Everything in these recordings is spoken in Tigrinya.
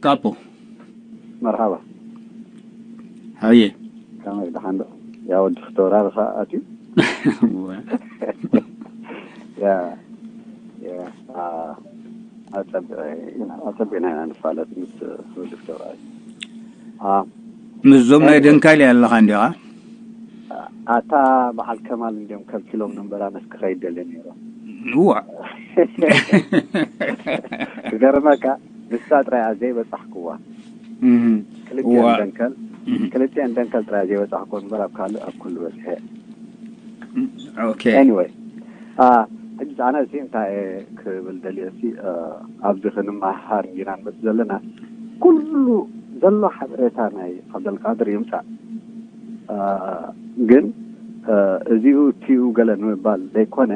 ካፖ። መርሓባ። ሃየ። ከመይ ደሓን ዶ? ያ ወዲ ክተወራርኻ ኣትዩ። ያ ያ ኣጸብዕና ኢና ንፋለት ምስ ወዲ ክተወራሪ። ምስዞም ናይ ደንካል ኣለኻ እንዲኻ? ኣታ በዓል ከማል እንዲም ከልኪሎም ነንበራ ነስክኸ ይደለ ነይሮም። እዋ። ክገርመካ ንሳ ጥራይ እያ ዘይበጻሕክዋ። ክልቲኤን ደንከል ክልቲኤን ደንከል ጥራይ እያ ዘይበጻሕክዎ እምበር ኣብ ካልእ ኣብ ኩሉ በጺሐ። ኦኬ። Anyway ሕጂ ኣነ እዚ እንታይ ክብል ደልየ ሲ ኣብዚ ክንመሃር ኢና ንመጽእ ዘለና ኩሉ ዘሎ ሓበሬታ ናይ ዓብደልቃድር ይምጻእ። ግን እዚኡ እቲኡ ገለ ንምባል ዘይኮነ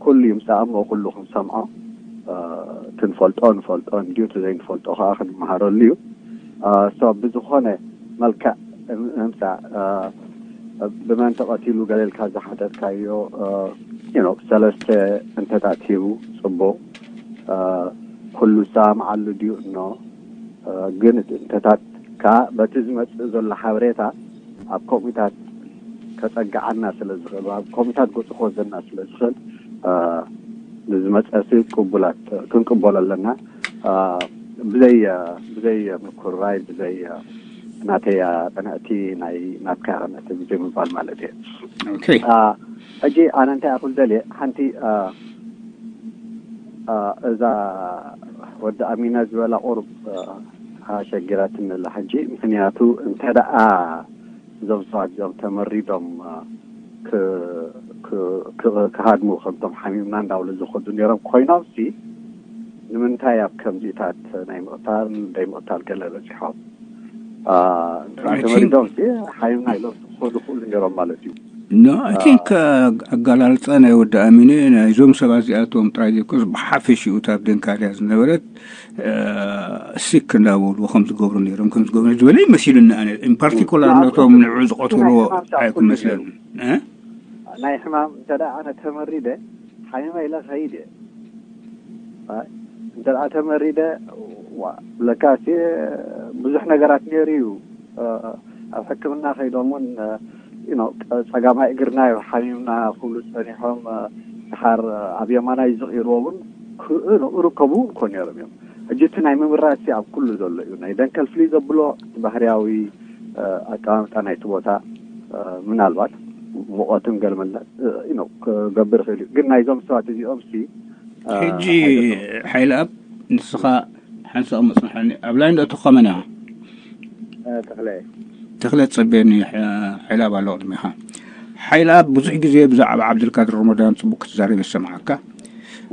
ኩሉ ይምጻእ እሞ ኩሉ ክንሰምዖ ክንፈልጦ ንፈልጦ እንዲዩ እቲ ዘይንፈልጦ ከዓ ክንመሃረሉ እዩ። ብዝኾነ መልክዕ ምምጻእ ብመን ተቐቲሉ ገለ ኢልካ ዝሓተትካዮ ሰለስተ እንተታት ሂቡ ጽቡቕ ኩሉ ዝሰማምዓሉ ድዩ እኖ ግን እቲ እንተታት ከዓ በቲ ዝመፅእ ዘሎ ሓበሬታ ኣብ ኮሚታት ከፀግዓና ስለ ዝኽእል ኣብ ኮሚታት ገፁ ክወዘና ስለ ዝኽእል ንዝመፀሲ ቅቡላት ክንቅበሎ ኣለና። ብዘይ ብዘይ ምኩርራይ ብዘይ ናተይ ቅንዕቲ ናይ ናትካ ቅንዕቲ ብዘይ ምባል ማለት እየ። ሕጂ ኣነ እንታይ ኣኹል ደልየ ሓንቲ እዛ ወዲ ኣሚና ዝበላ ቁሩብ ኣሸጊራትኒ ኣላ ሕጂ ምክንያቱ እንተ ደኣ እዞም ሰባት እዚኦም ተመሪዶም ክሃድሙ ከምቶም ሓሚምና እንዳብሉ ዝኸዱ ነይሮም ኮይኖም ሲ ንምንታይ ኣብ ከምዚታት ናይ ምቕታል ደይ ምቕታል ገለ በፂሖም ተመሪዶም ሲ ሓሚምና ኢሎም ክኸዱ ክእሉ ነይሮም ማለት እዩ። No, I think ኣጋላልፃ ናይ ወዲ ኣሚነ ናይዞም ሰባት እዚኣቶም ጥራይ ዘይኮስ ብሓፈሽኡ እታ ኣብ ደንካልያ ዝነበረት ሲክ እንዳበሉ ከም ዝገብሩ ነይሮም ከም ዝገብሩ ዝበለ ይመሲሉኒ ኣነ in particular ነቶም ንዑ ዝቐትልዎ ኣይክመስለኒ። ናይ ሕማም እንተ ኣነ ተመሪደ ሓሚመ ኢለ ከይድ እየ እንተ ተመሪደ ለካሲ ብዙሕ ነገራት ነይሩ እዩ። ኣብ ሕክምና ከይዶም እውን ጸጋማይ እግርና እዩ ሓሚምና ክብሉ ጸኒሖም። ድሓር ኣብ የማናይ ዝቕይርዎ እውን ክእኑ ርከቡ እውን ኮን ነይሮም እዮም። ሕጂ እቲ ናይ ምምራጽ ኣብ ኩሉ ዘሎ እዩ። ናይ ደንከል ፍልይ ዘብሎ እቲ ባህርያዊ ኣቀማምጣ ናይቲ ቦታ ምናልባት ሙቐትን ገልመለ ክገብር ይኽእል እዩ። ግን ናይዞም ሰባት እዚኦም ሲ ሕጂ ሓይለ ኣብ ንስኻ ሓንሳእ መጽንሐኒ ኣብ ላይ እንዶ ተኾመና ተኽለ ተኽለ ጸቤኒ ሓይለ ኣብ ኣሎ ቅድሚኻ ሓይለ ኣብ ብዙሕ ግዜ ብዛዕባ ዓብደልካድር ረመዳን ጽቡቅ ክትዛረብ ይሰምዓካ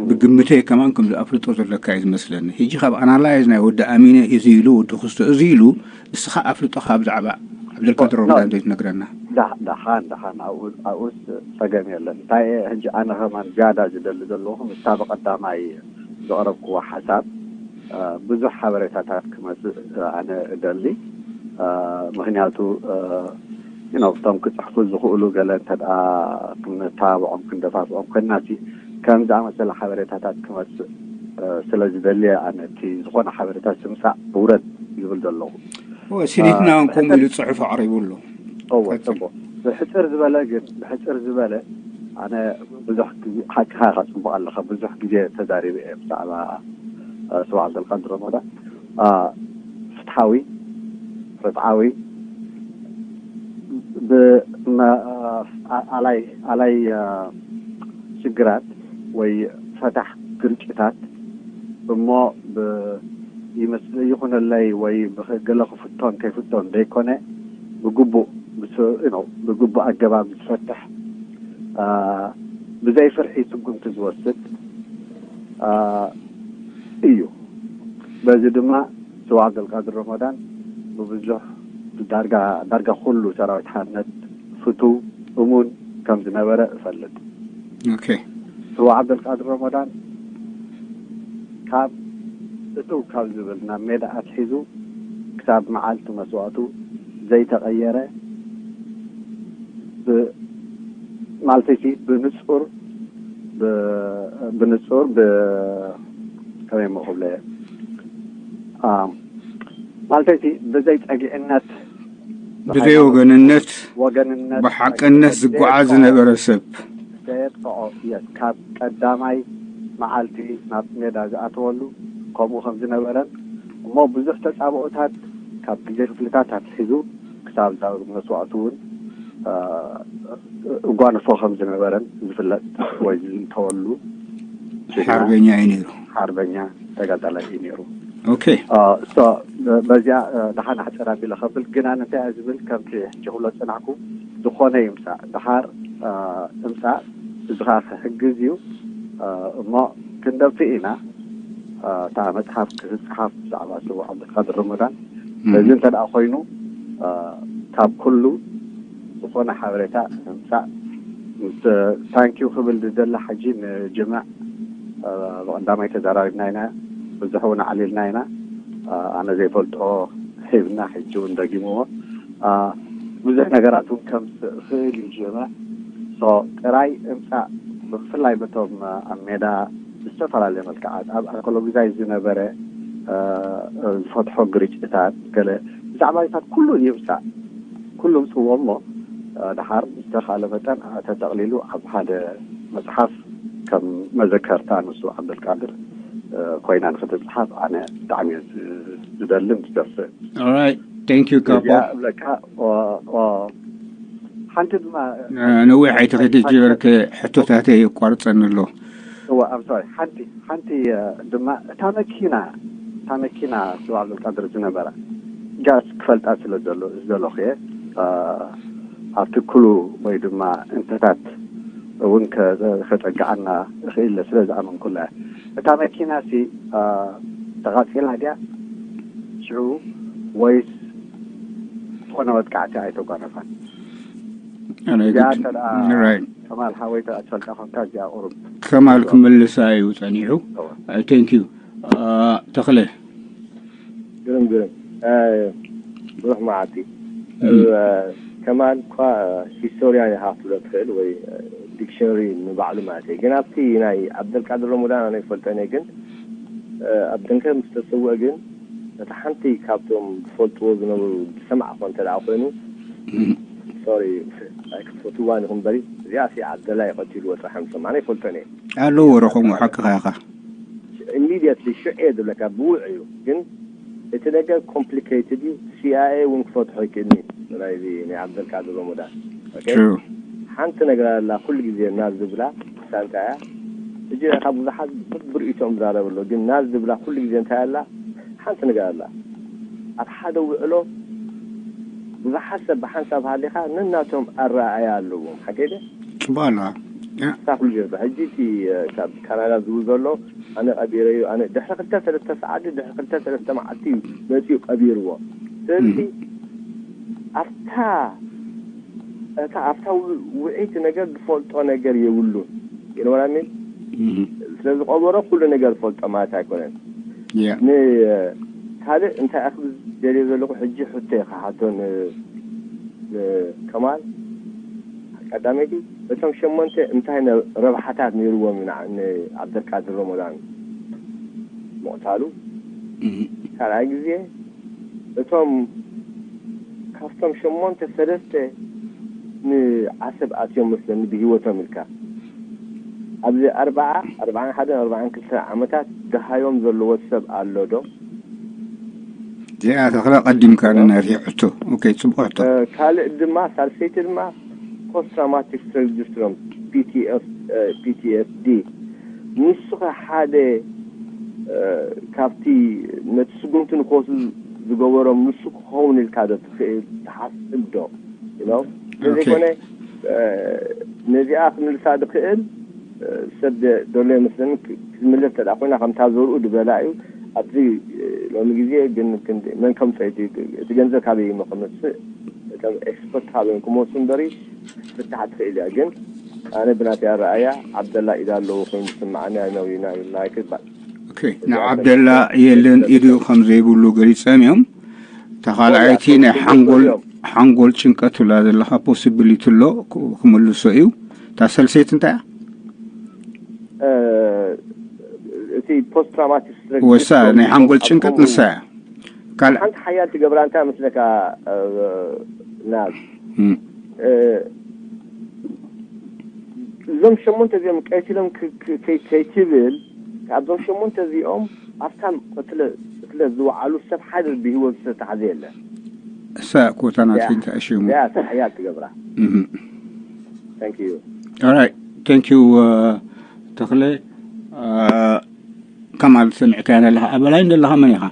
ብግምተይ ከማን ከም ዝኣፍልጦ ዘለካ እዩ ዝመስለኒ ሕጂ ካብ ኣናላይዝ ናይ ወዲ ኣሚነ እዚ ኢሉ ወዲ ክስቶ እዚ ኢሉ ንስኻ ኣፍልጦኻ ብዛዕባ ዓብደልካድር ረመዳን ዘይትነግረና ደሓን ደሓን ኣብኡስ ጸገም የለን እንታይ ሕጂ ኣነ ከማን ዝያዳ ዝደሊ ዘለኹ ምስታ ብቐዳማይ ዘቕረብክዎ ሓሳብ ብዙሕ ሓበሬታታት ክመፅእ ኣነ እደሊ ምክንያቱ እቶም ክፅሕፉ ዝኽእሉ ገለ እንተ ክንተባብዖም ክንደፋፍዖም ኮይንና ሲ ከም ዝኣመሰለ ሓበሬታታት ክመፅእ ስለ ዝደሊ ኣነ እቲ ዝኾነ ሓበሬታ ስምሳዕ ውረድ ዝብል ዘለኹ ሲኒትና እውን ከምኡ ኢሉ ፅሑፍ ኣቕሪቡ ኣሎ እወ ፅቡቅ ብሕፅር ዝበለ ግን ብሕፅር ዝበለ ኣነ ብዙሕ ግዜ ሓቅኻ ኢኻ ፅቡቅ ኣለኻ ብዙሕ ግዜ ተዛሪበ እየ ብዛዕባ ስዋዕ ዘልቃ ድሮ መዳ ፍትሓዊ ርትዓዊ ብኣላይ ኣላይ ሽግራት ወይ ፈታሕ ግርጭታት እሞ ይመስል ይኹነለይ ወይ ብገለ ክፍቶን ከይፍቶን ዘይኮነ ብግቡእ ብግቡእ ኣገባብ ዝፈትሕ ብዘይ ፍርሒ ስጉምቲ ዝወስድ እዩ። በዚ ድማ ስዋ ዓብደልቃድር ረመዳን ብብዙሕ ዳርጋ ዳርጋ ኩሉ ሰራዊት ሓርነት ፍቱው እሙን ከም ዝነበረ እፈልጥ። ኦኬ ስዋ ዓብደልቃድር ረመዳን ካብ እትው ካብ ዝብል ናብ ሜዳ ኣትሒዙ ክሳብ መዓልቲ መስዋእቱ ዘይተቐየረ ማለተይሲ ብንፁር ብንፁር ከመይ ክብለ ማለተይ ብዘይ ጸግዕነት ብዘይ ወገንነት ወገንነት ብሓቅነት ዝጓዓዝ ዝነበረ ሰብ ዘየጥፍዖ እየ። ካብ ቀዳማይ መዓልቲ ናብ ሜዳ ዝኣተወሉ ከምኡ ከም ዝነበረን እሞ ብዙሕ ተጻብኦታት ካብ ግዜ ክፍልታት ኣትሒዙ ክሳብ ዛብ መስዋእቱ እውን እጓንፎ ከም ዝነበረን ዝፍለጥ ወይ ዝዝንተወሉ ሓርበኛ እዩ ነይሩ። ሓርበኛ ተጋዳላይ እዩ ነይሩ። Okay። በዚያ ደሓን ኣሕፀር ኣቢለ ከብል ግን ኣነ እንታይ እየ ዝብል ከምቲ ሕጂ ክብሎ ዝፅናሕኩ ዝኾነ ይምፃእ ደሓር እምፃእ እዚ ከዓ ክሕግዝ እዩ እሞ ክንደፊ ኢና እታ መፅሓፍ ክትፅሓፍ ብዛዕባ ስዉእ ዓብደልቃድር ረመዳን እዚ እንተ ደኣ ኮይኑ ካብ ኩሉ ዝኾነ ሓበሬታ ምምፃእ ታንኪዩ ክብል ዝደሊ ሕጂ ንጅምዕ ብቐዳማይ ተዘራሪብና ኢና ብዙሕ እውን ኣዕሊልና ኢና ኣነ ዘይፈልጦ ሂብና ሕጂ እውን ደጊምዎ ብዙሕ ነገራት እውን ከም ክእል እዩ ጅምዕ ጥራይ እምፃእ ብፍላይ በቶም ኣብ ሜዳ ብዝተፈላለየ መልክዓት ኣብ ኣርኮሎጊዛይ ዝነበረ ዝፈትሖ ግርጭታት ገለ ብዛዕባታት ኩሉ ይምፃእ ኩሉ ምፅዎ እሞ ድሓር ዝተኻለ መጠን ተጠቕሊሉ ኣብ ሓደ መፅሓፍ ከም መዘከርታ ንሱ ዓብደልቃድር ኮይና ንክትፅሓፍ ኣነ ብጣዕሚ ዝደልን ዝደፍእ All right. Thank you ካፖ። እብለካ ሓንቲ ድማ ነዊሕ ኣይትኸይድ ጀበርከ ሕቶታተይ የቋርፀኒ ኣሎ። እዋ ኣምሶሪ ሓንቲ ሓንቲ ድማ እታ መኪና እታ መኪና ስዋ ዓብደልቃድር ዝነበራ ጃስ ክፈልጣ ስለ ዘሎ ዝደለኹ እየ ኣብቲ ኩሉ ወይ ድማ እንተታት እውን ከፀግዓና እኽእል ስለ ዝኣመንኩላ እያ። እታ መኪና ሲ ተቓፂላ ድያ ሽዑ ወይስ ዝኾነ መጥቃዕቲ ኣይተጓነፋን? እዚኣ ተደኣ ከማል ሓወይ ተደኣ ትፈልጣ ኮንካ እዚኣ ቁሩብ ከማል ክምልሳ እዩ ጸኒሑ። Thank you። ተኽለ ግርም ግርም ብሩሕ መዓልቲ። ከማል እኳ ሂስቶርያን ኢኻ ክትብሎ ትኽእል ወይ ዲክሽነሪ ንባዕሉ ማለት እዩ። ግን ኣብቲ ናይ ዓብደልቃድር ረመዳን ኣነ ይፈልጦን እየ። ግን ኣብ ደንከ ምስ ተሰውአ ግን እታ ሓንቲ ካብቶም ዝፈልጥዎ ዝነበሩ ዝሰማዕኮ እንተ ደኣ ኮይኑ ሶሪ ኣይክትፈትዋን ኢኹም በሪ እዚኣ ሲ ዓብደላ ይቐቲልዎ ጥራሕ ምሶም ኣነ ይፈልጦን እየ ኣለዎ ረኸሙ ሓቅኻ ኢኻ ኢሚድየትሊ ሽዑ እየ ዝብለካ ብውዕ እዩ ግን እቲ ነገር ኮምፕሊኬትድ እዩ ሲኣይኤ እውን ክፈትሖ ይክእልኒ ናይዚ ናይ ዓብደልቃድር ረመዳን ሓንቲ ነገር ኣላ ኩሉ ግዜ ናብ ዝብላ ሳንታ እያ እጂ ካብ ብዙሓት ብርእቶም ዝዛረብ ኣሎ ግን ናብ ዝብላ ኩሉ ግዜ እንታይ ኣላ ሓንቲ ነገር ኣላ ኣብ ሓደ ውዕሎ ብዙሓት ሰብ ብሓንሳብ ሃሊኻ ነናቶም ኣረኣእያ ኣለዎም ሓቂ ደ ጽባላ ሳብ ጀርባ ሕጂ እቲ ካብ ካናዳ ዝብል ዘሎ ኣነ ቀቢረዩ ኣነ ድሕሪ ክልተ ሰለስተ ሰዓት ድሕሪ ክልተ ሰለስተ መዓልቲ እዩ መፅኡ ቀቢርዎ ስለዚ ኣብታ እታ ኣብታ ውዒይቲ ነገር ዝፈልጦ ነገር የብሉን ይነወራሚን ስለዝቆበሮ ኩሉ ነገር ዝፈልጦ ማለት ኣይኮነን ንካልእ እንታይ ኣክብ ደልዮ ዘለኹ ሕጂ ሕቶ ኢኻ ሓቶ ከማል ቀዳመይቲ እቶም ሸሞንተ እንታይ ረብሓታት ነይርዎም ኢና ንዓብደልቃድር ረመዳን ምቕታሉ ካልኣይ ግዜ እቶም ካብቶም ሸሞንተ ሰለስተ ንዓሰብ ኣትዮም መስለኒ ብሂወቶም ኢልካ ኣብዚ ኣርባዓ ኣርባዓን ሓደን ኣርባዓን ክልተ ዓመታት ደሃዮም ዘለዎ ሰብ ኣሎ ዶ እዚኣ ተኽለ ቀዲምካ ንናትይ ሕቶ ኦኬ ፅቡቅ ሕቶ ካልእ ድማ ሳልሰይቲ ድማ post traumatic stress disorder PTSD ንሱ ከ ሓደ ካብቲ ነቲ ስጉምቲ ንክወስዱ ዝገበሮም ንሱ ክኸውን ኢልካ ዶ ትኽእል ትሓስብ ዶ you know ዘይኮነ ነዚኣ ክምልሳ ዝኽእል ሰብ ዘሎ ይመስለኒ ክትምልስ ተዳ ኮይና ከምታ ዘርኡ ዝበላ እዩ ኣብዚ ሎሚ ግዜ ግን መን ከምፀ እቲ ገንዘብ ካበይ ይሞ ክመፅእ እቶም ኤክስፐርት ካበይ ክመፁ እምበሪ ፍታሕ ትኽእል እያ ግን ኣነ ብናተይ ኣረኣያ ዓብደላ ኢድ ኣለዎ ኮይኑ ዝስማዓኒ ኣነው ዩናይትድ ይባል ንዓብደላ የለን ኢዱ ከም ዘይብሉ ገሊፀም እዮም ተኻልኣይቲ ናይ ሓንጎል ሓንጎል ጭንቀት ትብላ ዘለካ possibility ኣሎ ክምልሶ እዩ እታ ሰልሰይቲ እንታይ እቲ post traumatic ወሳ ናይ ሓንጎል ጭንቀት ንሳ እያ ካልእ ሓንቲ ሓያል ትገብራ እንታይ መስለካ? ናብ እዞም ሸሞንተ እዚኦም ቀይሲሎም ከይትብል፣ ካብዞም ሸሞንተ እዚኦም ኣብታ ቅትለት ዝወዓሉ ሰብ ሓደ ብህይወት ዝተታሕዘ የለን። እሳ ኮታ ናተይ እንታይ ሽሙ? ያ ሓያል ትገብራ። Thank you. Alright, thank you ተኽለ። ከማል ሰሚዕካያ ዘለኻ ኣበላይ ዘለኻ መን ኢኻ?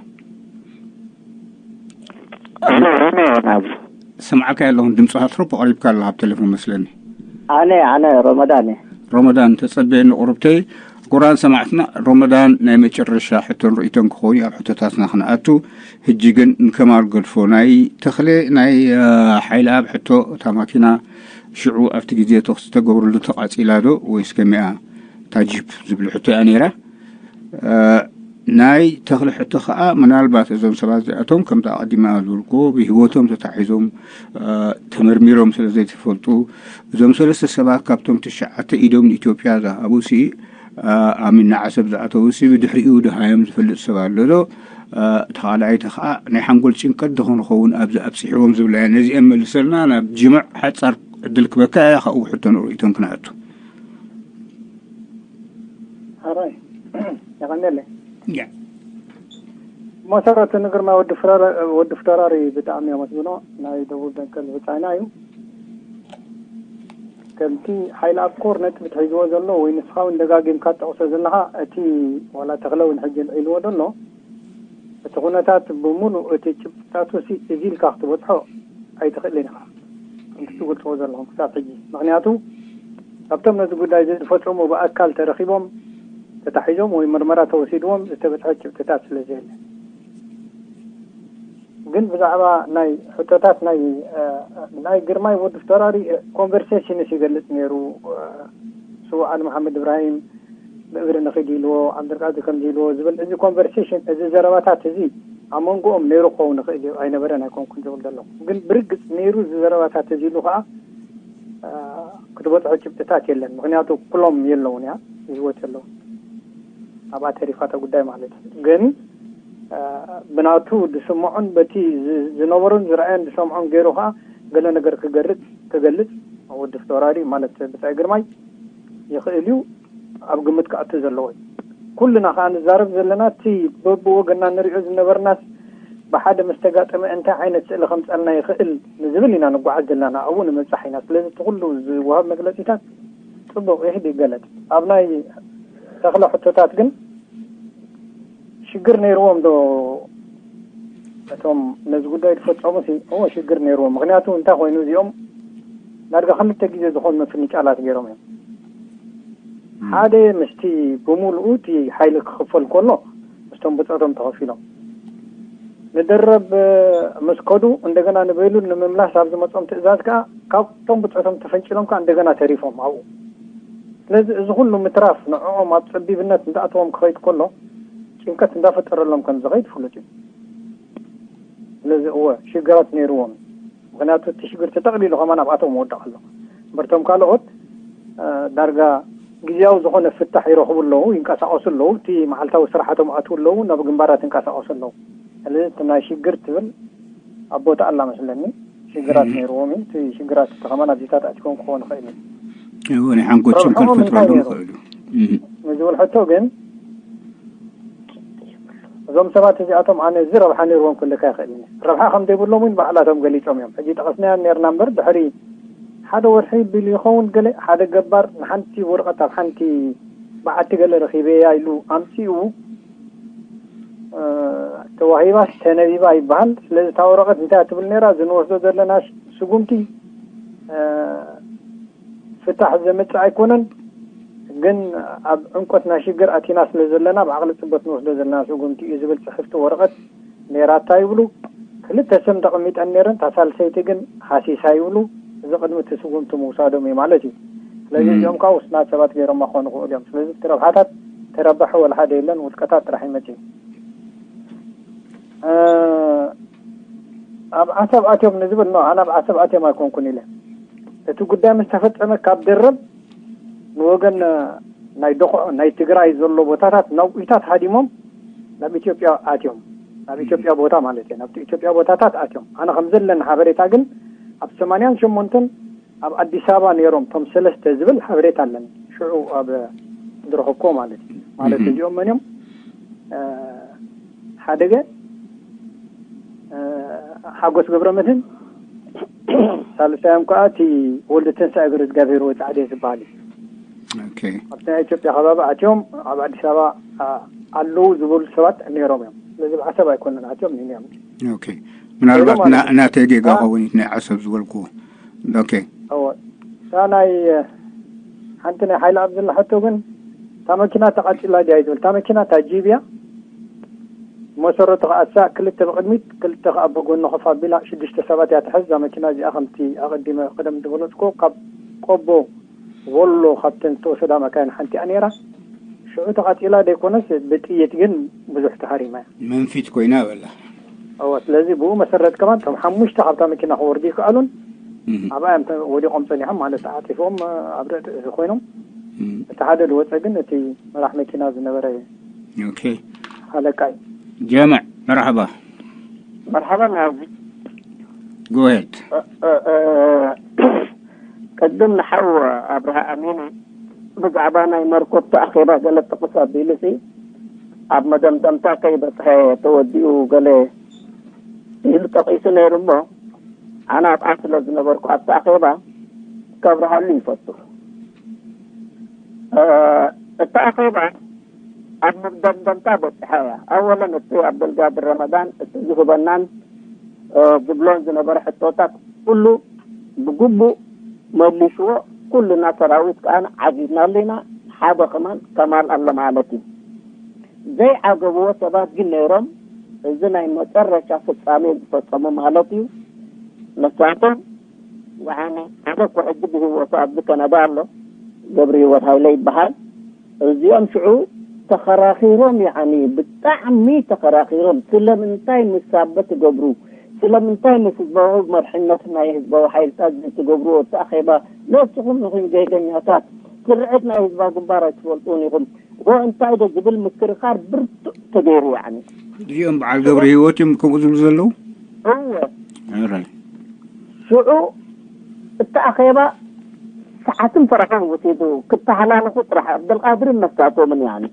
ኣነ ኣነ ናብ ሰምዓካ ኣለኹ። ድምፅኻ ትረፎ ቀሪብካ ኣለኻ ኣብ ቴሌፎን መስለኒ። ኣነ ኣነ ረመዳን እየ። ረመዳን ተጸበየኒ ቁርብተይ። ክቡራን ሰማዕትና፣ ረመዳን ናይ መጨረሻ ሕቶን ርእይቶን ክኸውን እዩ ኣብ ሕቶታትና ክንኣቱ። ሕጂ ግን ንከማል ገድፎ። ናይ ተኽሌ ናይ ሓይሊ ኣብ ሕቶ፣ እታ ማኪና ሽዑ ኣብቲ ግዜ ተኹሲ ተገብርሉ ተቓጺላ ዶ ወይስ ከመይ እያ? እታ ጂፕ ዝብል ሕቶ እያ ነይራ። ናይ ተኽሊ ሕቶ ኸዓ፣ ምናልባት እዞም ሰባት እዚኣቶም ከምቲ ኣቐዲመ ዝበልኩዎ ብህይወቶም ተታሒዞም ተመርሚሮም ስለ ዘይተፈልጡ፣ እዞም ሰለስተ ሰባት ካብቶም ትሽዓተ ኢዶም ንኢትዮጵያ ዝሃቡ ሲ ኣብ ምናዓሰብ ዝኣተዉ ሲ ብድሕሪኡ ድሃዮም ዝፈልጥ ሰብ ኣሎ ዶ? ተኻልኣይቲ ኸዓ ናይ ሓንጎል ጭንቀት ዶ ክንኸውን ኣብዚ ኣብፂሕዎም ዝብላ እያ። ነዚአን መልሰልና ናብ ጅምዕ ሓፃር ዕድል ክበካ እያ። ካብኡ ሕቶን ርእይቶን ክነኣቱ። ሕራይ የቐንየለይ። ያ መሰረቱ ንግርማ ወዲ ፍራረ- ወዲ ፍተራሪ ብጣዕሚ ኣመስግኖ። ናይ ደቡብ ደንቀል ብጻይና እዩ። ከምቲ ሓይሊ ኣብ ኮር ነጥቢ ትሒዝዎ ዘሎ ወይ ንስኻ እውን ደጋጊምካ ትጠቕሶ ዘለኻ እቲ ዋላ ተኽለ እውን ሕጂ ኣልዒልዎ ዘሎ እቲ ኩነታት ብምሉእ እቲ ጭብጥታቱ ሲ እዚ ኢልካ ክትበጽሖ ኣይትኽእልን ኢኻ። ከምቲ ትገልጽዎ ዘለኹም ክሳብ ሕጂ ምኽንያቱ ካብቶም ነዚ ጉዳይ እዚ ዝፈጸሙ ብኣካል ተረኺቦም ተታሒዞም ወይ ምርመራ ተወሲድዎም ዝተበጽሐ ጭብጥታት ስለ ዘየለ ግን ብዛዕባ ናይ ሕቶታት ናይ ናይ ግርማይ ወዲ ፍተራሪ ኮንቨርሴሽንስ ይገልጽ ነይሩ። ስዉእ ዓሊ መሓመድ እብራሂም ብእግሪ ንኺድ ኢልዎ ዓብደልቃድር ከምዚ ኢልዎ ዝብል እዚ ኮንቨርሴሽን እዚ ዘረባታት እዚ ኣብ መንጎኦም ነይሩ ክኸውን ይኽእል እዩ ኣይነበረን ኣይኮንኩን ዝብል ዘለኹ ግን ብርግጽ ነይሩ እዚ ዘረባታት እዚ ኢሉ ከዓ ክትበፅሖ ጭብጥታት የለን። ምክንያቱ ኩሎም የለውን እያ ህይወት የለውን ኣብኣ ተሪፋታ ጉዳይ ማለት እዩ። ግን ብናቱ ዝስምዖን በቲ ዝነበሮን ዝረኣየን ዝሰምዖን ገይሩ ከዓ ገለ ነገር ክገርፅ ክገልፅ ወዲ ፍተወራሪ ማለት ብፃይ ግርማይ ይኽእል እዩ ኣብ ግምት ክኣቱ ዘለዎ እዩ። ኩልና ከዓ ንዛረብ ዘለና እቲ በብወገና ንሪኦ ዝነበርናስ ብሓደ ምስ ተጋጠመ እንታይ ዓይነት ስእሊ ከምፀልና ይኽእል ንዝብል ኢና ንጓዓዝ ዘለና ኣብኡ ንምብፃሕ ኢና። ስለዚ እቲ ኩሉ ዝወሃብ መግለፂታት ፅቡቕ ይሕድ ይገለፅ። ኣብ ናይ ተኽለ ሕቶታት ግን ሽግር ነይርዎም ዶ እቶም ነዚ ጉዳይ ዝፈፀሙ ሲ እዎ ሽግር ነይርዎም። ምክንያቱ እንታይ ኮይኑ እዚኦም ዳርጋ ክልተ ግዜ ዝኾኑ ምፍንጫላት ገይሮም እዮም። ሓደ ምስቲ ብምሉኡ እቲ ሓይሊ ክኽፈል ከሎ ምስቶም ብፆቶም ተኸፊሎም ንደረብ ምስ ከዱ እንደገና ንበይሉል ንምምላስ ኣብ ዝመፆም ትእዛዝ ከዓ ካብቶም ብፆቶም ተፈንጭሎም ከዓ እንደገና ተሪፎም ኣብኡ። ስለዚ እዚ ኩሉ ምትራፍ ንዕኦም ኣብ ፀቢብነት እንዳእተዎም ክኸይድ ከሎ ጭንቀት እንዳፈጠረሎም ከም ዝኸይድ ፍሉጥ እዩ። ስለዚ እወ ሽግራት ነይርዎም። ምክንያቱ እቲ ሽግር ተጠቕሊሉ ከማን ኣብኣቶም ወድቕ ኣሎ። እምበርቶም ካልኦት ዳርጋ ግዜያዊ ዝኾነ ፍታሕ ይረኽቡ ኣለዉ፣ ይንቀሳቐሱ ኣለዉ፣ እቲ መዓልታዊ ስራሓቶም ኣትዉ ኣለዉ፣ ናብ ግንባራት ይንቀሳቐሱ ኣለዉ። ስለዚ እቲ ናይ ሽግር ትብል ኣብ ቦታ ኣላ መስለኒ። ሽግራት ነይርዎም እዩ። እቲ ሽግራት እቲ ከማን ኣብዚታት ኣትዮም ክኾኑ ይኽእል እዩ። እወ ናይ ሓንጎል ጭንቀት ረብሕኦም እንታይ ፈጥረሎም ነይሩ? ይኽእሉ። እህ። ንዝብል ሕቶ ግን እዞም ሰባት እዚኣቶም ኣነ እዚ ረብሓ ነይርዎም ክልካ ይኽእል እዩ። ረብሓ ከም ዘይብሎም እውን ባዕላቶም ገሊፆም እዮም። ሕጂ ጠቐስናዮ ነርና እምበር ድሕሪ ሓደ ወርሒ ቢሉ ይኸውን ገለ ሓደ ገባር ንሓንቲ ወረቐት ኣብ ሓንቲ በዓቲ ገለ ረኺበያ ኢሉ ኣምፂኡ ተዋሂባስ ተነቢባ ይበሃል። ስለዚ እታ ወረቐት እንታይ ትብል ነይራ? እዚ ንወስዶ ዘለና ስጉምቲ ፍታሕ ዘምፅእ ኣይኮነን፣ ግን ኣብ ዕምቆት ናይ ሽግር ኣቲና ስለ ዘለና ብዓቕሊ ፅበት ንወስዶ ዘለና ስጉምቲ እዩ ዝብል ፅሕፍቲ ወረቐት ነይራታ ይብሉ። ክልተ ስም ተቐሚጠን ነይረን፣ እታ ሳልሰይቲ ግን ሃሲሳ ይብሉ። እዚ ቅድሚ እቲ ስጉምቲ ምውሳዶም እዩ ማለት እዩ። ስለዚ እዚኦም ከዓ ውስናት ሰባት ገይሮማ ክኾኑ ይኽእሉ እዮም። ስለዚ እቲ ረብሓታት ተረባሒ ወላ ሓደ የለን፣ ውድቀታት ጥራሕ ይመፅእ እዩ። ኣብ ዓሰብ ኣትዮም ንዝብል ኖ ኣነ ኣብ ዓሰብ ኣትዮም ኣይኮንኩን ኢለ እቲ ጉዳይ ምስ ተፈጸመ ካብ ደረብ ንወገን ናይ ደቑዖ ናይ ትግራይ ዘሎ ቦታታት ናውኢታት ሃዲሞም ናብ ኢትዮጵያ ኣትዮም። ናብ ኢትዮጵያ ቦታ ማለት እዩ። ናብቲ ኢትዮጵያ ቦታታት ኣትዮም። ኣነ ከም ዘለኒ ሓበሬታ ግን ኣብ ሰማንያን ሸሞንተን ኣብ ኣዲስ ኣበባ ነይሮም እቶም ሰለስተ ዝብል ሓበሬታ ኣለኒ። ሽዑ ኣብ ዝረኸብኩዎ ማለት እዩ። ማለት እዚኦም መን እዮም? ሓደገ ሓጎስ ገብረመድህን፣ ሳልሳዮም ከዓ እቲ ወልደ ተንሳእ እግሪ እግዚኣብሔር ወይ ጻዕዴ ዝበሃል እዩ። ኣብቲ ናይ ኢትዮጵያ ከባቢ ኣትዮም ኣብ ኣዲስ ኣበባ ኣለዉ ዝበሉ ሰባት ነይሮም እዮም። ስለዚ ብዓሰብ ኣይኮነን ኣትዮም፣ ንንዮም። ምናልባት ናተይ ጌጋ ከውን ናይ ዓሰብ ዝበልኩዎ። እታ ናይ ሓንቲ ናይ ሓይሊ ኣብ ዘላ ሕቶ ግን፣ እታ መኪና ተቓጺላ ድያ ይብል። እታ መኪና እታ ጂብ እያ። መሰረቱ ከኣ እሳ ክልተ ብቕድሚት ክልተ ከኣ ብጎኒ ኮፍ ኣቢላ ሽዱሽተ ሰባት እያ ትሕዝ። እዛ መኪና እዚኣ ከምቲ ኣቐዲመ ቅደም ዝበለጽኮ ካብ ቆቦ ወሎ ካብተን ዝተወሰዳ መካይን ሓንቲ እያ ነይራ። ሽዑ ተቓጺላ ዘይኮነስ ብጥይት ግን ብዙሕ ተሃሪማ እያ። መንፊት ኮይና በላ። እወ፣ ስለዚ ብኡ መሰረት ከማን እቶም ሓሙሽተ ካብታ መኪና ክወርዱ ይከኣሉን ኣብኣ እዮም ወዲቖም ጸኒሖም ማለት ተዓጺፎም ኣብ ርእሲ ኮይኖም። እቲ ሓደ ዝወጸ ግን እቲ መራሕ መኪና ዝነበረ እዩ። ኦኬ ኣለቃ እዩ። ጀምዕ መርሓባ። መርሓባ ናዚ ጎሄድ ቅድም ንሓው ኣብርሃ ኣሚኒ ብዛዕባ ናይ መርኮብቲ ኣኼባ ገለ ጥቕስ ኣቢሉ ሲ ኣብ መደምደምታ ከይበፅሐ ተወዲኡ ገለ ኢሉ ጠቒሱ ነይሩ እሞ ኣነ ኣብኣ ስለ ዝነበርኩ ኣብቲ ኣኼባ ከብርሃሉ ይፈቱ። እቲ ኣኼባ ኣብ መደምደምታ በፂሓ እያ። ኣወለን እቲ ኣብደልጋድር ረመዳን እቲ ዝህበናን ዝብሎን ዝነበረ ሕቶታት ኩሉ ብግቡእ መሊስዎ። ኩልና ሰራዊት ከዓ ዓጊብናሉ ኢና። ሓደ ከማን ከማል ኣሎ ማለት እዩ። ዘይዓገብዎ ሰባት ግን ነይሮም። እዚ ናይ መጨረሻ ፍፃሜ ዝፈፀሙ ማለት እዩ። ንሳቶም ወዓኒ ሓደ እኮ ሕጂ ብህይወቱ ኣብዚ ከነዳ ኣሎ። ገብረ ህይወት ሃይለ ይበሃል። እዚኦም ሽዑ ተኸራኺሮም፣ ያኒ ብጣዕሚ ተኸራኺሮም። ስለምንታይ ምሳበ ትገብሩ? ስለምንታይ ምስ ህዝባዊ መርሕነት ናይ ህዝባዊ ሓይልታት ዘይትገብርዎ እቲ ኣኼባ? ንስኹም ኢኹም ጌገኛታት። ስርዕት ናይ ህዝባዊ ግንባር ኣይትፈልጡን ኢኹም። ዎ እንታይ ዶ ዝብል ምክርኻር ብርቱዕ ተገይሩ፣ ያኒ። እዚኦም በዓል ገብረ ህይወት እዮም ከምኡ ዝብሉ ዘለዉ? እወ። ኣረ። ሽዑ እቲ ኣኼባ ሰዓትን ፈረቓን ወሲዱ ክተሓላለፉ ጥራሕ ኣብደልቃድርን መሳቶምን፣ ያኒ።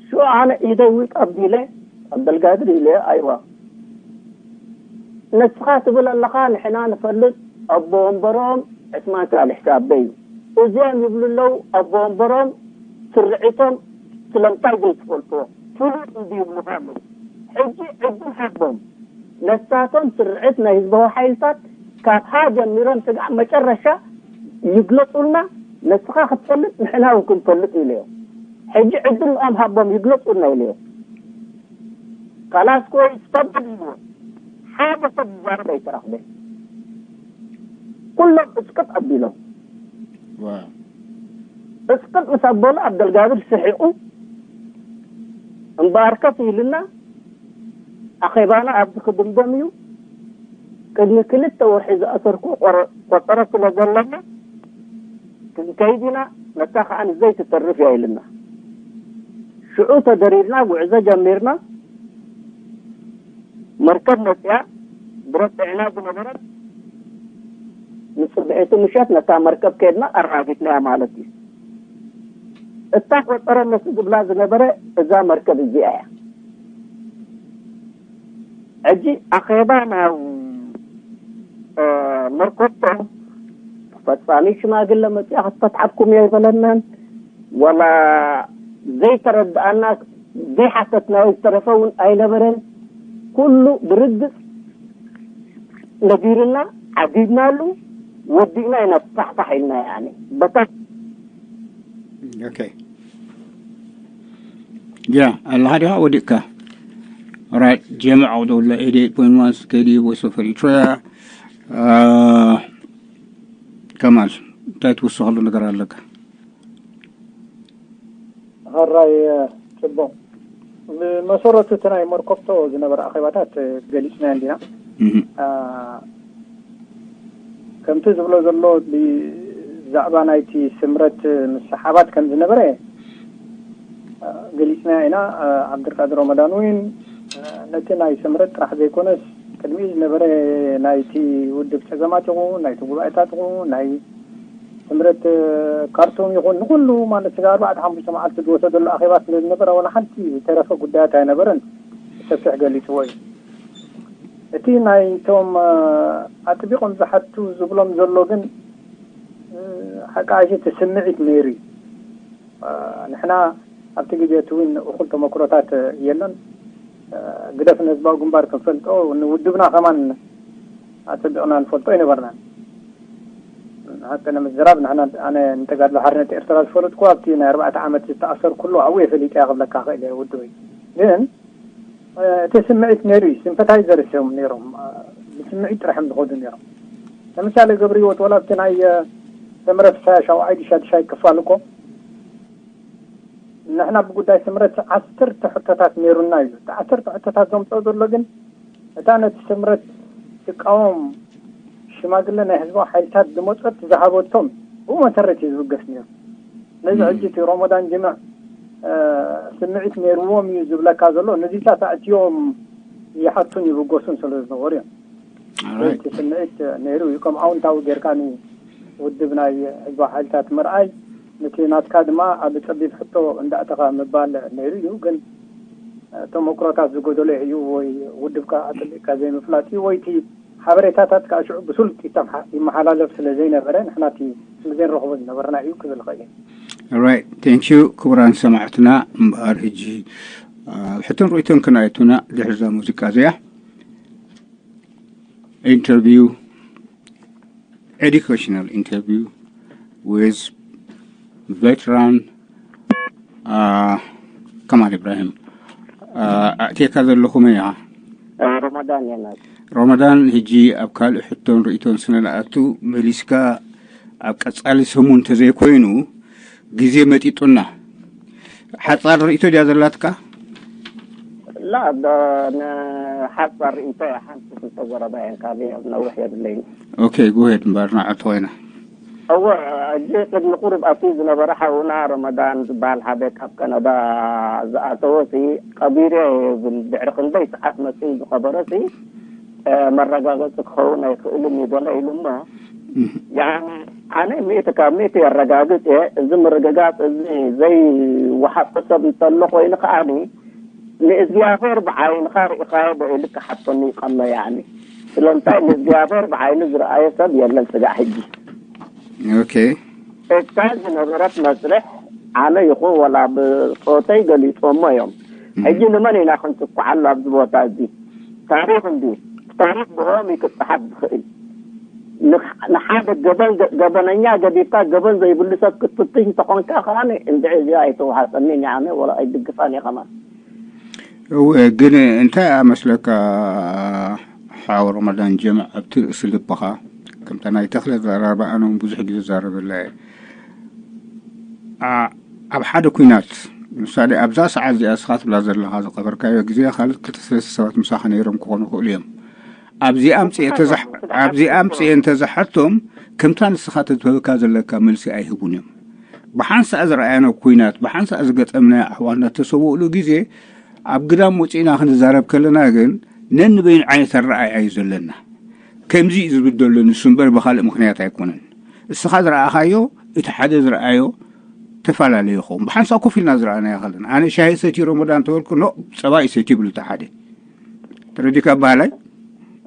ሽዑ ኣነ ኢደይ ዊጥ ኣቢለ ኣብደልጋድር ኢለ፣ ኣይዋ፣ ንስኻ ትብል ኣለኻ፣ ንሕና ንፈልጥ፣ ኣቦ ወንበሮም ዕስማን ሳልሕ ሳበ እዩ። እዚኦም ይብሉ ኣለዉ፣ ኣቦ ወንበሮም ስርዒቶም ስለምንታይ ዘይትፈልጥዎ? ፍሉጥ እንዲ ይብሉኻ ኣለዉ። ሕጂ ዕድል ሃቦም። ነሳቶም ስርዕት ናይ ህዝባዊ ሓይልታት ካብ ሃ ጀሚሮም ስጋዕ መጨረሻ ይግለጹልና። ንስኻ ክትፈልጥ ንሕና እውን ክንፈልጥ ኢለዮ። ሕጂ ዕድል ንኦም ሃቦም ይግለጹልና ኢለዮ። ካላስ ኮይ ስተብል ኢልዎ። ሓደ ሰብ ዝዛረብ ኣይተረኽበ። ኩሎም እስቅጥ ኣቢሎም። እስቅጥ ምስ ኣበሉ ኣብደልጋድር ስሒቑ። እምበኣርከስ ኢልና ኣኼባና ኣብዚ ክድምደም እዩ። ቅድሚ ክልተ ወርሒ ዝኣሰርኩ ቆረ- ቆጸረ ስለ ዘለና ክንከይድ ኢና። ነታ ከኣ ንዘይትተርፍ እያ ኢልና። ሽዑ ተደሪርና ጉዕዞ ጀሚርና። መርከብ መጽያ ብረት ጽዒና ዝነበረት ንጽብሒቱ ምሸት ነታ መርከብ ከድና ኣራጊፍናያ ማለት እዩ። እታ ቆጸረ ነሱ ዝብላ ዝነበረ እዛ መርከብ እዚኣ እያ። ሕጂ ኣኼባ ናብ መርኮቶ ፈጻሚ ሽማግለ መጽያ ክትፈትሓኩም እየ ኣይበለናን። ወላ ዘይተረድኣና ዘይሓተትናዮ ዝተረፈ እውን ኣይነበረን። ኩሉ ብርግጽ ነጊርና ዓጊብናሉ ወዲእና ኢና ፋሕፋሕ ኢልና ያኒ በታ ኦኬ ያ ኣለኻ ዲኻ ወዲእካ ራይት ጀምዕ ዓውደውላ ኤዲ ኤት ፖይንት ዋን ከይዲ ቮይስ ኦፍ ኤሪትሪያ ከማል እንታይ ትውስኸሉ ነገር ኣለካ ሕራይ ጽቡቕ ብመሰረቱ እቲ ናይ መርኮብቶ ዝነበረ ኣኼባታት ገሊጽናዮ እንዲና ከምቲ ዝብሎ ዘሎ ብዛዕባ ናይቲ ስምረት ምስሓባት ከም ዝነበረ ገሊጽናዮ ኢና። ዓብድልቃድር ረመዳን እውን ነቲ ናይ ስምረት ጥራሕ ዘይኮነስ፣ ቅድሚኡ ዝነበረ ናይቲ ውድብ ጸገማት ይኹን፣ ናይቲ ጉባኤታት ይኹን፣ ናይ ስምረት ካርቱም ይኹን፣ ንኹሉ ማለት ስጋ ኣርባዕተ ሓሙሽተ መዓልቲ ዝወሰደሉ ኣኼባ ስለ ዝነበረ፣ ዋላ ሓንቲ ዝተረፈ ጉዳያት ኣይነበረን። ሰፊሕ ገሊጽዎ እዩ። እቲ ናይቶም ኣጥቢቖም ዝሓቱ ዝብሎም ዘሎ ግን ሓቃ እቲ ስምዒት ነይሩ እዩ። ንሕና ኣብቲ ግዜ እቲ እውን እኹል ተመክሮታት የለን። ግደፍ ንህዝባዊ ግንባር ክንፈልጦ፣ ንውድብና ከማን ኣጸቢቕና ንፈልጦ ኣይነበርናን። ሓቂ ንምዝራብ፣ ንሕና፣ ኣነ ንተጋድሎ ሓርነት ኤርትራ ዝፈለጥኩ ኣብቲ ናይ ኣርባዕተ ዓመት ዝተኣሰርኩሉ ኣብኡ እየ ፈሊጠያ ክብለካ ክእል እየ ውድበይ። ግን እቲ ስምዒት ነይሩ እዩ። ሲምፐታይዘርስ እዮም ነይሮም። ብስምዒት ጥራሕ እዮም ዝኸዱ ነይሮም። ለምሳሌ ገብረ ህይወት፣ ወላ ኣብቲ ናይ ሰምረ ፍሳያ ሻውዓይ ድሻ ድሻይ ክፋል እኮ ንሕና ብጉዳይ ስምረት ዓሰርተ ሕቶታት ነይሩና እዩ። እቲ ዓሰርተ ሕቶታት ዘምፅኦ ዘሎ ግን እታ ነቲ ስምረት ትቃወም ሽማግለ ናይ ህዝባዊ ሓይልታት ዝመፀት ዝሃበቶም ብኡ መሰረት እዩ ዝብገስ ነይሩ። ነዚ ሕጂ እቲ ሮሞዳን ጅምዕ ስምዒት ነይርዎም እዩ ዝብለካ ዘሎ፣ ነዚታት ኣእትዮም ይሓቱን ይብገሱን ስለ ዝነበሩ እዮም። እቲ ስምዒት ነይሩ እዩ። ከም ኣውንታዊ ጌርካ ንውድብ ናይ ህዝባዊ ሓይልታት ምርኣይ፣ ነቲ ናትካ ድማ ኣብ ጸቢብ ሕቶ እንዳእተኻ ምባል ነይሩ እዩ። ግን ተመክሮታት ዝጎደሎ እዩ ወይ ውድብካ ኣጸቢቕካ ዘይምፍላጥ እዩ ወይ እቲ ሓበሬታታት ከዓ ሽዑ ብስሉጥ ይመሓላለፍ ስለ ዘይነበረ ንሕና እቲ ግዜ ንረኽቦ ዝነበርና እዩ ክብል ይኽእል እየ። Right, thank you ክቡራን ሰማዕትና። እምበኣር ሕጂ ኣብ ሕቶን ርእይቶን ክናየቱና ድሕሪ እዛ ሙዚቃ እዚኣ interview, educational interview with veteran ከማል ኢብራሂም ኣእትየካ ዘለኹ መን ኢኻ? ረመዳን የናት ረመዳን፣ ሕጂ ኣብ ካልእ ሕቶን ርእይቶን ስነ ንኣቱ መሊስካ ኣብ ቀጻሊ ሰሙን እንተዘይኮይኑ ግዜ መጢጡና። ሓጻር ርእይቶ ድያ ዘላትካ? ላ ንሓጻር ርእይቶ ሓንቲ ክልተ ዘረባ እየን፣ ካልእ ነዊሕ የብለይን። Okay, go ahead እምበር ንዓቱ ኮይና። እወ፣ ሕጂ ቅድሚ ቁሩብ ኣብቲ ዝነበረ ሓውና ረመዳን ዝበሃል ሓደ ካብ ከነዳ ዝኣተወ ሲ ቀቢረ ይብል። ድሕሪ ክንደይ ሰዓት መፅኡ ዝኸበረ ሲ መረጋገፂ ክኸውን ኣይኽእልን እዩ ገለ ኢሉ እሞ፣ ያኒ ኣነ ሚእቲ ካብ ሚእቲ የረጋግፅ እየ። እዚ ምርግጋፅ እዚ ዘይወሓጦ ሰብ እንተሎ ኮይኑ ከዓኒ ንእግዚኣብሔር ብዓይንኻ ርኢኻዮ ዶ ኢሉ ክሓተኒ ይቀሎ። ያኒ ስለምንታይ ንእግዚኣብሔር ብዓይኑ ዝረኣዮ ሰብ የለን ስጋዕ ሕጂ። Okay. እታ ዝነበረት መስርሕ ኣነ ይኹን ወላ ብፆተይ ገሊፆሞ እዮም። ሕጂ ንመን ኢና ክንትኩዓሉ ኣብዚ ቦታ እዚ? ታሪክ እንዲ ታሪክ ብኸም ክፀሓፍ ዝኽእል ንሓደ ገበን ገበነኛ ገዲፍካ ገበን ዘይብሉ ሰብ ክትፍትሽ እንተኾንካ ከኣ እንድዒ እዚኣ ኣይተዋሓፀኒን እያ። ኣነ ወላ ኣይድግፋን እየ ከማን። እወ፣ ግን እንታይ ኣመስለካ ሓው ረመዳን ጀምዕ፣ ኣብቲ ርእሲ ልብኻ ከምታ ናይ ተኽለ ዘራርባ ኣነ እውን ብዙሕ ግዜ ዛረበላ እየ። ኣብ ሓደ ኩናት ምሳሌ ኣብዛ ሰዓት እዚኣ እስኻ ትብላ ዘለኻ ዝቐበርካዮ ግዜ ካልእ ክልተ ሰለስተ ሰባት ምሳኻ ነይሮም ክኾኑ ይኽእሉ እዮም። ኣብዚኣ ኣምፅኤ እንተዝሓቶም ከምታ ንስኻ ተትህበካ ዘለካ መልሲ ኣይህቡን እዮም። ብሓንሳእ ዝረኣየኖ ኩናት ብሓንሳእ ዝገጠምናዮ ኣሕዋትና ተሰውእሉ ግዜ ኣብ ግዳም ወፂእና ክንዛረብ ከለና ግን ነንበይኑ ዓይነት ኣረኣእያ እዩ ዘለና። ከምዚ እዩ ዝብል ዘሎ ንሱ እምበር ብኻልእ ምኽንያት ኣይኮነን። እስኻ ዝረኣኻዮ እቲ ሓደ ዝረኣዮ ተፈላለዩ ይኸውን። ብሓንሳእ ኮፍ ኢልና ዝረኣናዮ ከለና ኣነ ሻሂ ሰትዩ ረመዳን ተበልኩ ኖ ጸባ እዩ ሰትዩ ይብል እቲ ሓደ። ተረዲካ ኣባሃላይ?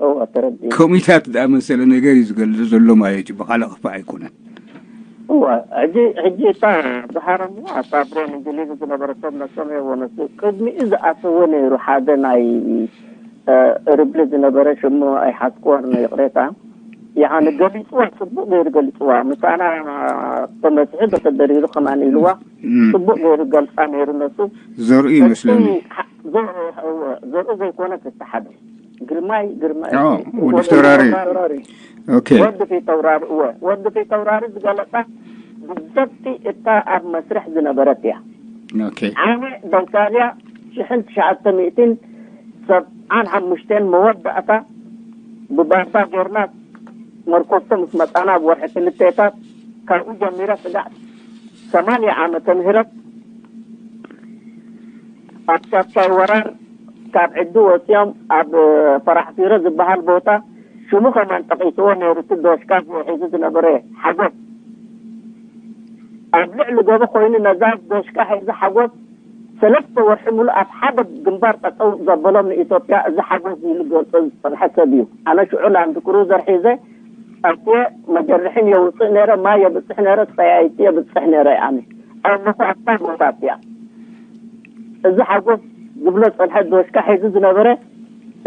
እወ ተረዲእ። ከምኡታት ዝኣመሰለ ነገር እዩ ዝገልጽ ዘሎ ማለት እዩ። ብኻልእ ክፋእ ኣይኮነን። እወ ሕጂ ሕጂ እታ ዝሓረምዋ እታ ብሬን እንግሊዝ ዝነበረቶም ነቶም የወነሱ ቅድሚኡ ዝኣተወ ነይሩ ሓደ ናይ ርብሊ ዝነበረ ሽሙ ኣይሓዝክዎን ይቕሬታ። ያኒ ገሊፅዋ፣ ፅቡቅ ገይሩ ገሊፅዋ። ምሳና ተመስሒ ተተደሪሩ ከማን ኢልዋ። ፅቡቅ ገይሩ ገልፃ ነይሩ ነሱ። ዘርኡ ይመስለኒ። ዘርኡ ዘይኮነ ክተሓደ ግርማይ ግርማይ ወዲ ተውራሪ። ኦኬ። ወዲ ፊተውራሪ እወ፣ ወዲ ፊተውራሪ ዝገለፃ ብዘብቲ እታ ኣብ መስርሕ ዝነበረት እያ። ኦኬ። ዓመ ደንካልያ ሽሕን ትሽዓተ ሚእትን ሰብዓን ሓሙሽተን መወዳእታ ብባርታ ጌርና መርኮቶ ምስ መጻና ኣብ ወርሒ ክልተታት ካብኡ ጀሚረ ስጋዕ ሰማንያ ዓመተ ምህረት ኣብ ሻድሻይ ወራር ካብ ዕዲ ወፂኦም ኣብ ፈራሕ ፊረ ዝበሃል ቦታ ሽሙ ከማን ጠቒስዎ ነይሩ። እቲ ዶሽካ ሒዙ ዝነበረ ሓጎስ ኣብ ልዕሊ ጎቦ ኮይኑ ነዛ ዶሽካ ሒዙ ሓጎስ ሰለስተ ወርሒ ሙሉእ ኣብ ሓደ ግንባር ጠጠው ዘበሎም ንኢትዮጵያ እዚ ሓጎስ ኢሉ ገልጾ ዝጸንሐ ሰብ እዩ። ኣነ ሽዑ ላንድ ክሩዘር ሒዘ ኣብየ መጀርሒን የውፅእ ነይረ፣ ማይ የብፅሕ ነይረ፣ ፀያይቲ የብፅሕ ነይረ። ኣነ ኣለኹ ኣብታ ቦታ እያ። እዚ ሓጎስ ዝብሎ ጸንሐ ዶሽካ ሒዙ ዝነበረ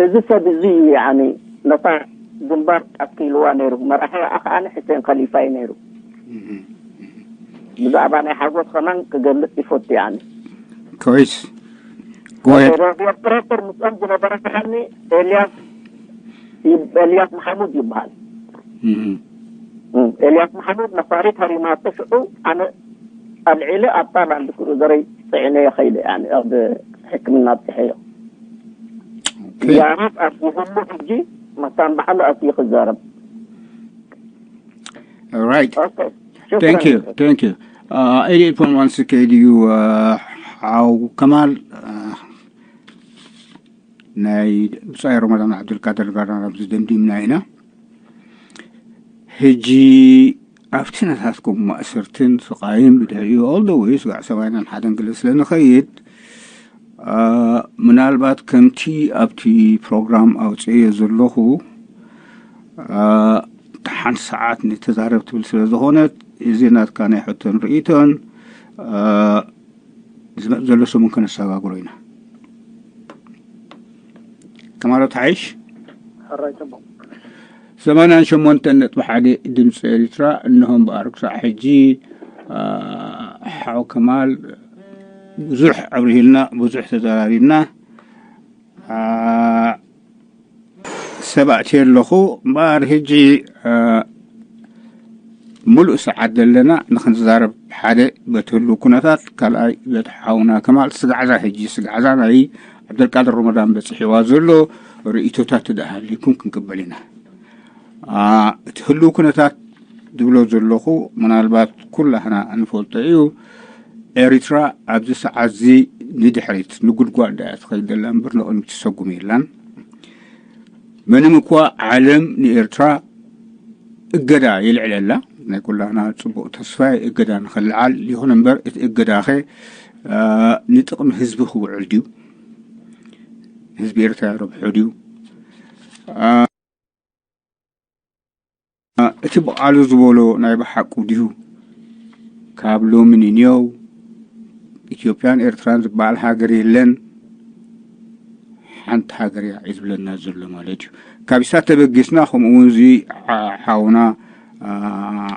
እዚ ሰብ እዚ እዩ። ያኒ ነታ ግንባር ኣትኪልዋ ነይሩ። መራሒ ከዓ ሕሴን ከሊፋ እዩ ነይሩ። ብዛዕባ ናይ ሓጎስ ከማን ክገልጽ ይፈቱ። ያኒ ኮይስ ጎሄድ ሬድዮ ኦፕሬተር ምስኦም ዝነበረ ከዓኒ ኤልያስ ይብ- ኤልያስ መሓሙድ ይበሃል። እም፣ ኤልያስ መሓሙድ ነፋሪት ሃሪማቶ ሽዑ ኣነ ኣልዒለ ኣብታ ላንድ ክሩዘረይ ፅዒነ ይኸይደ። ያኒ ኣብ ሕክምና ኣብፅሐዮ። ኦኬ ያረብ ኣብዚ ህሉ ሕጂ መታን ባዕሉ ኣትዩ ክዛረብ። ራይት ኦኬ፣ ሽክራን። Thank you, thank you. Uh, eighty-eight point one C K D U, uh, ሓው ከማል፣ uh, ናይ ብጻይ ረመዳን ዓብዱልቃድር ጋር ኣብዚ ደምዲምና ኢና። ሕጂ ኣብቲ ነታትኩም ማእሰርትን ስቓይን ብድሕሪኡ all the way ስጋዕ ሰማንያን ሓደን ገለ ስለ ንኸይድ፣ uh, ምናልባት ከምቲ ኣብቲ ፕሮግራም ኣውፅእዮ ዘለኹ፣ uh፣ ሓንቲ ሰዓት ንተዛረብ ትብል ስለ ዝኾነት፣ እዚ ናትካ ናይ ሕቶን ርእይቶን፣ uh፣ ዝመጽእ ዘሎ ሰሙን ከነሰጋግሮ ኢና። ከማሎ ተሓይሽ ሕራይ ጽቡቕ። ሰማንያን ሸሞንተን ነጥቢ ሓደ ድምፂ ኤርትራ እንሆም ብኣርክሳዕ ሕጂ፣ uh፣ ሓው ከማል ብዙሕ ኣብርሂልና፣ ብዙሕ ተዘራሪብና። Uh፣ ሰብ ኣእትየ ኣለኹ እምበኣር ሕጂ፣ uh፣ ሙሉእ ሰዓት ዘለና ንክንዛረብ፣ ሓደ በቲ ህልው ኩነታት፣ ካልኣይ በቲ ሓውና ከማል ስጋዕዛ፣ ሕጂ ስጋዕዛ ናይ ዓብደልቃድር ረመዳን በፂሕዋ ዘሎ ርእይቶታት ተደሃሊኩም ክንቅበል ኢና። Uh፣ እቲ ህልው ኩነታት ዝብሎ ዘለኹ ምናልባት ኩላህና እንፈልጦ እዩ። ኤሪትራ ኣብዚ ሰዓት እዚ ንድሕሪት ንጉድጓድ እያ ትኸይድ ዘላ እምበር ንቕድሚት ትሰጉም የላን። ምንም እኳ ዓለም ንኤርትራ እገዳ ይልዕለላ፣ ናይ ኩላህና ጽቡቕ ተስፋ እገዳ ንኸልዓል ይኹን እምበር እቲ እገዳኸ፣ uh፣ ንጥቕሚ ህዝቢ ክውዕል ድዩ? ህዝቢ ኤርትራ ረብሑ ድዩ? Uh፣ እቲ ብቓሉ ዝበሎ ናይ ብሓቁ ድዩ? ካብ ሎሚ ንንየው ኢትዮጵያን ኤርትራን ዝበሃል ሃገር የለን፣ ሓንቲ ሃገር እያ እዩ ዝብለና ዘሎ ማለት እዩ። ካብ ኢሳት ተበጊስና፣ ከምኡ እውን እዚ ሓውና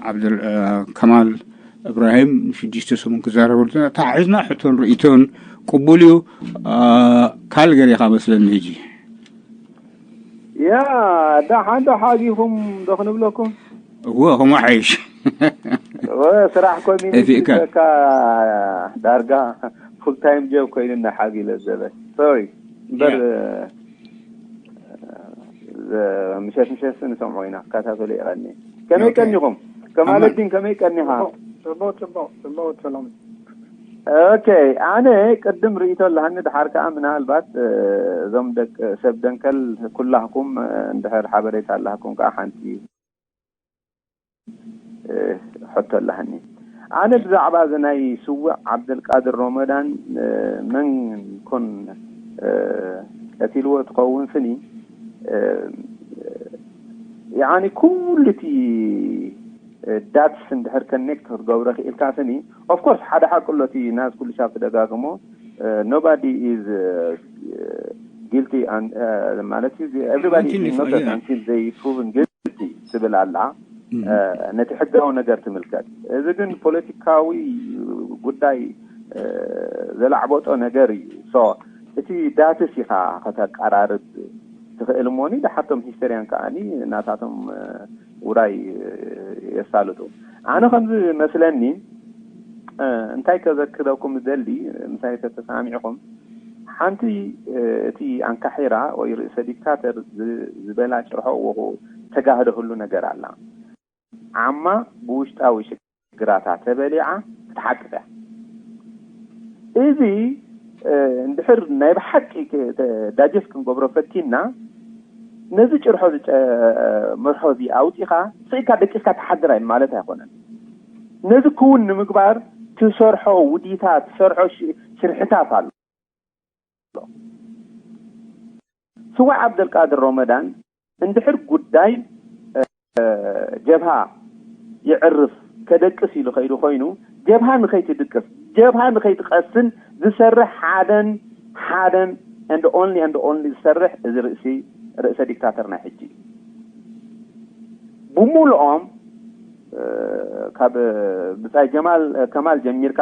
ዓብደል ከማል እብራሂም ሽዱሽተ ሰሙን ክዛረበሉ ተታሒዝና፣ ሕቶን ርእይቶን ቅቡል እዩ። ካልገሪ ኢኻ መስለኒ ሕጂ። ያ፣ ደሓን ዶ ሓጊኹም ዶ ክንብለኩም? እወ፣ ከምኡ ሓይሽ። እወ፣ ስራሕ ኮሚኒቲ እዚእካ። በቃ ዳርጋ ፉል ታይም ጆብ ኮይኑና ሓጊለ ዘበ። ሶሪ። እምበር፣ ያ። ዘ-፣ ምሸት ምሸት ንሰምዖ ኢና፣ ክከታተሉ ይቐኒ። ከመይ ኦኬ። ቀኒኹም? ከማለዲን ከመይ ቀኒኻ? ጽቡቕ፣ ጽቡቕ፣ ጽቡቕ፣ ሰላም። ኦኬ፣ ኣነ ቅድም ርእይቶ ኣለሃኒ፣ ድሓር ከኣ ምናልባት፣ እ፣ እዞም ደቅ ሰብ ደንከል ኩላህኩም፣ እ፣ እንድሕር ሓበሬታ ኣለሃኩም ከኣ ሓንቲ፣ እ፣ ሕቶ ኣለሃኒ። ኣነ ብዛዕባ እዚ ናይ ስውእ ዓብደልቃድር ሮመዳን፣ እ፣ መን ኮን፣ እ፣ ቀቲልዎ ትኸውን ስኒ፣ እ፣ ያኒ ኩሉ እቲ፣ እ፣ ዳትስ እንድሕር ከኔክት ክትገብሮ ክኢልካ ስኒ፣ ኦፍ ኮርስ ሓደ ሓቂ ኣሎ፣ እቲ ናዝ ኩሉ ሻብ ትደጋግሞ፣ እ፣ nobody is፣ እ፣ guilty and፣ እ፣ ማለት እዩ፣ everybody is Until innocent yeah. until they proven guilty ትብል ኣላ። Mhm. እ፣ ነቲ ሕጋዊ ነገር ትምልከት። እዚ ግን ፖለቲካዊ ጉዳይ፣ እ፣ ዘላዕበጦ ነገር እዩ። ሶ እቲ ዳትስ ኢኻ ከተቀራርብ ትኽእል እሞኒ፣ ደሓቶም ሂስተርያን ከኣኒ ናታቶም፣ እ፣ ውራይ፣ እ፣ የሳልጡ። ኣነ ከምዚ መስለኒ፣ እ፣ እንታይ ከዘክረኩም ደሊ፣ ምሳይ ተተሳሚዕኹም፣ ሓንቲ፣ እ፣ እቲ ኣንካሒራ ወይ ርእሰ ዲክታተር ዝ-፣ ዝበላ ጭርሖ ወኹ ተጋህደህሉ ነገር ኣላ። ዓማ ብውሽጣዊ ሽግራታ ተበሊዓ ክትሓቅፍ እያ። እዚ እንድሕር ናይ ብሓቂ ዳጀስ ክንገብሮ ፈቲና፣ ነዚ ጭርሖ ዝጨ መርሖ እዚ ኣውፂኻ ስኢካ ደቂስካ ትሓድር ኣይ ማለት ኣይኮነን። ነዚ ክውን ንምግባር ትሰርሖ ውዲታ፣ ትሰርሖ ሽርሕታት ኣሎ። ስዋዕ ዓብደልቃድር ሮመዳን እንድሕር ጉዳይ ጀብሃ ይዕርፍ፣ ከደቅስ ኢሉ ከይዱ ኮይኑ፣ ጀብሃ ንኸይትድቅስ፣ ጀብሃ ንኸይትቐስን ዝሰርሕ ሓደን ሓደን and only and only ዝሰርሕ እዚ ርእሲ ርእሰ ዲክታተር ናይ ሕጂ እዩ። ብሙሉኦም ካብ ብጻይ ጀማል ከማል ጀሚርካ፣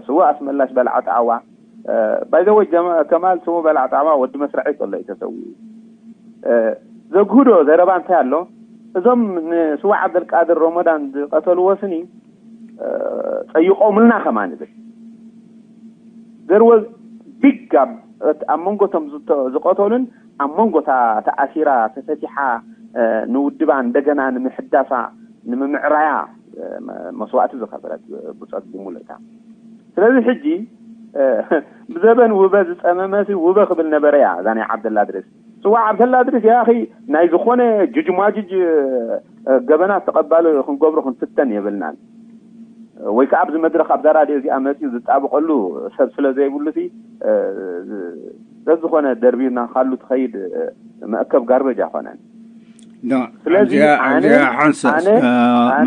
ስዋ ኣስመላሽ በልዓ ጣዕዋ፣ ባይዘወይ ከማል ስሙ በልዓ ጣዕዋ ወዲ መስርዐይ ከሎ እዩ ተሰዊኡ። ዘግህዶ ዘረባ እንታይ ኣሎ? እዞም ንስዋ ዓብደልቃድር ሮሞዳን ዝቀተልዎ ስኒ ጸይቆምልና ከማን ይብል። There was big gap ኣብ መንጎ ቶም ዝቀተሉን ኣብ መንጎ እታ ተኣሲራ ተፈቲሓ ንውድባ እንደገና ንምሕዳሳ ንምምዕራያ መስዋእቲ ዝኸፈለት ብጾት ብሙሉእታ። ስለዚ ሕጂ ብዘበን ውበ ዝጸመመሲ ውበ ክብል ነበረ እያ እዛ ናይ ዓብደላ ድሪስ። ጽዋዕ ዓብደላ ድሪስ ያኺ ናይ ዝኾነ ጅጅማጅጅ ገበናት ተቐባሊ ክንገብሮ ክንፍተን የብልናን። ወይ ከዓ ኣብዚ መድረኽ ኣብዛ ራድዮ እዚኣ መፂኡ ዝጣብቐሉ ሰብ ስለ ዘይብሉ ሲ ዘዝኾነ ደርቢና ካሉ ትኸይድ መእከብ ጋርበጅ ኣይኮነን። ስለዚ ሓንሳ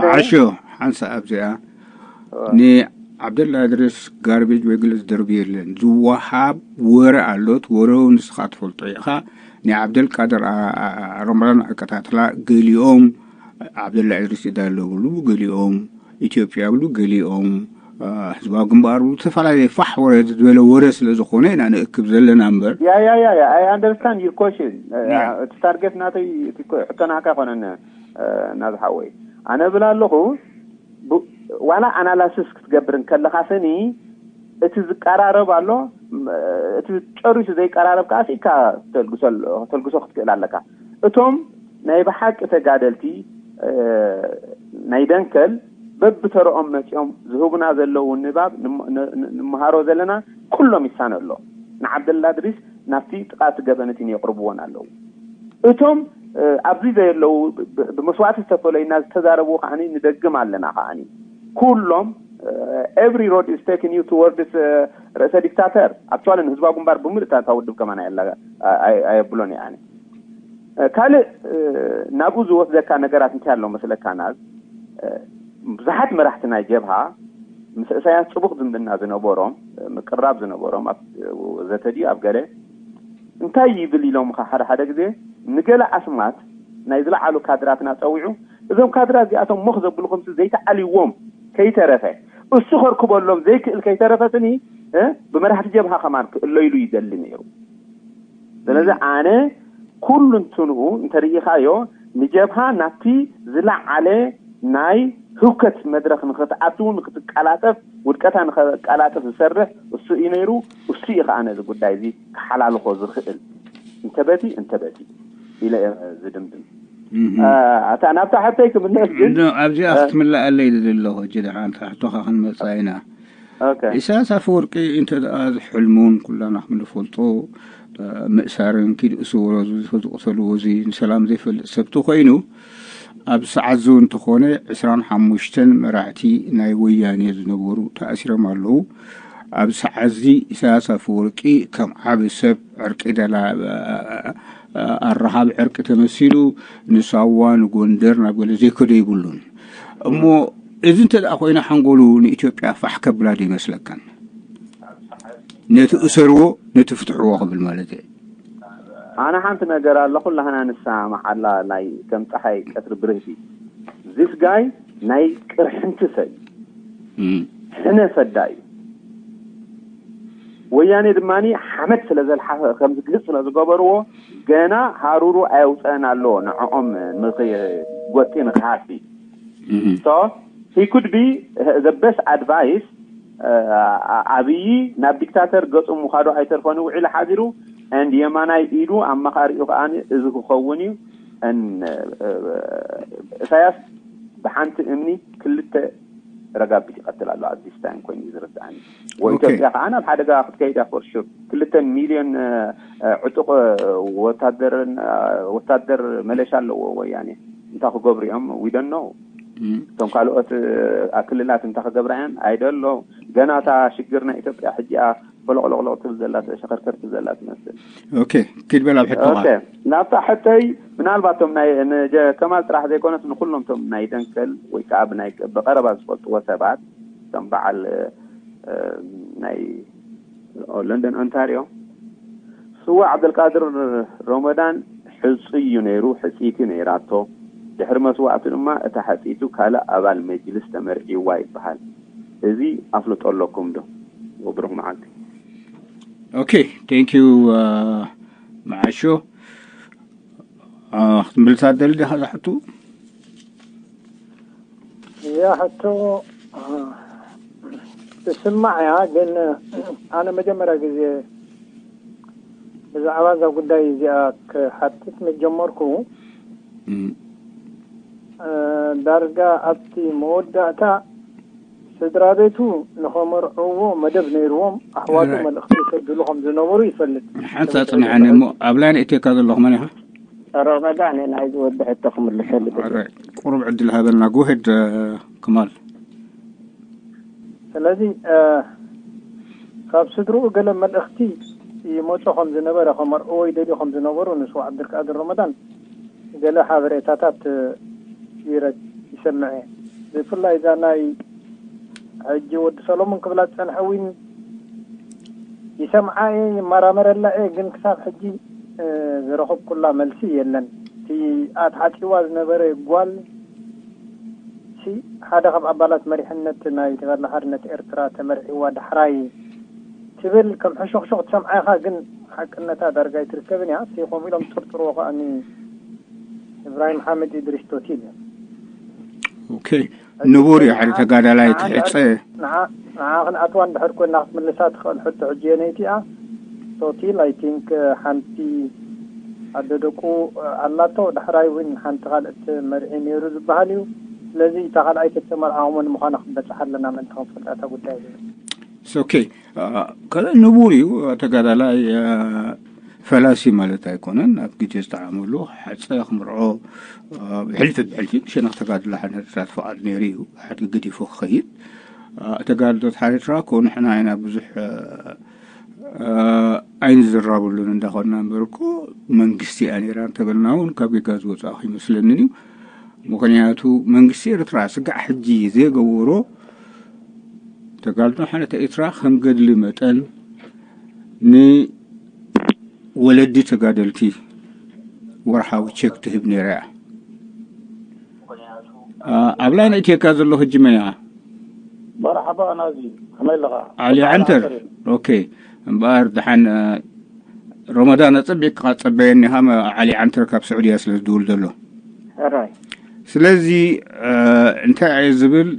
መዓሾ ሓንሳ ኣብዚኣ ንዓብደላ ድረስ ጋርቤጅ ወይ ግለ ዝደርቢ የለን። ዝወሃብ ወረ ኣሎት ወረው ንስኻ ትፈልጦ ኢኻ። ናይ ዓብደልቃድር ሮመዳን ኣከታትላ ገሊኦም ዓብደላ እድሪስ ይዳለውሉ ገሊኦም ኢትዮጵያ ብሉ ገሊኦም ህዝባዊ ግንባር ብሉ ዝተፈላለየ ፋሕ ወረ ዝበለ ወረ ስለ ዝኾነ ኢና ንእክብ ዘለና እምበር። ያ ያ ያ ያ I understand your question። እቲ ታርጌት ናተይ ሕቶ ናካ ኣይኮነን። ናዝሓወይ ኣነ ብል ኣለኹ ዋላ ኣናላስስ ክትገብር እንከለኻ ስኒ እቲ ዝቀራረብ ኣሎ እቲ ጨሪሱ ዘይቀራረብ ከዓ ስኢካ ተልግሶ ክትክእል ኣለካ። እቶም ናይ ብሓቂ ተጋደልቲ ናይ ደንከል በብተረኦም መፂኦም ዝህቡና ዘለዉ ንባብ ንምሃሮ ዘለና ኩሎም ይሳነ ኣሎ። ንዓብደላ ድሪስ ናብቲ ጥቃቲ ገበነትን የቅርብዎን ኣለዉ። እቶም ኣብዚ ዘየለዉ ብመስዋእቲ ዝተፈለዩና ዝተዛረብዎ ከዓ ንደግም ኣለና ከዓ ኩሎም every road is taking you towards ርእሰ ዲክታተር ኣክቹዋሊ ንህዝባዊ ግንባር ብምሉእ እታ ውድብ ከማን ኣየብሎን እያ። ካልእ ናብኡ ዝወስደካ ነገራት እንታይ ኣሎ መስለካ ናዝ ብዙሓት መራሕቲ ናይ ጀብሃ ምስ እሳያስ ፅቡቅ ዝምድና ዝነበሮም ምቅራብ ዝነበሮም ዘተ ድዩ ኣብ ገለ እንታይ ይብል ኢሎምካ ሓደ ሓደ ግዜ ንገለ ኣስማት ናይ ዝለዓሉ ካድራትና ፀዊዑ እዞም ካድራት እዚኣቶም ሞኽ ዘብልኹም ዘይተዓልዎም ከይተረፈ እሱ ከርክበሎም ዘይክእል ከይተረፈ ስኒ ብመራሕቲ ጀብሃ ከማን ክእለይሉ ይደሊ ነይሩ። ስለዚ ኣነ ኩሉ እንትንኡ እንተርኢኻዮ ንጀብሃ ናብቲ ዝለዓለ ናይ ህውከት መድረኽ ንክትኣትው ንክትቀላጠፍ ውድቀታ ንከቀላጥፍ ዝሰርሕ እሱ እዩ ነይሩ። እሱ እዩ ከዓ ነዚ ጉዳይ እዚ ክሓላልኾ ዝኽእል እንተበቲ እንተበቲ ኢለ ዝድምድም። ኣታ ናብታ ሕተይ ክምለስ ግን ኣብዚኣ ክትምለኣለይ ዝደለኹ ሕጂ ደሓን ሕቶኻ ክንመፃ ኢና። ኢሳያስ ኣፈወርቂ እንተ ደኣ ዝሕልሙን ኩላና ክንፈልጦ ምእሳርን ኪድ እሱ ወረዙ ዝኸዝቁተሉ ወዚ ንሰላም ዘይፈልጥ ሰብቲ ኮይኑ ኣብ ሰዓት ዙ እንተኾነ ዕስራን ሓሙሽተን መራሕቲ ናይ ወያኔ ዝነበሩ ተኣሲሮም ኣለዉ። ኣብ ሰዓት ዚ ኢሳያስ ኣፈወርቂ ከም ዓቢ ሰብ ዕርቂ ደላ ኣራኻብ ዕርቂ ተመሲሉ ንሳዋ ንጎንደር ናብ ገለ ዘይከዶ ይብሉን። እሞ እዚ እንተ ደኣ ኮይነ ሓንጎሉ ንኢትዮጵያ ፋሕ ከብላ ዶ ይመስለካን? ነቲ እሰርዎ ነቲ ፍትሕዎ ክብል ማለት እየ። ኣነ ሓንቲ ነገር ኣሎ ኩላህና ንሳ መሓላ ናይ ከም ፀሓይ ቀትሪ ብርህቲ this guy ናይ ቅርሕንቲ ሰብ እዩ። ሕነ ፈዳ እዩ። ወያኔ ድማ ሓመድ ስለ ዘልሓፈ ከምዚ ግልፅ ስለ ዝገበርዎ ገና ሃሩሩ ኣየውፀአን ኣለዎ ንዕኦም ንክጎጢ ንክሃሲ so he could be the best advice ኣብይ ናብ ዲክታተር ገፁ ምዃዱ ኣይተርፎን ውዒሉ ሓዚሩ and የማናይ ኢዱ ኣማኻሪኡ ከዓ እዚ ክኸውን እዩ እሳያስ ብሓንቲ እምኒ ክልተ ረጋቢት ይቐትል ኣሎ። ኣብ ዲስ ታይም ኮይኑ እዩ ዝርድኣኒ። ወኢትዮጵያ ከዓ ናብ ሓደጋ ክትከይድ እያ። ፎር ሹር ክልተ ሚልዮን ዕጡቕ ወታደርን ወታደር መለሻ ኣለዎ ወያኔ። እንታይ ክገብሩ እዮም? ዊደን ነው። እቶም ካልኦት ክልላት እንታይ ክገብራ እየን? ኣይደሎ። ገና እታ ሽግር ናይ ኢትዮጵያ ሕጂ እያ ፈለቕለቕለቕ ትብል ዘላ፣ ሸኸርከር ትብል ዘላ ትመስል። ኦኬ፣ ኪድ በል ኣብ ሕቶኻ። ናብታ ሕተይ ምናልባት ቶም ናይ ከማል ጥራሕ ዘይኮነስ ንኩሎም ቶም ናይ ደንከል ወይ ከዓ ብናይ ብቀረባ ዝፈልጥዎ ሰባት ከም በዓል ናይ ለንደን ኦንታሪዮ ስዋ ዓብደልቃድር ሮመዳን ሕፁይ እዩ ነይሩ፣ ሕፅይቲ ነይራቶ። ድሕሪ መስዋእቱ ድማ እታ ሕፅይቱ ካልእ ኣባል መጅልስ ተመርዒዋ ይበሃል። እዚ ኣፍልጦ ኣለኩም ዶ? ወብሩክ መዓልቲ። ኦኬ፣ ቴንክ ዩ። መዓሾ ክትምልሳ ደሊ ዲኻ ዝሓቱ? እዛ ሕቶ ትስማዕ እያ፣ ግን ኣነ መጀመርያ ግዜ ብዛዕባ እዛ ጉዳይ እዚኣ ክሓትት ምስ ጀመርኩ ዳርጋ ኣብቲ መወዳእታ ስድራ ቤቱ ንኸመርዕዎ መደብ ነይርዎም። ኣሕዋቱ መልእኽቲ ይሰድሉ ከም ዝነበሩ ይፈልጥ። ሓንሳ ጽንሓኒ እሞ ኣብ ላይን እቴካ ዘለኹ መን ኢኻ? ረመዳን ናይዚ ወዲ ሕቶ ክምልሰሉ። ቁሩብ ዕድል ሃበልና። ጎሄድ ክማል። ስለዚ ካብ ስድርኡ ገለ መልእኽቲ ይመጾ ከም ዝነበረ፣ ከመርዕዎ ይደልዩ ከም ዝነበሩ ንሱ ዓብድልቃድር ረመዳን ገለ ሓበሬታታት ይረ ይሰምዐ። ብፍላይ እዛ ናይ ሕጂ ወዲ ሰሎሞን ክብላ ዝጸንሐ እውን ይሰምዓ እየ፣ ይመራመረላ እየ፣ ግን ክሳብ ሕጂ ዝረኸብኩላ መልሲ የለን። እቲ ኣትሓጺዋ ዝነበረ ጓል ሲ ሓደ ካብ ኣባላት መሪሕነት ናይ ተጋድሎ ሓርነት ኤርትራ ተመርዒዋ ዳሕራይ ትብል ከም ሕሾኽሾኽ ትሰምዓ ኢኻ፣ ግን ሓቅነታ ዳርጋ ኣይትርከብን እያ። ሲ ከምኡ ኢሎም ዝጥርጥርዎ ከኣ እብራሂም ሓምድ ኢድሪስ ቶቲል እዮም። ኦኬ፣ ንቡር እዩ ሓደ ተጋዳላይ ትሕፀ። ንዓ ክንኣትዋ እንድሕር ኮይና ክትምልሳ ትኽእል ሕቶ ሕጂ የነይቲ እያ። ቶቲል ኣይ ቲንክ ሓንቲ ኣደ ደቁ ኣላቶ፣ ዳሕራይ እውን ሓንቲ ካልእት መርዒ ነይሩ ዝበሃል እዩ። ስለዚ እታ ካልኣይቲ ተመርዓኹሞ ንምዃና ክንበፅሓ ኣለና ምእንቲ ክንፈልጣ እታ ጉዳይ እዚ። ኦኬ፣ ንቡር እዩ ተጋዳላይ ፈላሲ ማለት ኣይኮነን። ኣብ ግዜ ዝጠዓመሉ ሓፀ ክምርዖ ብሕልፊ ብሕልፊ ሸነኽ ተጋድሎ ሓርነት ኤርትራ ፍቓድ ነይሩ እዩ። ሓድጊ ገዲፉ ክኸይድ ተጋድሎት ሓርነት ኤርትራ እኮ ንሕና ኢና ብዙሕ ኣይንዝራበሉን እንዳኾንና እምበር እኮ መንግስቲ እያ ነይራ እንተበልና እውን ካብ ጌጋ ዝወፃእኹ ይመስለንን እዩ። ምኽንያቱ መንግስቲ ኤርትራ ስጋዕ ሕጂ ዘይገበሮ ተጋድሎ ሓርነት ኤርትራ ከም ገድሊ መጠን ንወለዲ ተጋደልቲ ወርሓዊ ቸክ ትህብ ነይራ እያ። ኣብ ላይን እትየካ ዘሎ ሕጂ መን ኢኻ? መርሓባ ናዚ፣ ከመይ ኣለኻ? ዓሊ ዓንተር። ኦኬ፣ እምበኣር ደሓን ረመዳን ኣጸቢቕካ ጸበየኒ ኢኻ። ዓሊ ዓንተር ካብ ስዑድያ ስለ ዝድውል ዘሎ። ስለዚ እንታይ እየ ዝብል፣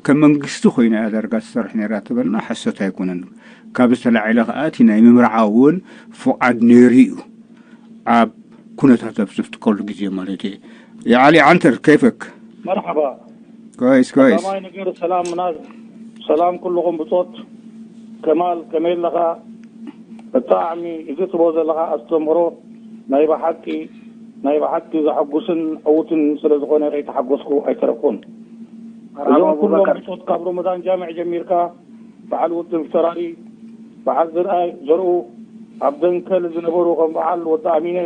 ከም መንግስቲ ኮይና እያ ዳርጋ ትሰርሕ ነይራ ትበልና ሓሶት ኣይኮነን። ካብ ዝተላዕለ ከኣ እቲ ናይ ምምርዓው እውን ፍቓድ ነይሩ እዩ፣ ኣብ ኩነታት ኣብ ዝፍትከሉ ግዜ ማለት እዩ። የዓሊ ዓንተር ከይፈክ? መርሓባ። ኮይስ ኮይስ። ቀዳማይ ነገር ሰላም ምናዝ፣ ሰላም ኩልኹም ብጾት። ከማል ከመይ ኣለኻ? ብጣዕሚ እዚ ትቦ ዘለኻ ኣስተምህሮ ናይ ብሓቂ ናይ ብሓቂ ዘሐጉስን ዕዉትን ስለ ዝኾነ ከይተሓጎስኩ ኣይተረፍኩን። እዞም ኩሎም ብጾት ካብ ሮመዳን ጃምዕ ጀሚርካ በዓል ውድብ ተራሪ በዓል ዝርኣይ ዘርኡ ኣብ ደንከል ዝነበሩ ከም በዓል ወዲ ኣሚነ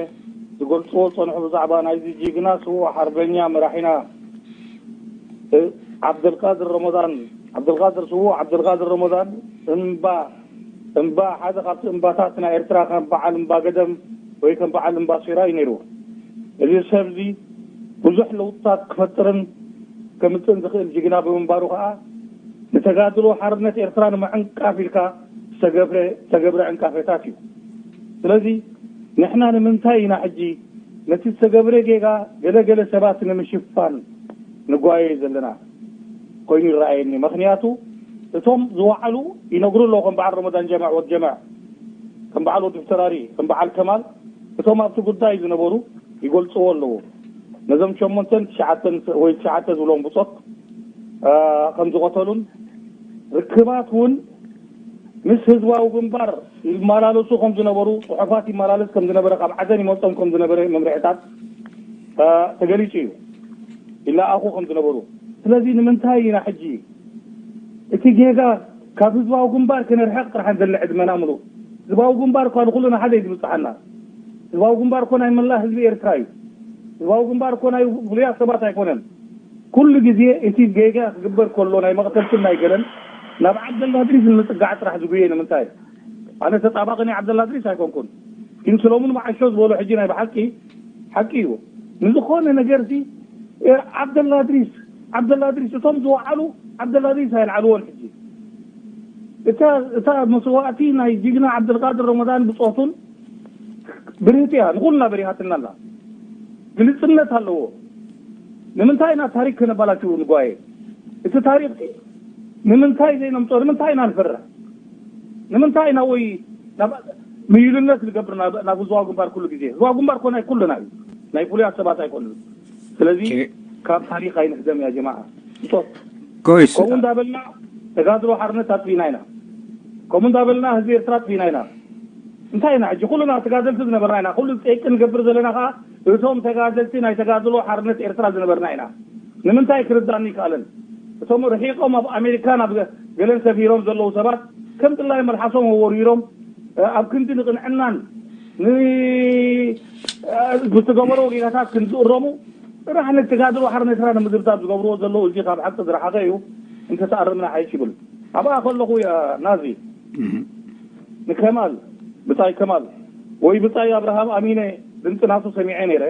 ዝገልፅዎ ዝፀንሑ ብዛዕባ ናይዚ ጅግና ስዉእ ሓርበኛ መራሒና ዓብደልቃድር ረመዳን ዓብደልቃድር ስዉእ ዓብደልቃድር ረመዳን እምባ እምባ ሓደ ካብቲ እምባታት ናይ ኤርትራ ከም በዓል እምባ ገደም ወይ ከም በዓል እምባ ሴራ እዩ ነይሩ። እዚ ሰብ እዚ ብዙሕ ለውጥታት ክፈጥርን ከምፅእን ዝኽእል ጅግና ብምንባሩ ከዓ ንተጋድሎ ሓርነት ኤርትራ ንምዕንቃፍ ኢልካ ዝተገብረ ዝተገብረ ዕንቃፌታት እዩ። ስለዚ ንሕና ንምንታይ ኢና ሕጂ ነቲ ዝተገብረ ጌጋ ገለገለ ሰባት ንምሽፋን ንጓየ ዘለና ኮይኑ ይረኣየኒ። ምክንያቱ እቶም ዝወዓሉ ይነግሩ ኣለዉ ከም በዓል ረመዳን ጀማዕ ወድ ጀማዕ ከም በዓል ወዲ ፍተራሪ ከም በዓል ከማል እቶም ኣብቲ ጉዳይ ዝነበሩ ይገልፅዎ ኣለዉ። ነዞም ሸሞንተን ትሽዓተን ወይ ትሽዓተ ዝብሎም ብፆት ከም ዝቐተሉን ርክባት እውን ምስ ህዝባዊ ግንባር ይመላለሱ ከም ዝነበሩ፣ ጽሑፋት ይመላለስ ከም ዝነበረ፣ ካብ ዓደን ይመጾም ከም ዝነበረ መምርሕታት ተገሊጹ እዩ። ይለኣኹ ከም ዝነበሩ። ስለዚ ንምንታይ ኢና ሕጂ እቲ ጌጋ ካብ ህዝባዊ ግንባር ክንርሕቕ ጥራሕ ዘለ ዕድመና ምሉእ? ህዝባዊ ግንባር እኳ ንኹልና ሓደ እዩ ዝብጽሓና። ህዝባዊ ግንባር እኮ ናይ መላእ ህዝቢ ኤርትራ እዩ። ህዝባዊ ግንባር እኮ ናይ ፍሉያት ሰባት ኣይኮነን። ኩሉ ግዜ እቲ ጌጋ ክግበር ከሎ ናይ መቕተልትን ናይ ገለን ናብ ዓብደላ ድሪስ ንምጽጋዕ ጥራሕ ዝጉየ ንምንታይ? ኣነ ተጣባቒ ናይ ዓብደላ ድሪስ ኣይኮንኩን። ግን ሰሎሙን መዓሾ ዝበሎ ሕጂ ናይ ብሓቂ ሓቂ እዩ። ንዝኾነ ነገርሲ ዓብደላ ድሪስ ዓብደላ ድሪስ እቶም ዝወዓሉ ዓብደላ ድሪስ ኣይልዓልዎን። ሕጂ እታ እታ መስዋእቲ ናይ ጅግና ዓብደልቃድር ረመዳን ብጾቱን ብርህቲ እያ፣ ንኹልና በሪሃትና ኣላ። ግልጽነት ኣለዎ። ንምንታይ ኢና ታሪክ ከነባላሽው ንጓየ? እቲ ታሪክ ንምንታይ ዘይነምጾ? ንምንታይ ኢና ንፈርሕ? ንምንታይ ኢና ወይ ናብ ምይልነት ንገብር ናብ ህዝባዊ ግንባር ኩሉ ግዜ? ህዝባዊ ግንባር ኮ ናይ ኩልና እዩ፣ ናይ ፍሉያት ሰባት ኣይኮንን። ስለዚ ካብ ታሪክ ኣይንሕደም ያ ጀማዓ። እቶ ኮይስ ከምኡ እንዳበልና ተጋድሎ ሓርነት ኣጥፊና ኢና። ከምኡ እንዳበልና ህዝቢ ኤርትራ ኣጥፊና ኢና። እንታይ ኢና ሕጂ ኩልና ተጋደልቲ ዝነበርና ኢና። ኩሉ ጸይቂ ንገብር ዘለና ከዓ እቶም ተጋደልቲ ናይ ተጋድሎ ሓርነት ኤርትራ ዝነበርና ኢና። ንምንታይ ክርዳኒ ይከኣለን? እቶም ርሒቆም ኣብ ኣሜሪካን ኣብ ገለን ሰፊሮም ዘለዉ ሰባት ከም ጥላይ መልሓሶም ወርዊሮም ኣብ ክንዲ ንቕንዕናን ብዝገበሮ ጌጋታት ክንዝእረሙ ጥራሕ ነቲ ተጋድሎ ሓርነት ኤርትራ ንምዝብጣብ ዝገብርዎ ዘለዉ እዚ ካብ ሓቂ ዝረሓቐ እዩ። እንተተኣረምና ሓይሽ ይብል። ኣብኣ ከለኹ እያ ናዚ ንከማል ብጻይ ከማል ወይ ብጻይ ኣብርሃም ኣሚነ ድምፂ ናቱ ሰሚዐ ነይረ።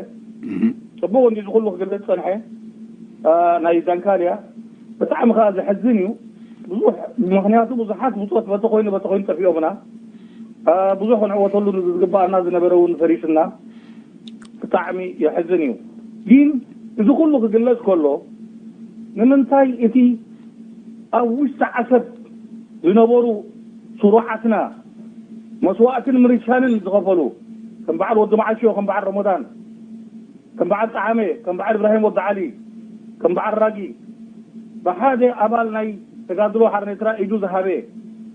ጽቡቕ እንዲ ዝኩሉ ክገልጽ ጸንሐ። ናይ ዳንካልያ ብጣዕሚ ከዓ ዘሕዝን እዩ። ብዙሕ ምክንያቱ ብዙሓት ብፆት በቲ ኮይኑ በቲ ኮይኑ ጠፊኦምና። ብዙሕ ክንዕወተሉ ዝግባኣና ዝነበረ እውን ፈሪሱና። ብጣዕሚ የሕዝን እዩ። ግን እዚ ኩሉ ክግለጽ ከሎ ንምንታይ እቲ ኣብ ውሽጢ ዓሰብ ዝነበሩ ስሩዓትና መስዋእትን ምርሻንን ዝኸፈሉ ከም በዓል ወዲ መዓሾ፣ ከም በዓል ረመዳን፣ ከም በዓል ጠዓመ፣ ከም በዓል እብራሂም ወዲ ዓሊ፣ ከም በዓል ራጊ ብሓደ ኣባል ናይ ተጋድሎ ሓርነት ኤርትራ ኢዱ ዝሃበ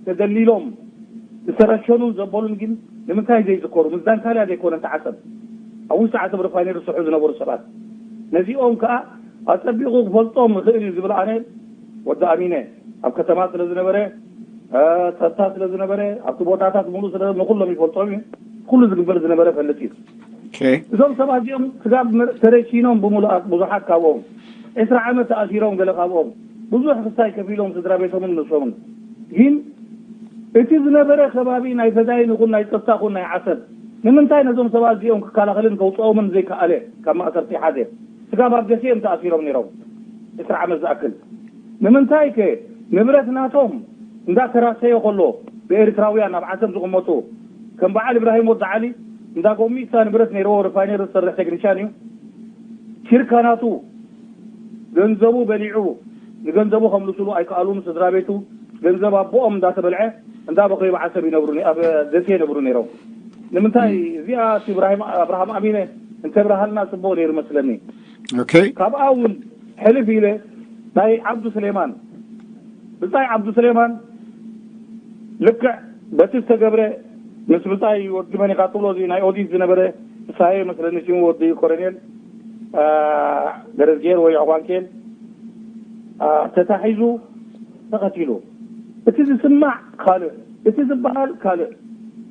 ተደሊሎም ዝተረሸኑን ዘበሉን ግን ንምንታይ ዘይዝከሩ? ምስ ዳንካልያ ዘይኮነ እንተ ዓሰብ ኣብ ውሽጢ ዓሰብ ሪፋይነሪ ዝሰርሑ ዝነበሩ ሰባት ነዚኦም ከዓ ኣጸቢቑ ክፈልጦም ይኽእል እዩ ዝብል ኣነ ወዲ ኣሚነ ኣብ ከተማ ስለ ዝነበረ ጸጥታ ስለ ዝነበረ ኣብቲ ቦታታት ሙሉእ ስለ ንኩሎም ይፈልጦም እዩ። ኩሉ ዝግበር ዝነበረ ፈልጥ እዩ። እዞም ሰባት እዚኦም ስጋብ ተረሺኖም ብምሉኣት ብዙሓት ካብኦም ዕስራ ዓመት ተኣሲሮም ገለ ካብኦም ብዙሕ ክስታይ ከፊሎም ስድራ ቤቶምን ነብሶምን ግን እቲ ዝነበረ ከባቢ ናይ ፈዳይን ይኹን ናይ ጸጥታ ይኹን ናይ ዓሰብ ንምንታይ ነዞም ሰባት እዚኦም ክከላኸልን ከውፅኦምን ዘይከኣለ ካብ ማእሰርቲ ሓደ ስጋብ ኣብ ደሴ እዮም ተኣሲሮም ነይሮም ዕስራ ዓመት ዝኣክል ንምንታይ ከ ንብረት ናቶም እንዳተራሰየ ከሎ ብኤርትራውያን ኣብ ዓሰብ ዝቕመጡ ከም በዓል እብራሂም ወዲ ዓሊ እንዳ ጎሚሳ ንብረት ነይርዎ ሪፋይነሪ ዝሰርሕ ቴክኒሻን እዩ ሽርካ ናቱ ገንዘቡ በሊዑ ንገንዘቡ ከምልስሉ ኣይከኣሉን ስድራ ቤቱ ገንዘብ ኣቦኦም እንዳተበልዐ እንዳ በኸዩ ብዓሰብ ይነብሩ ኣብ ደሴ ይነብሩ ነይሮም ንምንታይ እዚኣ እብራሂም ኣብርሃም ኣሚነ እንተብርሃልና ፅቡቅ ነይሩ መስለኒ ካብኣ እውን ሕልፍ ኢለ ናይ ዓብዱ ስሌማን ብፃይ ዓብዱ ስሌማን ልክዕ በቲ ዝተገብረ ምስ ብፃይ ወዲ መን ኢኻ ትብሎ እዚ ናይ ኦዲት ዝነበረ ፍሳሄ መስለኒ ሽሙ ወዲ ኮረኔል ደረዝጌር ወይ ዕቋንኬል ተታሒዙ ተኸቲሉ እቲ ዝስማዕ ካልእ እቲ ዝበሃል ካልእ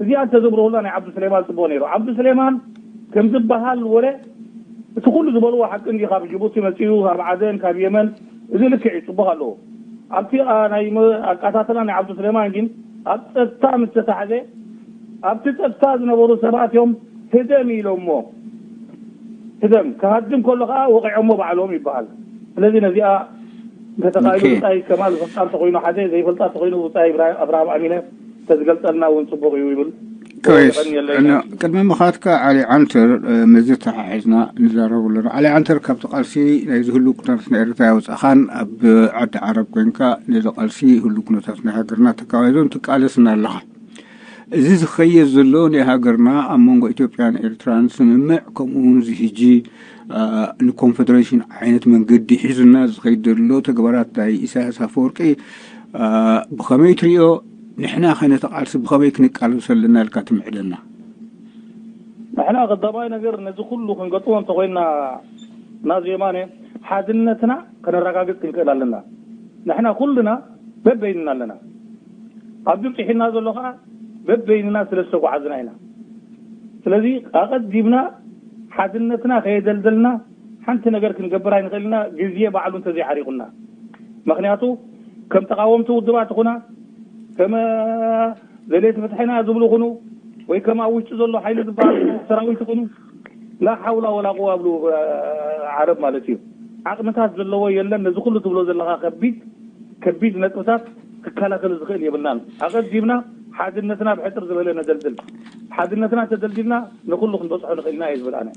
እዚኣ እንተዘብርሁላ ናይ ዓብዱ ስሌማን ፅቡቅ ነይሩ ዓብዱ ስሌማን ከም ዝበሃል ወረ እቲ ኩሉ ዝበልዎ ሓቂ እንዲ ካብ ጅቡቲ መፅኡ ካብ ዓደን ካብ የመን እዚ ልክዕ እዩ ፅቡቅ ኣለዎ ኣብቲ ናይ ኣቃታተላ ናይ ዓብዱ ስሌማን ግን ኣብ ፀጥታ ምስ ተታሕዘ ኣብቲ ፀጥታ ዝነበሩ ሰባት እዮም ህደም ኢሎሞ ህደም ክሃድም ከሎ ከዓ ወቂዖሞ ባዕሎም ይበሃል ስለዚ ነዚኣ እንተተኻኢሉ ብፃይ ከማል ዝፈልጣ እንተኮይኑ ሓደ ዘይፈልጣ እንተኮይኑ ብፃይ ኣብርሃም ኣሚነ ተዝገልፀልና እውን ፅቡቅ እዩ ይብል ቅድሚ ምኻትካ ዓሊ ዓንተር ምስዚ ተሓሒዝና ንዛረቡ ኣለና ዓሊ ዓንተር ካብቲ ቃልሲ ናይ ዝህሉ ኩነታት ናይ ኤርትራ ያውፃኻን ኣብ ዓዲ ዓረብ ኮንካ ነዚ ቃልሲ ህሉ ኩነታት ናይ ሃገርና ተካባይዞን ትቃለስና ኣለኻ እዚ ዝኸየድ ዘሎ ናይ ሃገርና ኣብ መንጎ ኢትዮጵያን ኤርትራን ስምምዕ፣ ከምኡ እውን እዚ ሕጂ፣ አ፣ ንኮንፈደሬሽን ዓይነት መንገዲ ሒዙና ዝኸይድ ዘሎ ተግባራት ናይ ኢሳያስ ኣፈወርቂ፣ አ፣ ብኸመይ ትሪኦ? ንሕና ኸ ነቲ ቃልሲ ብኸመይ ክንቃለሶ ኣለና ኢልካ ትምዕደና? ንሕና ቀዳማይ ነገር ነዚ ኩሉ ክንገጥሞ እንተኾይንና፣ ናዚ የማነ፣ ሓድነትና ከነረጋግጽ ክንክእል ኣለና። ንሕና ኩልና በበይንና ኣለና። ኣብ ግብጺ ሒና ዘሎ ኸዓ በበይንና ስለ ዝተጓዓዝና ኢና። ስለዚ ኣቐዲምና ሓድነትና ከየደልደልና ሓንቲ ነገር ክንገብር ኣይንኽእል ኢና፣ ግዜ ባዕሉ እንተዘይዓሪቑና። ምኽንያቱ ከም ተቓወምቲ ውድባት ይኹና፣ ከም፣ እ፣ ደለይቲ ፍትሒ ኢና ዝብሉ ይኹኑ፣ ወይ ከም ኣብ ውሽጢ ዘሎ ሓይሊ ዝበሃል ሰራዊት ይኹኑ፣ ላ ሓውላ ወላ ቁዋ ብሉ፣ እ፣ ዓረብ ማለት እዩ። ዓቕምታት ዘለዎ የለን። ነዚ ኩሉ ትብሎ ዘለኻ ከቢድ፣ ከቢድ ነጥብታት ክከላኸል ዝኽእል የብልናን። ኣቐዲምና ሓድነትና ብሕጽር ዝበለ ነደልድል። ሓድነትና ተደልዲልና ንኹሉ ክንበጽሖ ንኽእል ኢና እየ ዝብል ኣነ።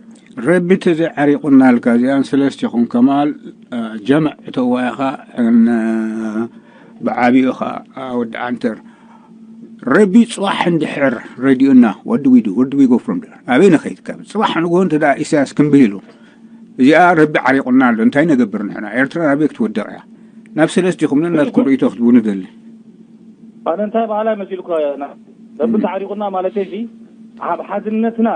ረቢ ተዘይዓሪቑና ኢልካ እዚኣን ሰለስቲኹም ከማል፣ እ፣ ጀምዕ እተዋ ኢኻ፣ ን-፣ ብዓቢኡ ኸዓ፣ እ፣ ወዲ ዓንተር፣ ረቢ ጽባሕ እንድሕር ረዲኡና፣ what do we do? Where do we go from there? ኣበይ ንኸይድ ካብ ጽባሕ ንግሆ እንተ ደኣ ኢሳያስ ክምብል ኢሉ፣ እዚኣ ረቢ ዓሪቑና ኣሎ፣ እንታይ ነገብር ንሕና? ኤርትራ ኣበይ ክትወድቕ እያ? ናብ ሰለስቲኹም ነናትኩም ርእይቶ ክትቡ ንደሊ። ኣነ እንታይ በሃላይ መሲሉካ? ና-፣ ረቢ ተዓሪቑና ማለት እዚ፣ ኣብ ሓድነትና፣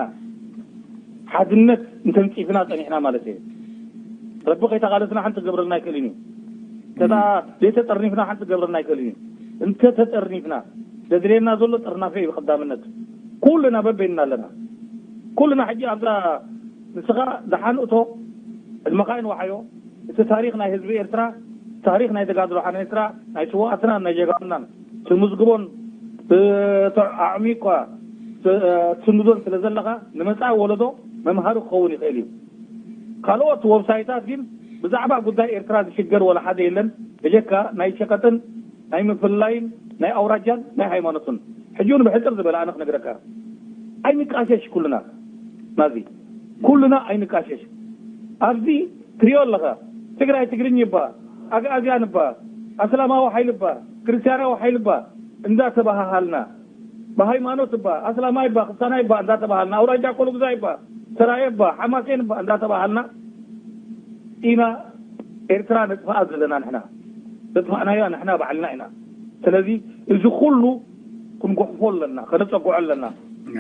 ሓድነት እንተንጺፍና ጸኒሕና ማለት እዩ። ረቢ ከይተቓለስና ሓንቲ ክገብረልና ኣይክእልን እዩ። እንተ ደኣ ዘይተጠርኒፍና ሓንቲ ክገብረልና ኣይክእልን እዩ። እንተ ተጠርኒፍና፣ ዘድልየና ዘሎ ጥርናፈ እዩ ብቐዳምነት። ኩልና በበይንና ኣለና። ኩልና ሕጂ ኣብዛ ንስኻ ደሓን እቶ፣ ዕድመኻ ይንዋሓዮ። እቲ ታሪኽ ናይ ህዝቢ ኤርትራ፣ ታሪኽ ናይ ተጋድሎ ሓርነት ኤርትራ፣ ናይ ስውኣትናን ናይ ጀጋኑናን ትምዝግቦን፣ እ፣ ተ-፣ ኣዕሚቕካ ት-፣ ትስንዶን ስለ ዘለኻ፣ ንመጻኢ ወለዶ መምሃሪ ክኸውን ይኽእል እዩ። ካልኦት ወብሳይታት ግን ብዛዕባ ጉዳይ ኤርትራ ዝሽገር ወላ ሓደ የለን፣ ብጀካ ናይ ሸቀጥን ናይ ምፍልላይን ናይ ኣውራጃን ናይ ሃይማኖትን። ሕጂ እውን ብሕጽር ዝበለ ኣነ ክነግረካ፣ ኣይንቃሸሽ ኩልና ናዚ፣ ኩልና ኣይንቃሸሽ። ኣብዚ ትሪኦ ኣለኻ፣ ትግራይ ትግርኝ ይባ፣ ኣግኣዝያን እባ፣ ኣስላማዊ ሓይሊ እባ፣ ክርስትያናዊ ሓይሊ እባ እንዳተባሃሃልና፣ ብሃይማኖት እባ፣ ኣስላማይ እባ፣ ክስታናይ እባ እንዳተባሃልና፣ ኣውራጃ ኮሎጉዛይ እባ፣ ሰራየ እባ፣ ሓማሴን እባ እንዳተባሃልና ኢና ኤርትራ ነጥፍኣ ዘለና ንሕና። ዘጥፋእናያ ንሕና ባዕልና ኢና። ስለዚ እዚ ኩሉ ክንጎሕፎ ኣለና፣ ከነጸግዖ ኣለና።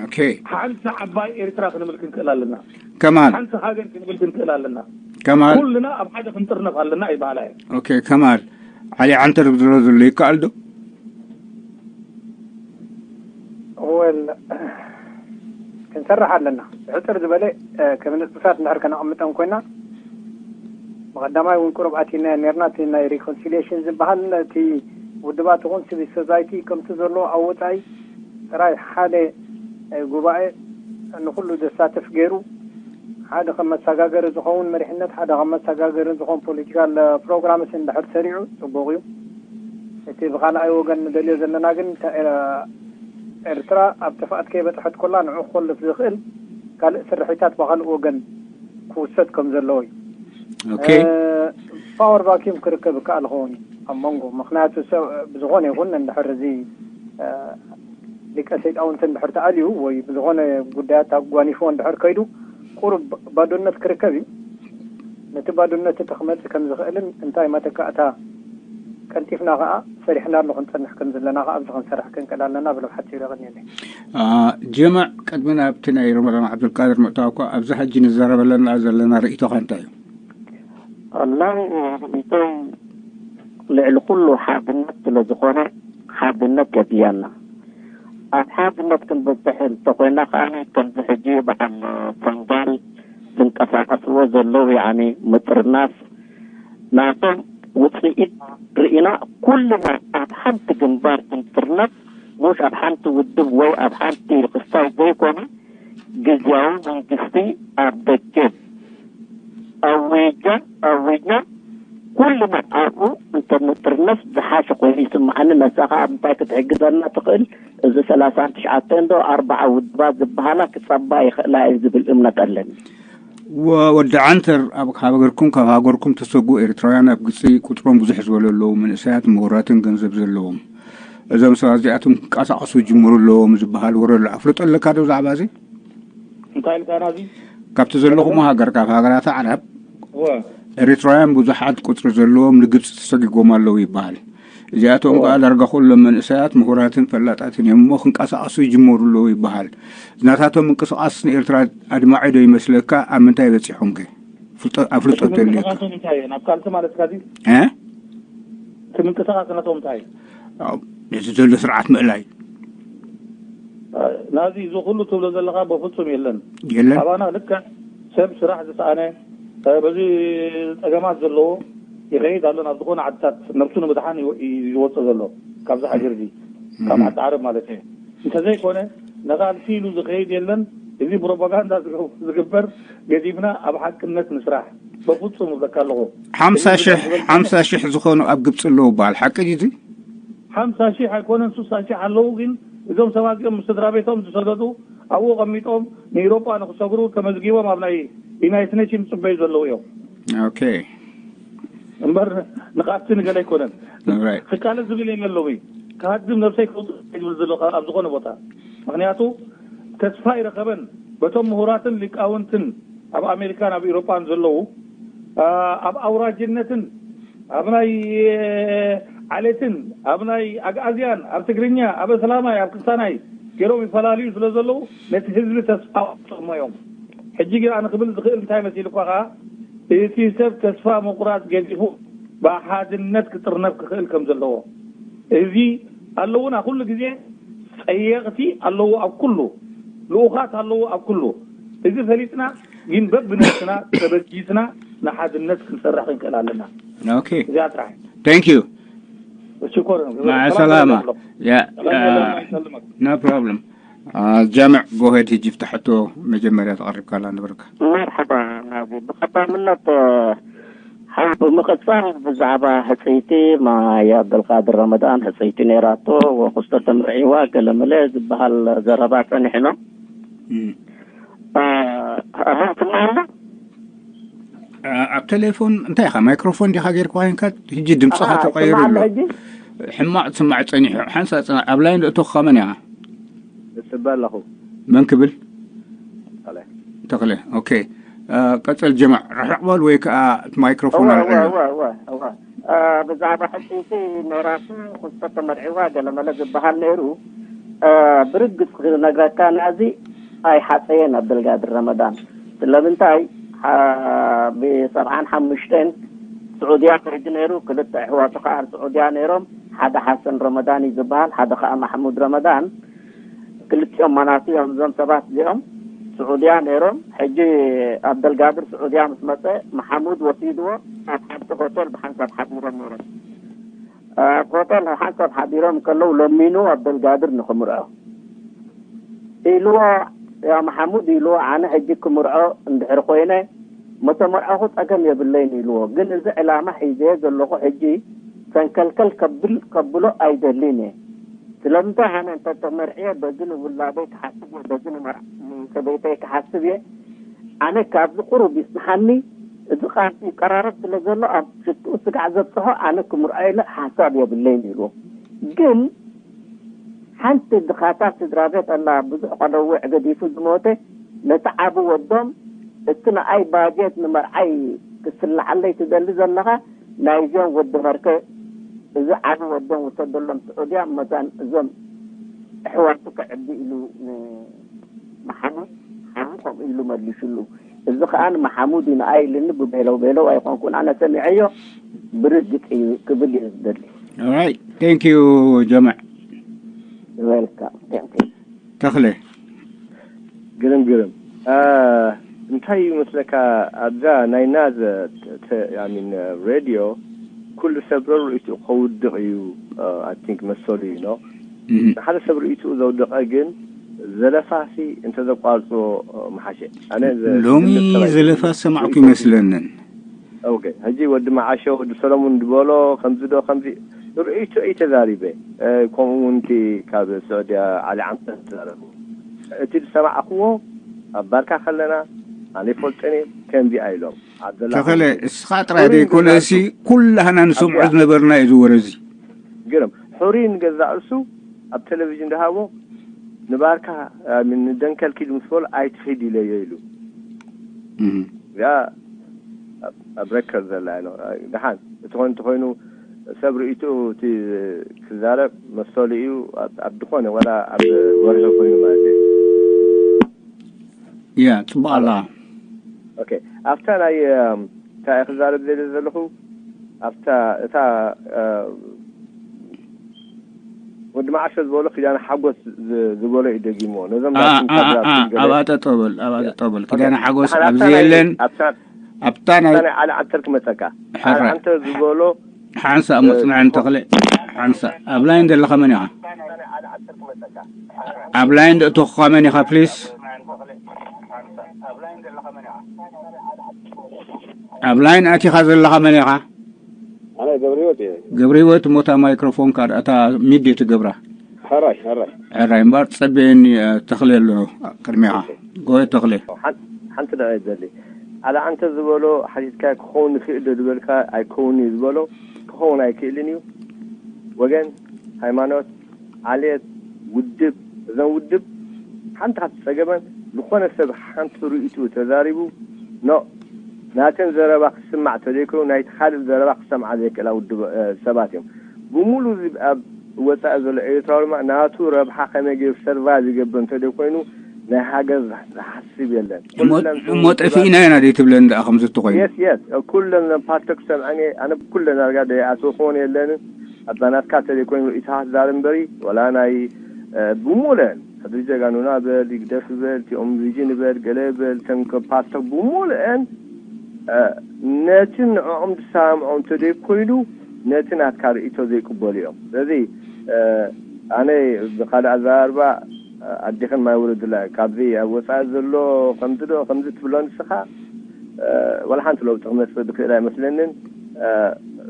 ኦኬ። ሓንቲ ዓባይ ኤርትራ ክንብል ክንክእል ኣለና። ከማል። ሓንቲ ሃገር ክንብል ክንክእል ኣለና። ከማል። ኩልና ኣብ ሓደ ክንጥርነፍ ኣለና ይበሃላ እየ። ኦኬ፣ ከማል። ዓሊ ዓንተር ብድሮ ዘሎ ይከኣል ዶ? ወል፣ ክንሰርሕ ኣለና። ብሕጽር ዝበለ፣ እ፣ ከም ንጥብታት እንድሕር ከነቐምጠን ኮይና፣ ብቐዳማይ እውን ቁሩብ ኣቲና ነርና፣ እቲ ናይ ሪኮንሲሊየሽን ዝበሃል፣ እቲ ውድባት ይኹን ሲቪል ሶሳይቲ ከምቲ ዘሎ ኣብ ወጻኢ ጥራይ ሓደ፣ እ፣ ጉባኤ ንኹሉ ዘሳትፍ ገይሩ፣ ሓደ ከም መሰጋገሪ ዝኸውን መሪሕነት፣ ሓደ ከም መሰጋገሪ ዝኸውን ፖለቲካል ፕሮግራምስ እንድሕር ሰሪዑ ጽቡቕ እዩ። እቲ ብኻልኣይ ወገን ንደልዮ ዘለና ግን፣ እታ ኤ-፣ ኤርትራ ኣብ ጥፍኣት ከይበጽሐት ኮላ ንዑ ክኾልፍ ዝኽእል ካልእ ስርሒታት ብኻልእ ወገን ክውሰድ ከም ዘለዎ እዩ። ኦኬ። እ፣ ፓወር ቫኪዩም ክርከብ ይከኣል ይኸውን እዩ ኣብ መንጎ። ምኽንያቱ ሰብ ብዝኾነ ይኹን እንድሕር እዚ፣ እ፣ ሊቀ ሰይጣውንቲ እንድሕር ተኣልዩ ወይ ብዝኾነ ጉዳያት ኣጓኒፍዎ እንድሕር ከይዱ ቁሩብ ባዶነት ክርከብ እዩ። ነቲ ባዶነት እቲ ክመጽእ ከም ዝኽእልን እንታይ መተካእታ ቀልጢፍና ከኣ ሰሪሕናሉ ክንጸንሕ ከም ዘለና ከኣ ኣብዚ ክንሰርሕ ክንክእል ኣለና ብሎ ሓጺሩ የቐንየለይ። አ፣ ጀማዕ፣ ቅድሚ ናብቲ ናይ ረመዳን ዓብዱልቃድር ምእታው እኳ ኣብዚ ሕጂ ንዘረበለና ዘለና ርእይቶኻ እንታይ እዩ? ኣላ ርእይቶይ ልዕሊ ኩሉ ሓድነት ስለ ዝኾነ ሓድነት የድልየና። ኣብ ሓድነት ክንበጽሕ እንተኾይና ከኣ ከምዚ ሕጂ በዓል ፈንጋል ዝንቀሳቐስዎ ዘለዉ ያኒ ምጥርናፍ ናቶም ውጽኢት ርኢና ኩልና ኣብ ሓንቲ ግንባር ክንጥርነፍ፣ ሙሽ ኣብ ሓንቲ ውድብ ወይ ኣብ ሓንቲ ክስታይ ዘይኮነ ግዝያዊ መንግስቲ ኣብ ደገ ኣዊጃ ኣዊጅና ኩልና ኣብኡ እንተንጥርነፍ ዝሓሸ ኮይኑ ይስምዓኒ። ነሳ ከኣ ኣብ እንታይ ክትሕግዘና ትኽእል? እዚ ሰላሳን ትሽዓተን ዶ ኣርባዓ ውድባት ዝበሃላ ክጸባ ይኽእላ እየ ዝብል እምነት ኣለኒ። ወ-፣ ወዲ ዓንተር፣ ኣብ ሃገርኩም፣ ካብ ሃገርኩም ተሰጉ ኤርትራውያን ኣብ ግብጺ ቁጽሮም ብዙሕ ዝበለ ኣለዉ፣ መንእሰያት፣ ምሁራትን ገንዘብ ዘለዎም። እዞም ሰባት እዚኣቶም ክንቀሳቐሱ ይጅምሩ ኣለዎም ዝበሃል ወረ ኣሎ። ኣፍልጦ ኣለካ ዶ ብዛዕባ እዚ? እንታይ ኢልካ ናዚ? ካብቲ ዘለኹሞ ሃገር፣ ካብ ሃገራት ዓረብ እወ ኤሪትራውያን ብዙሓት ቁፅሪ ዘለዎም ንግብፂ ተሰጊጎም ኣለዉ ይበሃል። እዚኣቶም ከኣ ዳርጋ ኩሎም መንእሰያት ምሁራትን ፈላጣትን እዮም እሞ ክንቀሳቐሱ ይጅመሩ ኣለዉ ይበሃል። ናታቶም ምንቅስቓስ ንኤርትራ ኣድማዒ ዶ ይመስለካ? ኣብ ምንታይ በፂሖም ከ? ፍልጠ- ኣፍልጦ እቲ ተልዩካ? ምንቅስቓሶም እንታይ እዩ? ናብ ካልሲ ማለት ካዚ እ? እቲ ምንቅስቓስ ናቶም እንታይ እዩ? ኣብ ነቲ ዘሎ ስርዓት ምእላይ ናዚ እዚ ኩሉ ትብሎ ዘለካ በፍጹም የለን። የለን። ኣባና ልክዕ ሰብ ስራሕ ዝሰኣነ፣ እ፣ በዚ ጸገማት ዘለዎ ይኸይድ ኣሎ ናብ ዝኾነ ዓድታት ነብሱ ንምድሓን ይወ- እዩ ዝወጽእ ዘሎ ካብዚ ሃገር እዚ ካብ ዓዲ ዓረብ ማለት እዩ። እንተዘይኮነ ንቓልሲ ኢሉ ዝኸይድ የለን። እዚ ፕሮፓጋንዳ ዝገ- ዝግበር ገዲፍና ኣብ ሓቅነት ንስራሕ በፍጹም እብለካ ኣለኹ። ሓምሳ ሽሕ ሓምሳ ሽሕ ዝኾኑ ኣብ ግብፂ ኣለዉ በሃል ሓቂ ድዩ እዚ? ሓምሳ ሺሕ ኣይኮነን ስሳ ሺሕ ኣለዉ። ግን እዞም ሰባት እዚኦም ምስ ስድራ ቤቶም ዝሰደዱ ኣብኡ ቀሚጦም ንኢሮጳ ንክሰግሩ ተመዝጊቦም ኣብ ናይ ዩናይትድ ኔሽን ዝፅበዩ ዘለዉ እዮም። ኦኬ። እምበር ንቃልሲ ንገለ ኣይኮነን ኦራይት። ክቃለስ ዝብል የለ ኣለዊ ክሃድም ነብሰይ ከውፅእ ዝብል ዘሎ ኣብ ዝኾነ ቦታ ምክንያቱ ተስፋ ይረኸበን በቶም ምሁራትን ሊቃውንትን ኣብ ኣሜሪካን ኣብ ኢሮጳን ዘለዉ ኣ፣ ኣብ ኣውራጅነትን ኣብ ናይ ዓሌትን ኣብ ናይ ኣግኣዝያን ኣብ ትግርኛ ኣብ እስላማይ ኣብ ክስታናይ ገይሮም ይፈላለዩ ስለ ዘለዉ ነቲ ህዝቢ ተስፋ ኣውፅኦሞ እዮም። ሕጂ ግን ኣነ ክብል ዝኽእል እንታይ መሲልኳ ከዓ እቲ ሰብ ተስፋ ምቁራፅ ገዲፉ ብሓድነት ክጥርነፍ ክኽእል ከም ዘለዎ እዚ ኣለዉና ኩሉ ግዜ ጸየቕቲ ኣለዉ ኣብ ኩሉ ልኡኻት ኣለዉ ኣብ ኩሉ እዚ ፈሊጥና ግን በብነብስና ተበጊስና ንሓድነት ክንሰርሕ ክንክእል ኣለና። ኦኬ። እዚኣ ጥራሕ Thank you። ሽኮር ማዕ ሰላማ። Yeah. ሰላም Uh, ይሰልመክ። No problem. Uh, ጃምዕ፣ go ahead። ሕጂ ፍታሕቶ መጀመርያ ተቐሪብካላ ነበርካ። መርሓባ ናዚ ብቐዳምነት ሓው ብምቕጻል ብዛዕባ ሕፅይቲ ማያ ኣብደልቃድር ረመዳን ሕፅይቲ ነይራቶ ወክስቶ ተምርዒዋ ገለመለ ዝበሃል ዘረባ ጸኒሕኖ እም። ትማሎ Uh, ኣብ ቴሌፎን እንታይ ኢኻ ማይክሮፎን ዲኻ ጌርካ ኮይንካ? ሕጂ ድምፅኻ ኣሃ፣ ተቐይሩ ይስማዕ ኣሎ ኣሎ። ሕጂ? ሕማቕ ትስማዕ ጸኒሑ። ሓንሳ ጽና ኣብ ላይን እቶ ከመን ኢኻ? እጽበ ኣለኹ። መን ክብል? ተኽለ። ተኽለ። ኦኬ። Uh, ቀጽል ጀማዕ ርሕቕ በል ወይ ከዓ እቲ ማይክሮፎን እወ፣ ኣልዕሎ። እወ፣ እወ፣ እወ። እ፣ ብዛዕባ ሕፅይቲ ኖራቱ ክስቶ ተመርዒዋ ገለመለ ዝበሃል ነይሩ። እ፣ ብርግፅ ክነግረካ ናዚ ኣይሓፀየን ኣብደልጋድር ረመዳን። ስለምንታይ ሓ- ብሰብዓን ሓሙሽተን ስዑድያ ከይዱ ነይሩ። ክልተ ኣሕዋቱ ከዓ ኣብ ስዑድያ ነይሮም። ሓደ ሓሰን ረመዳን እዩ ዝበሃል፣ ሓደ ከዓ ማሕሙድ ረመዳን። ክልቲኦም ማናቱ እዮም እዞም ሰባት እዚኦም። ስዑድያ ነይሮም። ሕጂ ኣብደልጋድር ስዑድያ ምስ መፀ መሓሙድ ወሲድዎ ኣብ ሓንቲ ሆቴል ብሓንሳብ ሓዲሮም ነይሮም። ኣብ ሆቴል ሓንሳብ ሓዲሮም ከለዉ ለሚኑ ኣብደልጋድር ንክምርዖ ኢልዎ። ያ መሓሙድ ኢልዎ ኣነ ሕጂ ክምርዖ እንድሕር ኮይነ መተመርዓኹ ጸገም የብለይን ኢልዎ። ግን እዚ ዕላማ ሒዘዮ ዘለኹ ሕጂ ሰንከልከል ከብል ከብሎ ኣይደልን እየ። ስለምንታይ ኣነ እንተ ተመርዕየ በዚ ንውላደይ ክሓስብ እየ፣ በዚ ንመርዓ- ንሰበይተይ ክሓስብ እየ። ኣነ ካብዚ ቁሩብ ይስንሓኒ፣ እዚ ቃልሲ ይቀራረብ ስለ ዘሎ ኣብ ሽትኡ ስጋዕ ዘብፅሖ ኣነ ክምርዖ ኢለ ሓሳብ የብለይን ኢልዎ። ግን ሓንቲ ድኻታት ስድራ ቤት ኣላ፣ ብዙሕ ቆለውዕ ገዲፉ ዝሞተ፣ ነቲ ዓቢ ወዶም፣ እቲ ንኣይ ባጀት ንመርዓይ ክስልዓለይ ትደሊ ዘለኻ፣ ናይዞም ወዲ መርከ፣ እዚ ዓቢ ወዶም ውሰደሎም ስዑድያ፣ መታን እዞም ኣሕዋቱ ከዕቢ ኢሉ ንመሓሙድ፣ ሓሙ ከምኡ ኢሉ መሊሱሉ። እዚ ኸኣ ንመሓሙድ እዩ፣ ንኣይ ኢልኒ፣ ብቤለው ቤለው ኣይኮንኩን ኣነ ሰሚዐዮ፣ ብርግጽ እዩ ክብል እዩ ዝደሊ። Alright. Thank you ጀማዕ። Welcome. Thank you. ተኽለ። ግርም ግርም። አ፣ እንታይ እዩ መስለካ ኣብዛ ናይ ናዘ ተ- ተ- I mean፣ ሬድዮ ኩሉ ሰብ ረርእይቱ ከውድቕ እዩ። I think መሰሉ እዩ ኖ እህ። ንሓደ ሰብ ርእይቱ ዘውደቐ ግን ዘለፋሲ እንተዘቋርጾ ምሓሸ። ኣነ ዘ- ሎሚ ግምት ሰብኣይ ዘለፋ ዝሰማዕኩ ይመስለንን። ኦኬ፣ ሕጂ ወዲ መዓሾ ወዲ ሰለሙን ዝበሎ ከምዚ ዶ ከምዚ ርእይቶ እዩ ተዛሪበ። እ፣ ከምኡ እውን እቲ ካብ ስዑድያ ዓሊ ዓምተ ተዛረቡ። እቲ ዝሰማዕክዎ ኣብ ባርካ ከለና ኣነ ይፈልጦን እየ ከምዚኣ ኢሎም። ኣብ ዘላ ተኸለ ከምዚ እስኻ ጥራይ ዘይኮነ እሲ ኩላህና ንሰምዖ ዝነበርና እዩ ዝወረ እዚ። ግርም ሕሩይ ንገዛእ ርእሱ ኣብ ቴሌቪዥን ዝሃቦ ንባርካ ንደንከል ኪድ ምስ በሎ ኣይትኺድ ኢለዮ ኢሉ። እዚኣ ኣብ ረከር ዘላ ኢሎ። ደሓን እቲ ኾን እንተኾይኑ ሰብ ርእይትኡ እቲ ክዛረብ መሰሉ እዩ። ኣብ ዝኾነ ወላ ኣብ ወርሒ ኮይኑ ማለት እዩ። ያ ጽቡቕ ኣላ። ኦኬ፣ ኣብታ ናይ እንታይ ክዛረብ ዘለ ዘለኹ ኣብታ እታ ወዲ መዓሾ ዝበሎ ኪዳነ ሓጎስ ዝበሎ እዩ ደጊሞ ነዞም ኣብኣ ጠጠብል ኣብኣ ጠጠብል ኪዳነ ሓጎስ ኣብዚ የለን። ኣብታ ናይ ዓሊ ዓንተር ክመፀካ ሕራይ ዓንተ ዝበሎ ሓንሳ እሞ ጽንዐን ተኽለ ሓንሳ ኣብ ላይን ዘለኻ መን ኢኻ? ኣብ ላይን ደእተኹኻ መን ኢኻ ፕሊስ? ኣብ ላይን ኣቲኻ ዘለኻ መን ኢኻ? ኣነ ገብረ ህይወት እየ። ገብረ ህይወት እሞ እታ ማይክሮፎንካ እታ ሚድ ትገብራ። ሕራይ ሕራይ። ሕራይ እምበር ጸበየኒ ተኽለ ኣሎ ቅድሚኻ። ጎየ ተኽለ። ሓንቲ ደቂቕ ዘሊ ኣለ ኣንተ ዝበሎ ሓቲትካ ክኸውን ይኽእል ዶ ዝበልካ ኣይከውን እዩ ዝበሎ ክኸውን ኣይክእልን እዩ። ወገን፣ ሃይማኖት፣ ዓሌት፣ ውድብ፣ እዞም ውድብ ሓንቲ ካብቲ ጸገመን ዝኾነ ሰብ ሓንቲ ርእይትኡ ተዛሪቡ ኖ ናተን ዘረባ ክስማዕ ተዘይክሉ ናይቲ ካልእ ዘረባ ክሰምዓ ዘይክእላ ውድብ ሰባት እዮም። ብሙሉ እዚ ኣብ ወፃኢ ዘሎ ኤርትራዊ ድማ ናቱ ረብሓ ከመይ ገይሩ ሰርቫይቭ ይገብር እንተደይ ኮይኑ ናይ ሃገር ዝሓስብ የለን። እሞ ጠፊእና ኢና ደይ ትብለን ደኣ ከምዚ እትኾይኑ? የስ የስ ኩለን ፓርቶ ክሰምዐን እየ ኣነ ብኩለን ኣርጋ ደይኣትወ ክኾን የለንን። ኣባናትካ ተደይ ኮይኑ ርእይትኻ ትዛረብ እምበሪ ወላ ናይ ብሙለን ሕድሪ ጀጋኑና በል ይግደፍ በል እቲኦም ቪዥን በል ገለ በል ተንከ ፓርቶ ብሙሉአን ነቲ ንዕኦም ዝሰማምዖም እንተዘይኮይኑ ነቲ ናትካ ርእይቶ ዘይቅበሉ እዮም። ስለዚ ኣነ ብካልእ ኣዘራርባ ኣዴኽን ማይ ውረድላ ካብዚ ኣብ ወፃኢ ዘሎ ከምዚ ዶ ከምዚ ትብሎ ንስኻ ወላ ሓንቲ ለውጢ ክመፅእ ዝኽእል ኣይመስለንን።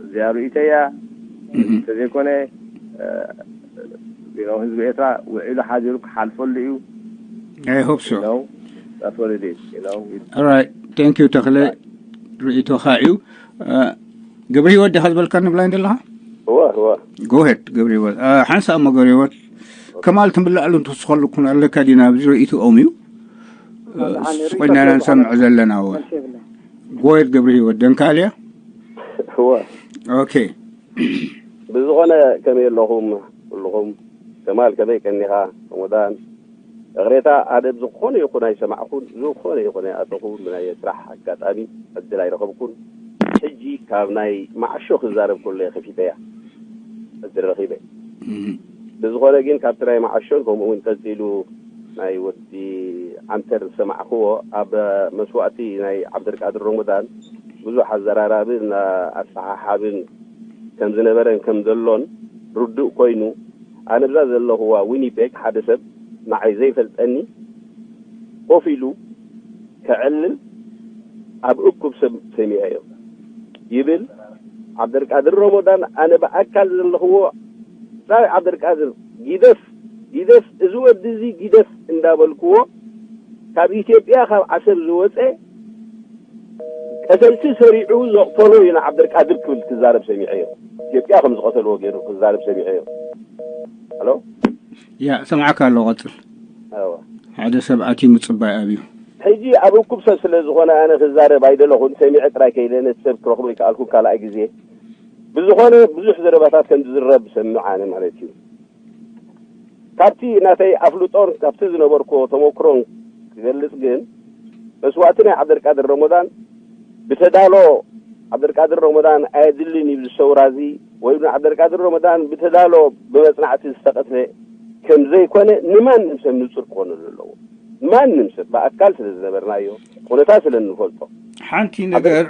እዚኣ ርእይቶ እያ። እንተዘይኮነ ህዝቢ ኤርትራ ውዒሉ ሓዲሩ ክሓልፈሉ እዩ። I hope so. That's what it is. You know. All right. Thank you ተኽለ ርእይቶኻ እዩ። ገብረ ህይወት ዲኻ ዝበልካ ንብላይ ዘለኻ? እወ እወ። Go ahead ገብረ ህይወት። ሓንሳእ እሞ ገብረ ህይወት ከማል ትንብላዕሉ እንትወስኸሉ ኩን ኣለካ ዲና ኣብዚ ርእይትኦም እዩ። ስቆይናና ንሰምዕ ዘለና እወ። Go ahead ገብረ ህይወት ደንካልያ። እወ። Okay. ብዝኾነ ከመይ ኣለኹም ኩልኹም? ከማል ከመይ ቀኒኻ? ረመዳን እቕሬታ ኣደብ ዝኾነ ይኹን ኣይሰማዕኩን፣ ዝኾነ ይኹን ኣይኣተኹን። ብናይ ስራሕ ኣጋጣሚ ዕድል ኣይረኸብኩን። ሕጂ ካብ ናይ ማዕሾ ክዛረብ ከሎ እየ ከፊተያ ዕድል ረኺበ። ብዝኾነ ግን ካብቲ ናይ ማዕሾን ከምኡ እውን ቀፂሉ ናይ ወዲ ዓንተር ዝሰማዕክዎ ኣብ መስዋእቲ ናይ ዓብደልቃድር ረመዳን ብዙሕ ኣዘራራብን ኣሰሓሓብን ከም ዝነበረን ከም ዘሎን ርዱእ ኮይኑ ኣነ ብዛ ዘለኽዋ ዊኒፔግ ሓደ ሰብ ንዓይ ዘይፈልጠኒ ኮፍ ኢሉ ከዕልል ኣብ እኩብ ሰብ ሰሚዐዮ ይብል። ዓብደልቃድር ረመዳን ኣነ ብኣካል ዘለኽዎ ፃይ ዓብደልቃድር ጊደፍ ጊደፍ እዚ ወዲ እዚ ጊደፍ እንዳበልክዎ ካብ ኢትዮጵያ ካብ ዓሰብ ዝወፀ ቀተልቲ ሰሪዑ ዘቕተሎ እዩ ንዓብደልቃድር ክብል ክዛረብ ሰሚዐዮ። ኢትዮጵያ ከም ዝቐተልዎ ገይሩ ክዛረብ ሰሚዐዮ። ሄሎ ያ ሰምዓካ ኣለዎ ቀፅል። ኣዋ ሓደ ሰብ ኣትዩ ምፅባይ ኣብዩ። ሕጂ ኣብ እኩብ ሰብ ስለ ዝኾነ ኣነ ክዛረብ ኣይደለኹን። ሰሚዐ ጥራይ ከይደ ነቲ ሰብ ክረኽቦ ይከኣልኩ ካልኣይ ግዜ ብዝኾነ ብዙሕ ዘረባታት ከም ዝዝረብ ሰምዕ ኣነ ማለት እዩ። ካብቲ ናተይ ኣፍልጦን ካብቲ ዝነበርክዎ ተመክሮን ክገልጽ ግን መስዋእቲ ናይ ዓብደልቃድር ረመዳን ብተዳሎ ዓብደልቃድር ረመዳን ኣየድልን እዩ ዝሰውራ እዚ ወይ ንዓብደልቃድር ረመዳን ብተዳሎ ብመጽናዕቲ ዝተቐትለ ከም ዘይኮነ ንማንም ሰብ ንጹር ክኾነሉ ኣለዎ። ማንም ሰብ ብኣካል ስለ ዝነበርናዮ ኩነታት ስለ እንፈልጦ ሓንቲ ነገር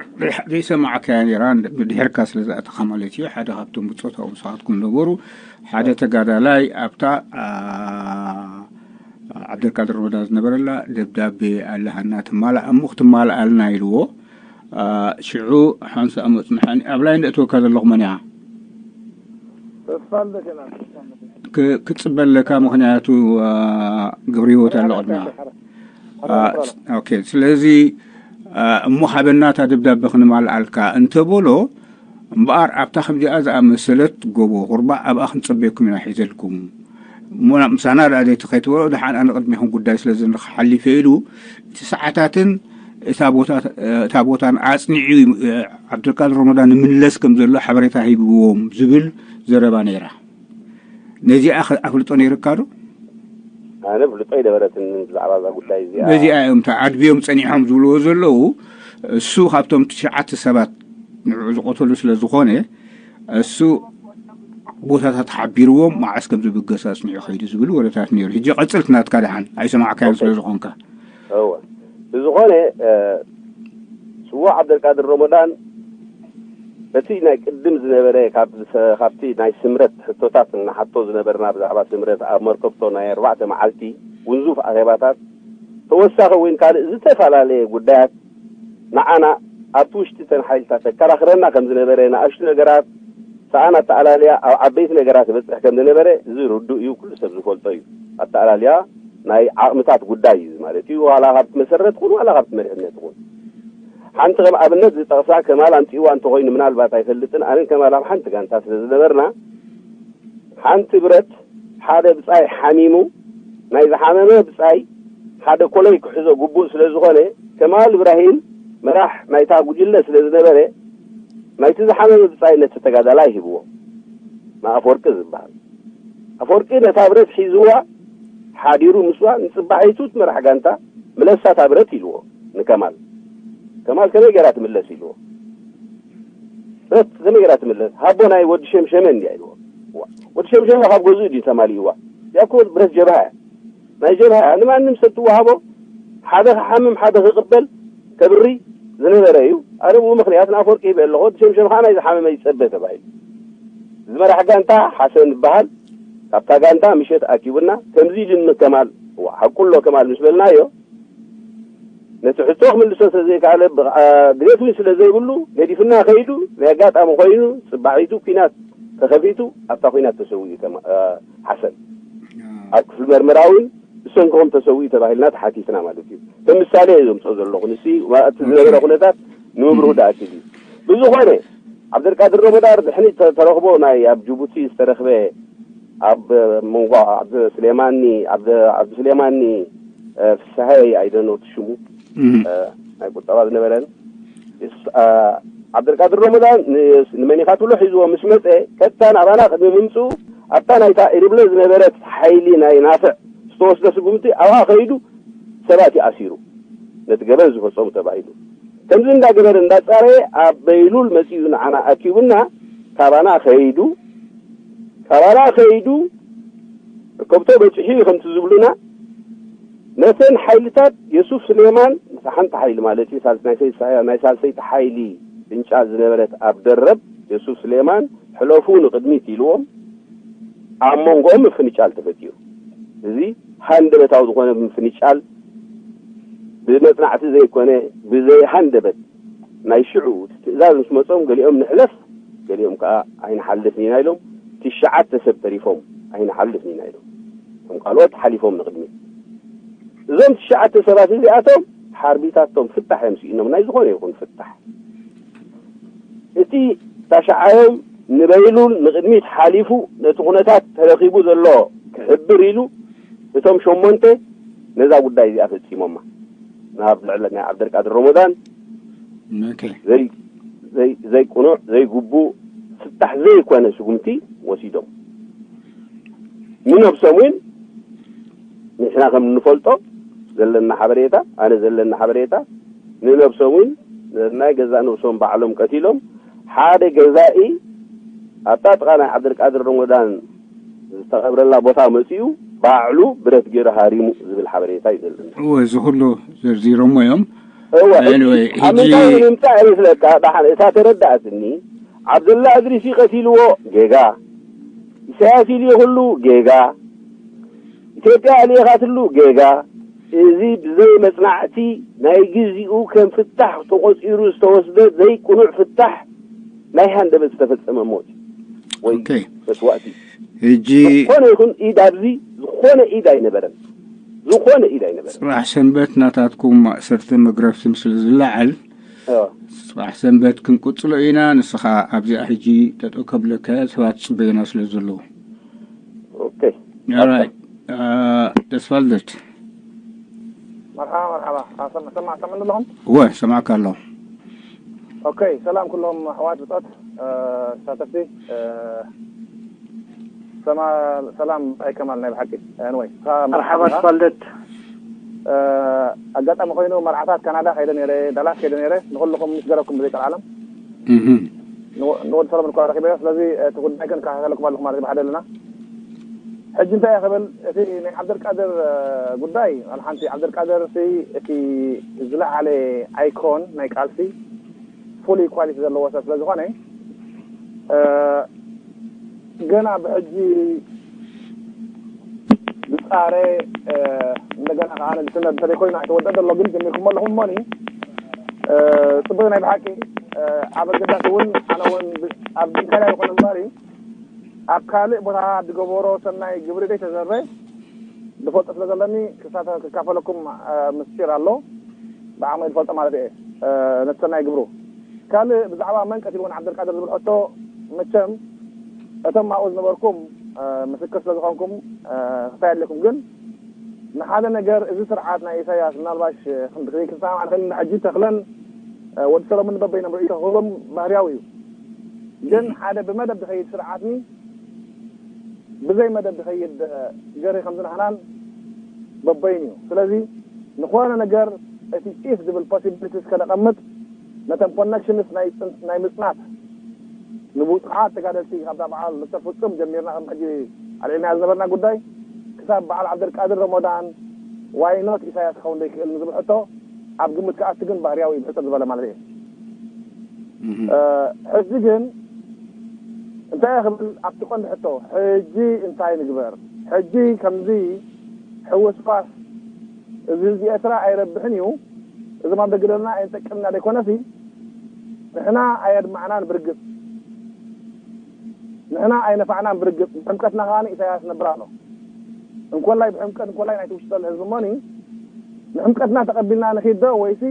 ዘይሰማዕካያ ነይራ ድሕርካ ስለ ዝኣተኻ ማለት እዩ። ሓደ ካብቶም ብፆታኦም ንስኻትኩም ነበሩ ሓደ ተጋዳላይ ኣብታ ዓብደልቃድር ሮዳ ዝነበረላ ደብዳቤ ኣለሃና ትማላእ እሞ ክትማልኣልና ኢልዎ። ሽዑ ሓንሳእ መፅንሐኒ ኣብ ላይ እንደእትወካ ዘለኹ መን እያ? ክፅበ ኣለካ ምክንያቱ ግብሪ ህይወት ኣሎ ቅድሚያ። ኦኬ ስለዚ እሞ ሓበና እታ ደብዳቤ ክንማልኣልካ እንተበሎ እምበኣር ኣብታ ከምዚኣ ዝኣመሰለት ጎቦ ቁርባዕ ኣብኣ ክንጸበየኩም ኢና ሒዘልኩም። እሞ ናብ ምሳና ደኣ ዘይትኸይትበሎ፣ ደሓን ኣነ ቅድሜኹም ጉዳይ ስለ ዝንረኽ ሓሊፈ ኢሉ፣ እቲ ሰዓታትን እታ ቦታ፣ እታ ቦታን ኣጽኒዑ፣ እ፣ ዓብዱልቃድር ረመዳን ይምለስ ከም ዘሎ ሓበሬታ ሂብዎም ዝብል ዘረባ ነይራ። ነዚኣ ኸ ኣፍልጦ ነይርካ ዶ? ኣነ ፍልጦ ኣይነበረትን ብዛዕባ እዛ ጉዳይ እዚኣ። ነዚኣ እዮም እታ ዓድብዮም ጸኒሖም ዝብልዎ ዘለዉ። እሱ ካብቶም ትሽዓተ ሰባት ንዕኡ ዝቐተሉ ስለ ዝኾነ፣ እሱ ቦታታት ሓቢርዎም መዓስ ከም ዝብገስ ኣጽኒዑ ኸይዱ ዝብል ወረታት ነይሩ። ሕጂ ቀጽልቲ ናትካ ደሓን ኣይሰማዕካዮን ኦኬ። ስለ ዝኾንካ። እወ። ብዝኾነ፣ እ፣ ስዉእ ዓብደልቃድር ረመዳን በቲ ናይ ቅድም ዝነበረ ካብ ዝሰ-፣ ካብቲ ናይ ስምረት ሕቶታት እናሓቶ ዝነበርና ብዛዕባ ስምረት ኣብ መርከብቶ ናይ ኣርባዕተ መዓልቲ ውንዙፍ ኣኼባታት ተወሳኺ እውን ካልእ ዝተፈላለየ ጉዳያት ንዓና ኣብቲ ውሽጢ እተን ሓይልታት ተከራኽረና ከም ዝነበረ፣ ንኣሽቱ ነገራት ሰኣን ኣተኣላልያ ኣብ ዓበይቲ ነገራት ይበጽሕ ከም ዝነበረ እዚ ርዱእ እዩ፣ ኩሉ ሰብ ዝፈልጦ እዩ። ኣተኣላልያ ናይ ዓቕምታት ጉዳይ እዩ ማለት እዩ። ዋላ ካብቲ መሰረት ይኹን ዋላ ካብቲ መሪሕነት ይኹን። ሓንቲ ከም ኣብነት ዝጠቕሳ ከማል ኣምጺእዋ እንተኾይኑ ምናልባት ኣይፈልጥን፣ ኣነን ከማል ኣብ ሓንቲ ጋንታ ስለ ዝነበርና ሓንቲ ብረት ሓደ ብጻይ ሓሚሙ፣ ናይ ዝሓመመ ብጻይ ሓደ ኮለይ ክሕዞ ግቡእ ስለ ዝኾነ፣ ከማል እብራሂም መራሕ ናይታ ጉጅለ ስለ ዝነበረ፣ ናይቲ ዝሓመመ ብጻይ ነቲ ተጋዳላይ ሂብዎ። ንኣፈወርቂ ዝበሃል። ኣፈወርቂ ነታ ብረት ሒዝዋ ሓዲሩ ምስዋ ንጽባሒቱ እቲ መራሕ ጋንታ ምለሳ እታ ብረት ኢልዎ ንከማል። ከማል ከመይ ገይራ ትምለስ ኢልዎ። ብረት ከመይ ገይራ ትምለስ? ሃቦ ናይ ወዲ ሸምሸመ እንድያ ኢልዎ። ዋ፣ ወዲ ሸምሸመ ካብ ገዝኡ ድዩ ተማሊእዋ? እዚኣ እኮ ብረት ጀብሃ እያ። ናይ ጀብሃ እያ። ንማንም ሰብ ትወሃቦ፣ ሓደ ክሓምም፣ ሓደ ክቕበል፣ ከብሪ ዝነበረ እዩ። ኣነ ብኡ ምኽንያት ንኣፈወርቂ ሂበ ኣለኹ። ወዲ ሸምሸመ ከዓ ናይ ዝሓመመ ይጸበ ተባሂሉ። እዚ መራሕ ጋንታ ሓሰን ይበሃል። ካብታ ጋንታ ምሸት ኣኪቡና፣ ከምዚ ኢሉኒ ከማል፣ ዋ፣ ሓቁ ኣሎ ከማል ምስ በልናዮ፣ ነቲ ሕቶ ክምልሶ ስለ ዘይከኣለ፣ ብቕዓ-፣ ድሌት እውን ስለ ዘይብሉ፣ ገዲፉና ከይዱ፣ ናይ ኣጋጣሚ ኮይኑ፣ ጽባሒቱ ኲናት ተኸፊቱ፣ ኣብታ ኲናት ተሰዊኡ ከማ-፣ እ፣ ሓሰን። ኣብ ክፍሊ መርመራ እውን ብሰንክኹም ተሰዊኡ ተባሂልና ተሓቲትና ማለት እዩ። ከም ምሳሌ እየ ዘምጽኦ ዘለኹ። ንሲ እቲ ዝነበረ ኩነታት ንምብርሁ ደኣክል እዩ። ብዝኾነ፣ ዓብደልቃድር ረመዳር ድሕሪ ተ-፣ ተረኽቦ ናይ ኣብ ጅቡቲ ዝተረኽበ ኣብ መንጎ ዓብዲ ስሌማኒ፣ ዓብዲ፣ ዓብዲ ስሌማኒ፣ እ፣ ፍስሃየ ኣይደኖ እቲ ሽሙ፣ እህ። እ፣ ናይ ቁጠባ ዝነበረን። እስ-፣ እ፣ ዓብደልቃድር ረመዳን ን-፣ ንመኒኻ ትብሎ ሒዝዎ ምስ መጸ፣ ቀጥታ ናባና ቅድሚ ምምጽኡ ኣብታ ናይታ ኢርብለ ዝነበረት ሓይሊ ናይ ናፍዕ ዝተወስደ ስጉምቲ ኣብኣ ከይዱ ሰባት ይኣሲሩ። ነቲ ገበን ዝፈጸሙ ተባሂሉ። ከምዚ እንዳገበረ እንዳጻረየ ኣብ በይሉል መጺኡ ንዓና ኣኪቡና ካባና ከይዱ፣ ካባና ከይዱ ከብቶ በጺሑ እዩ ከምቲ ዝብሉና። ነተን ሓይልታት የሱፍ ስሌማን፣ ሓንቲ ሓይሊ ማለት እዩ፣ ሳልስ-፣ ናይ ሰይ-፣ ናይ ሳልሰይቲ ሓይሊ ፍንጫል ዝነበረት ኣብ ደረብ የሱፍ ስሌማን ሕለፉ ንቕድሚት ኢልዎም ኣብ መንጎኦም ምፍንጫል ተፈጢሩ። እዚ ሃንደበታዊ ዝኾነ ምፍንጫል ብመጽናዕቲ ዘይኮነ ብዘይ ሃንደበት ናይ ሽዑ እቲ ትእዛዝ ምስ መጾም ገሊኦም ንሕለፍ፣ ገሊኦም ከኣ ኣይንሓልፍን ኢና ኢሎም፣ ትሽዓተ ሰብ ተሪፎም ኣይንሓልፍን ኢና ኢሎም። እቶም ካልኦት ሓሊፎም ንቕድሚት። እዞም ትሽዓተ ሰባት እዚኣቶም ሓርቢታቶም ፍታሕ እዮም ስኢኖም፣ ናይ ዝኾነ ይኹን ፍታሕ። እቲ ታሽዓዮም ንበይሉል ንቕድሚት ሓሊፉ ነቲ ኩነታት ተረኺቡ ዘሎ ክሕብር ኢሉ እቶም ሸሞንተ ነዛ ጉዳይ እዚኣ ፈጺሞማ። ናብ ልዕሊ ናይ ዓብደልቃድር ረመዳን ኦኬ። ዘይ-፣ ዘይ-፣ ዘይቅኑዕ፣ ዘይግቡእ፣ ፍታሕ ዘይኮነ ስጉምቲ ወሲዶም። ንነብሶም እውን ንሕና ከም እንፈልጦ ዘለና ሓበሬታ፣ ኣነ ዘለና ሓበሬታ፣ ንነብሶም እውን ናይ ገዛእ ነብሶም ባዕሎም ቀቲሎም፣ ሓደ ገዛኢ ኣብታ ጥቓ ናይ ዓብደልቃድር ረመዳን ዝተቐብረላ ቦታ መጺኡ ባዕሉ ብረት ገይሩ ሃሪሙ ዝብል ሓበሬታ እዩ ዘለና። እወ፣ እዚ ኩሉ ዘርዚሮሞ እዮም። እወ፣ ሕጂ Anyway፣ ኣብ ሕጂ ምንታይ ንምምጻእ ይመስለካ? ደሓን እታ ተረዳእትኒ፣ ዓብደላ እድሪሲ ቀቲልዎ፣ ጌጋ። ኢሳያስ ኢልዩ ኩሉ፣ ጌጋ። ኢትዮጵያ ኣልኢኻትሉ፣ ጌጋ። እዚ ብዘይ መጽናዕቲ ናይ ግዚኡ ከም ፍታሕ ተቖጺሩ ዝተወስደ ዘይቅኑዕ ፍታሕ ናይ ሃንደበት ዝተፈጸመ ሞት ወይ ኦኬ። መስዋእቲ። ሕጂ ዝኾነ ይኹን ኢድ ኣብዚ፣ ዝኾነ ኢድ ኣይነበረን። ዝኾነ ኢድ ኣይነበረን። ጽባሕ ሰንበት ናታትኩም ማእሰርትን መግረፍትን ስለ ዝለዓል፣ ጽባሕ ሰንበት ክንቅጽሎ ኢና። ንስኻ ኣብዚኣ ሕጂ ጠጠው ከብለካ ሰባት ጽበዩና ስለ ዘለዉ። ኦኬ። Alright. ተስፋ ልደት። መርሓባ መርሓባ። ሰማዕ ሰማዕ ኣለኹም። ወ ሰማዕካ ኣለኹ። ኦኬ፣ ሰላም ኩሎም ኣሕዋት ብጾት ተሳተፍቲ። ሰላም ኣይ ከማል። ናይ ብሓቂ ንወይ መርሓባ ተስፋ ልደት። ኣጋጣሚ ኮይኑ መርዓታት ካናዳ ከይደ ነረ፣ ዳላስ ከይደ ነረ። ንኩልኩም ምስ ገረኩም ብዘይ ቀልዓለም ንወዲ ሰለሙን እኳ ረኪበ። ስለዚ እቲ ጉዳይ ግን ከታተለኩም ኣለኹ ማለት ብሓደ ኣለና። ሕጂ እንታይ እየ ክብል፣ እቲ ናይ ዓብደልቃድር ጉዳይ ኣል ሓንቲ፣ ዓብደልቃድር ሲ እቲ ዝለዓለ ኣይኮን ናይ ቃልሲ፣ ፉል ኢኳሊቲ ዘለዎ ሰብ ስለ ዝኾነ ገና ብሕጂ ዝፃረ እንደገና ከዓ ንልስነት እንተዘይኮይኑ ኣይተወደ ዘሎ ግን ጀሚርኩም ኣለኹም እሞኒ ፅቡቅ ናይ ብሓቂ ኣብ ኣገዳሲ እውን ኣነ እውን ኣብ ድንካላ ይኮነ እምበር ኣብ ካልእ ቦታ ዝገበሮ ሰናይ ግብሪ ዘይተዘረ ዝፈልጦ ስለ ዘለኒ ክሳተ ክካፈለኩም ምስጢር ኣሎ ብዓቕመይ ዝፈልጦ ማለት እየ ነቲ ሰናይ ግብሩ ካልእ ብዛዕባ መን ቀቲልዎ ንዓብደልቃድር ዝብል ሕቶ መቸም እቶም ኣብኡ ዝነበርኩም ምስክር ስለ ዝኾንኩም ክሳይ ኣለኩም ግን ንሓደ ነገር እዚ ስርዓት ናይ ኢሳያስ ምናልባሽ ክንሰማማዕ ንኽእል ኢና ሕጂ ተኽለን ወዲ ሰለሙን በበይኖም ርእይቶ ክህቦም ባህርያዊ እዩ ግን ሓደ ብመደብ ዝኸይድ ስርዓትኒ ብዘይ መደብ ዝኸይድ ገሪ ከምዚ ንሕናን በበይኑ እዩ ስለዚ ዝኾነ ነገር እቲ ፂፍ ዝብል possibilities ከነቐምጥ ነተን ኮነክሽንስ ናይ ምፅናት ንብፅዓት ተጋደልቲ ካብዛ በዓል ዶክተር ፍፁም ጀሚርና ከም ሕጂ ኣልዒልናዮ ዝነበርና ጉዳይ ክሳብ በዓል ዓብደልቃድር ረሞዳን why not ኢሳያስ ክኸውን ዘይክእል ንዝብል ሕቶ ኣብ ግምት ክኣቲ ግን ባህርያዊ እዩ ብሕፅር ዝበለ ማለት እየ ሕጂ ግን እንታይ ክብል ኣብቲ ቀንዲ ሕቶ ሕጂ እንታይ ንግበር ሕጂ ከምዚ ሕውስዋስ እዚ ህዝቢ ኤርትራ ኣይረብሕን እዩ እዞም ኣብ ደገ ዘለና ኣይንጠቅምና ዘይኮነሲ ንሕና ኣየድማዕናን ብርግፅ ንሕና ኣይነፋዕናን ብርግፅ ብሕምቀትና ከዓ ኢሳያስ ነብር ኣሎ እንኮላይ ብሕምቀት እንኮላይ ናይቲ ውሽጢ ዘሎ ህዝቢ እሞኒ ንሕምቀትና ተቐቢልና ንኺድ ዶ ወይሲ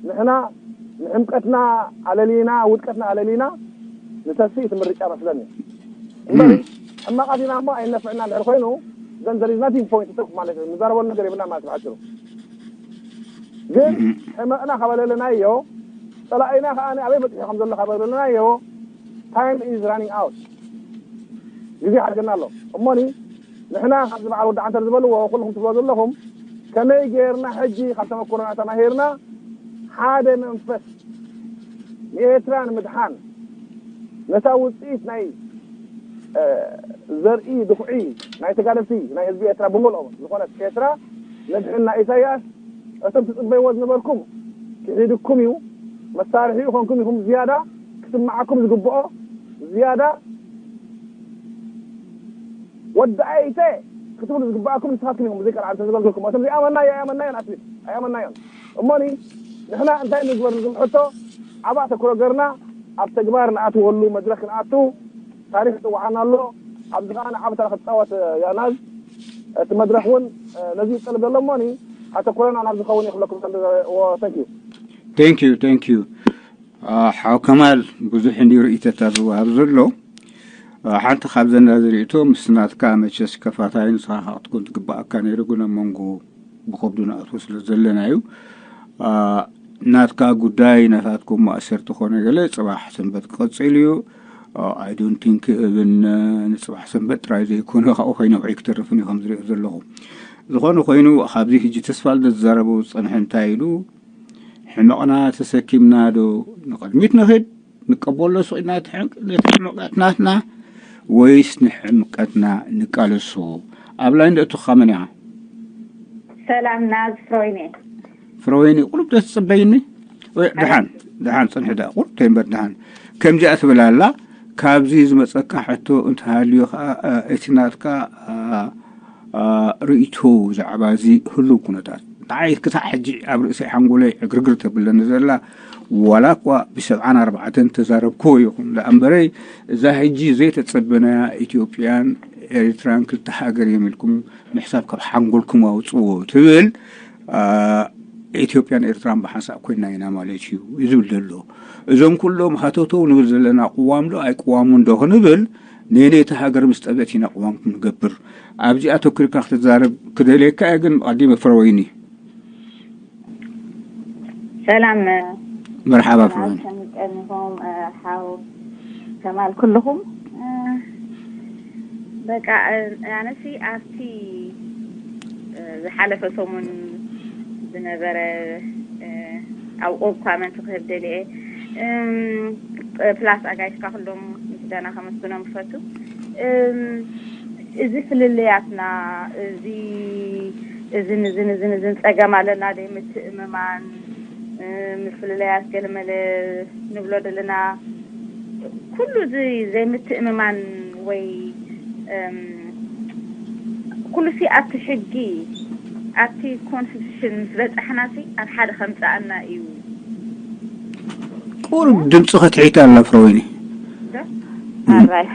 ንሕና ንሕምቀትና ኣለሊና ውድቀትና ኣለሊና ንተስኢ እቲ ምርጫ መስለኒ እምበሪ ሕማቓት ኢና እሞ ኣይነፍዕና እንድሕር ኮይኑ then there is nothing point to talk ማለት እዩ ንዛረበሉ ነገር የብልና ማለት ብሓጭሩ ግን ሕመቕና ካበለለናዮ ፀላኢና ከዓ ኣበይ በፂሑ ከም ዘሎ ካበለለናዮ time is running out ግዜ ሓድገና ኣሎ እሞኒ ንሕና ካብዚ በዓል ወዲ ዓንተር ዝበልዎ ኩልኩም ትብሎ ዘለኹም ከመይ ገይርና ሕጂ ካብ ተመክሮና ተማሂርና ሓደ መንፈስ ንኤርትራ ንምድሓን ነታ ውፅኢት ናይ ዘርኢ ድኹዒ ናይ ተጋደልቲ ናይ ህዝቢ ኤርትራ ብምልኦም ዝኾነት ኤርትራ ነድሕና ኢሳያስ እቶም ትፅበይዎ ዝነበርኩም ክሒድኩም እዩ መሳርሒ ይኾንኩም ኢኹም ዝያዳ ክስምዓኩም ዝግብኦ ዝያዳ ወዲ ኣይተ ክትብሉ ዝግብኣኩም ንስኻትኩም ኢኹም ብዘይ ቀልዓ እንተዘገልገልኩም እቶም ዘይኣመናዮ ኣይኣመናዮን ኣትሊት ኣይኣመናዮን እሞኒ ንሕና እንታይ ንግበር ንዝብል ሕቶ ዓባ ተኩሮ ገርና ኣብ ተግባር ንኣትወሉ መድረክ ክንኣቱ ታሪክ ይፅዋዓና ኣሎ ኣብዚ ከዓ ንዓብ ተራ ክፃወት ያናዝ እቲ መድረክ እውን ነዚ ይጠልብ ዘሎ እሞኒ ኣተኩረና ናብ ዝኸውን ይክለኩም ዘለዎ ተንኪዩ thank you thank you ሓው ከማል ብዙሕ እንዲ ርእይቶታት ዝወሃብ ዘሎ ሓንቲ ካብዘን ናዚ ርእይቶ ምስ ናትካ መቸስ ከፋታይ ንስኻ ክትኮን ትግባኣካ ነይሩ ግን ኣብ መንጎ ብኸብዱ ንኣትዎ ስለ ዘለና እዩ ናትካ ጉዳይ ናታትኩም ማእሰርቲ ኮነ ገለ ፅባሕ ሰንበት ክቐፅል እዩ I don't think even ንፅባሕ ሰንበት ጥራይ ዘይኮነ ካብኡ ከይነውሒ ክተርፍን እዩ ከም ዝሪኦ ዘለኹ ዝኾነ ኮይኑ ካብዚ ሕጂ ተስፋ ልደት ዝዛረቦ ዝፀንሐ እንታይ ኢሉ ሕመቕና ተሰኪምና ዶ ንቕድሚት ንኽድ ንቀበሎ ስቕ ኢልና ነቲ ሕመቕ ናትና ወይስ ንሕምቀትና ንቃለሶ ኣብ ላይ እንደእቱኻ መን ኢኻ ሰላም ናዝ ፍሮይኔ ፍሮይኔ ቁሩብ ተትፅበይኒ ድሓን ድሓን ፅንሒ ዳ ቁሩብ ተንበር ድሓን ከምዚኣ ትብል ኣላ ካብዚ ዝመፀካ ሕቶ እንተሃልዩ ከዓ እቲ ናትካ ርእይቶ ብዛዕባ እዚ ህሉው ኩነታት ንዓይ ክሳዕ ሕጂ ኣብ ርእሰይ ሓንጎለይ ዕግርግር ተብለኒ ዘላ ዋላ እኳ ብሰብዓን ኣርባዕተን ተዛረብክዎ ይኹን ደኣ እምበረይ እዛ ሕጂ ዘይተጸበናያ ኢትዮጵያን ኤርትራን ክልተ ሃገር እዮም ኢልኩም ምሕሳብ ካብ ሓንጎልኩም ኣውፅዎ ትብል ኢትዮጵያን ኤርትራን ብሓንሳእ ኮይና ኢና ማለት እዩ ዝብል ዘሎ። እዞም ኩሎም ሃተተው ንብል ዘለና ቅዋም ዶ ኣይቅዋሙን ዶ ክንብል፣ ነነቲ ሃገር ምስ ጠበት ኢና ቅዋም ክንገብር። ኣብዚ ኣተኩርካ ክትዛረብ ክደልየካ እየ፣ ግን ቀዲመ ፍረወይኒ። ሰላም መርሓባ ፍረወይኒ። ሰላም ቀኒኹም ሓው ከማል ኩልኹም። በቃ ኣነሲ ኣብቲ ዝሓለፈ ሰሙን ዝነበረ ኣብ ኦብ ኮመንት ክህብ ደልየ፣ ፕላስ ኣጋይሽካ ኩሎም ምስጋና ከመስግኖም ክፈቱ። እዚ ፍልልያትና እዚ እዝን እዝን እዝን እዝን ጸገም ኣለና፣ ዘይምትእምማን፣ ምፍልላያት ገለመለ ንብሎ ዘለና፣ ኩሉ እዚ ዘይምትእምማን ወይ ኩሉ ሲ ኣብቲ ሕጊ ኣብቲ ኮንስቲቱሽን ምስ በጻሕና ሲ ኣብ ሓደ ከምጽኣና እዩ። ቁሩብ ድምፂ ከትሒት ኣላ ፍረወይኒ። ኣራይ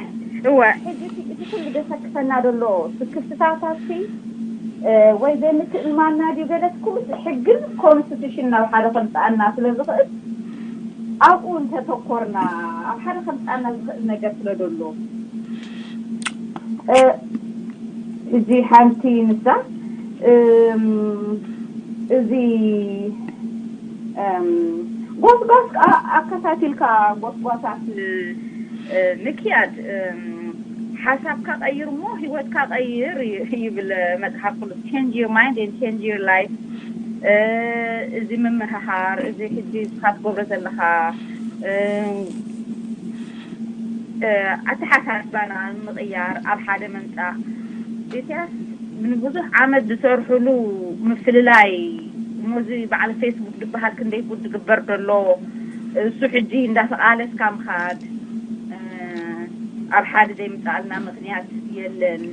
እወ ሕጂ እቲ እቲ ኩሉ ደሰክፈና ዘሎ ስክፍታታት ሲ ወይ ዘይምትእምማንና ድዩ ገለ እቲ ኩሉ ሕግን ኮንስቲቱሽን ናብ ሓደ ከምፅኣና ስለ ዝኽእል ኣብኡ እንተተኮርና ኣብ ሓደ ከምፅኣና ዝኽእል ነገር ስለ ዘሎ እዚ ሓንቲ ንሳ እዚ ጎስጓስ ኣከታቲልካ ጎስጓሳት ምክያድ ሓሳብካ ቀይር እሞ ህይወትካ ቀይር ይብል መፅሓፍ ቅዱስ። Change your mind and change your life። እዚ ምምህሃር እዚ ሕጂ ንስኻ ትገብሮ ዘለኻ ኣተሓሳስባና ንምቕያር ኣብ ሓደ ምምፃእ ኢሳያስ ንብዙሕ ዓመት ዝሰርሕሉ ምፍልላይ እሞ እዚ በዓል ፌስቡክ ዝበሃል ክንደይ ጉድ ዝግበር ዘሎ እሱ ሕጂ እንዳተቓለስካ ምኻድ ኣብ ሓደ ዘይምፃኣልና ምኽንያት የለን።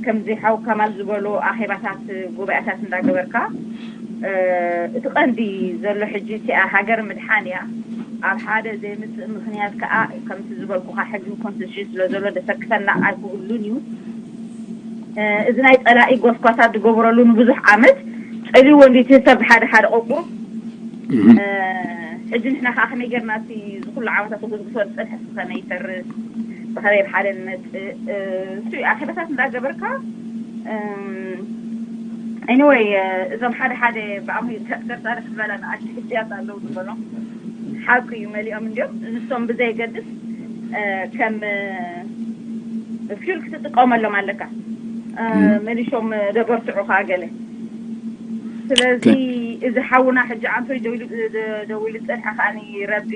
ከምዚ ሓው ከማል ዝበሎ ኣኼባታት ጉባኤታት እንዳገበርካ እቲ ቀንዲ ዘሎ ሕጂ እቲኣ ሃገር ምድሓን እያ። ኣብ ሓደ ዘይምፅእ ምኽንያት ከዓ ከምቲ ዝበልኩኻ ሕጊ ኮንስቲቱሽን ስለ ዘሎ ደሰክፈና ኣይክህሉን እዩ። እዚ ናይ ፀላኢ ጎስኳሳት ዝገበረሉ ንብዙሕ ዓመት ፀልዎ እንዲ እቲ ሰብ ሓደ ሓደ ቆቁሩ ሕጂ ንሕና ከዓ ከመይ ጌርና እቲ ዝኩሉ ዓመታት ተጎስጉሶ ዝፀንሐ ከመይ ይፈርስ ብኸመይ ብሓደ ንመፅእ እሱ ኣኼባታት እንዳገበርካ anyway እዞም ሓደ ሓደ ብኣምሪ ተርፃለ ክበላ ንኣሽቱ ሕድያት ኣለዉ ዝበሎም ሓቂ እዩ መሊኦም እንዲዮም ንሶም ብዘየገድስ ከም ፊውል ክትጥቀመሎም ኣለካ መሊሾም ደበርትዑ ከዓ ገለ ስለዚ እዚ ሓውና ሕጂ ኣንቶይ ደዊሉ ዝፀንሐ ከዓ ረቢ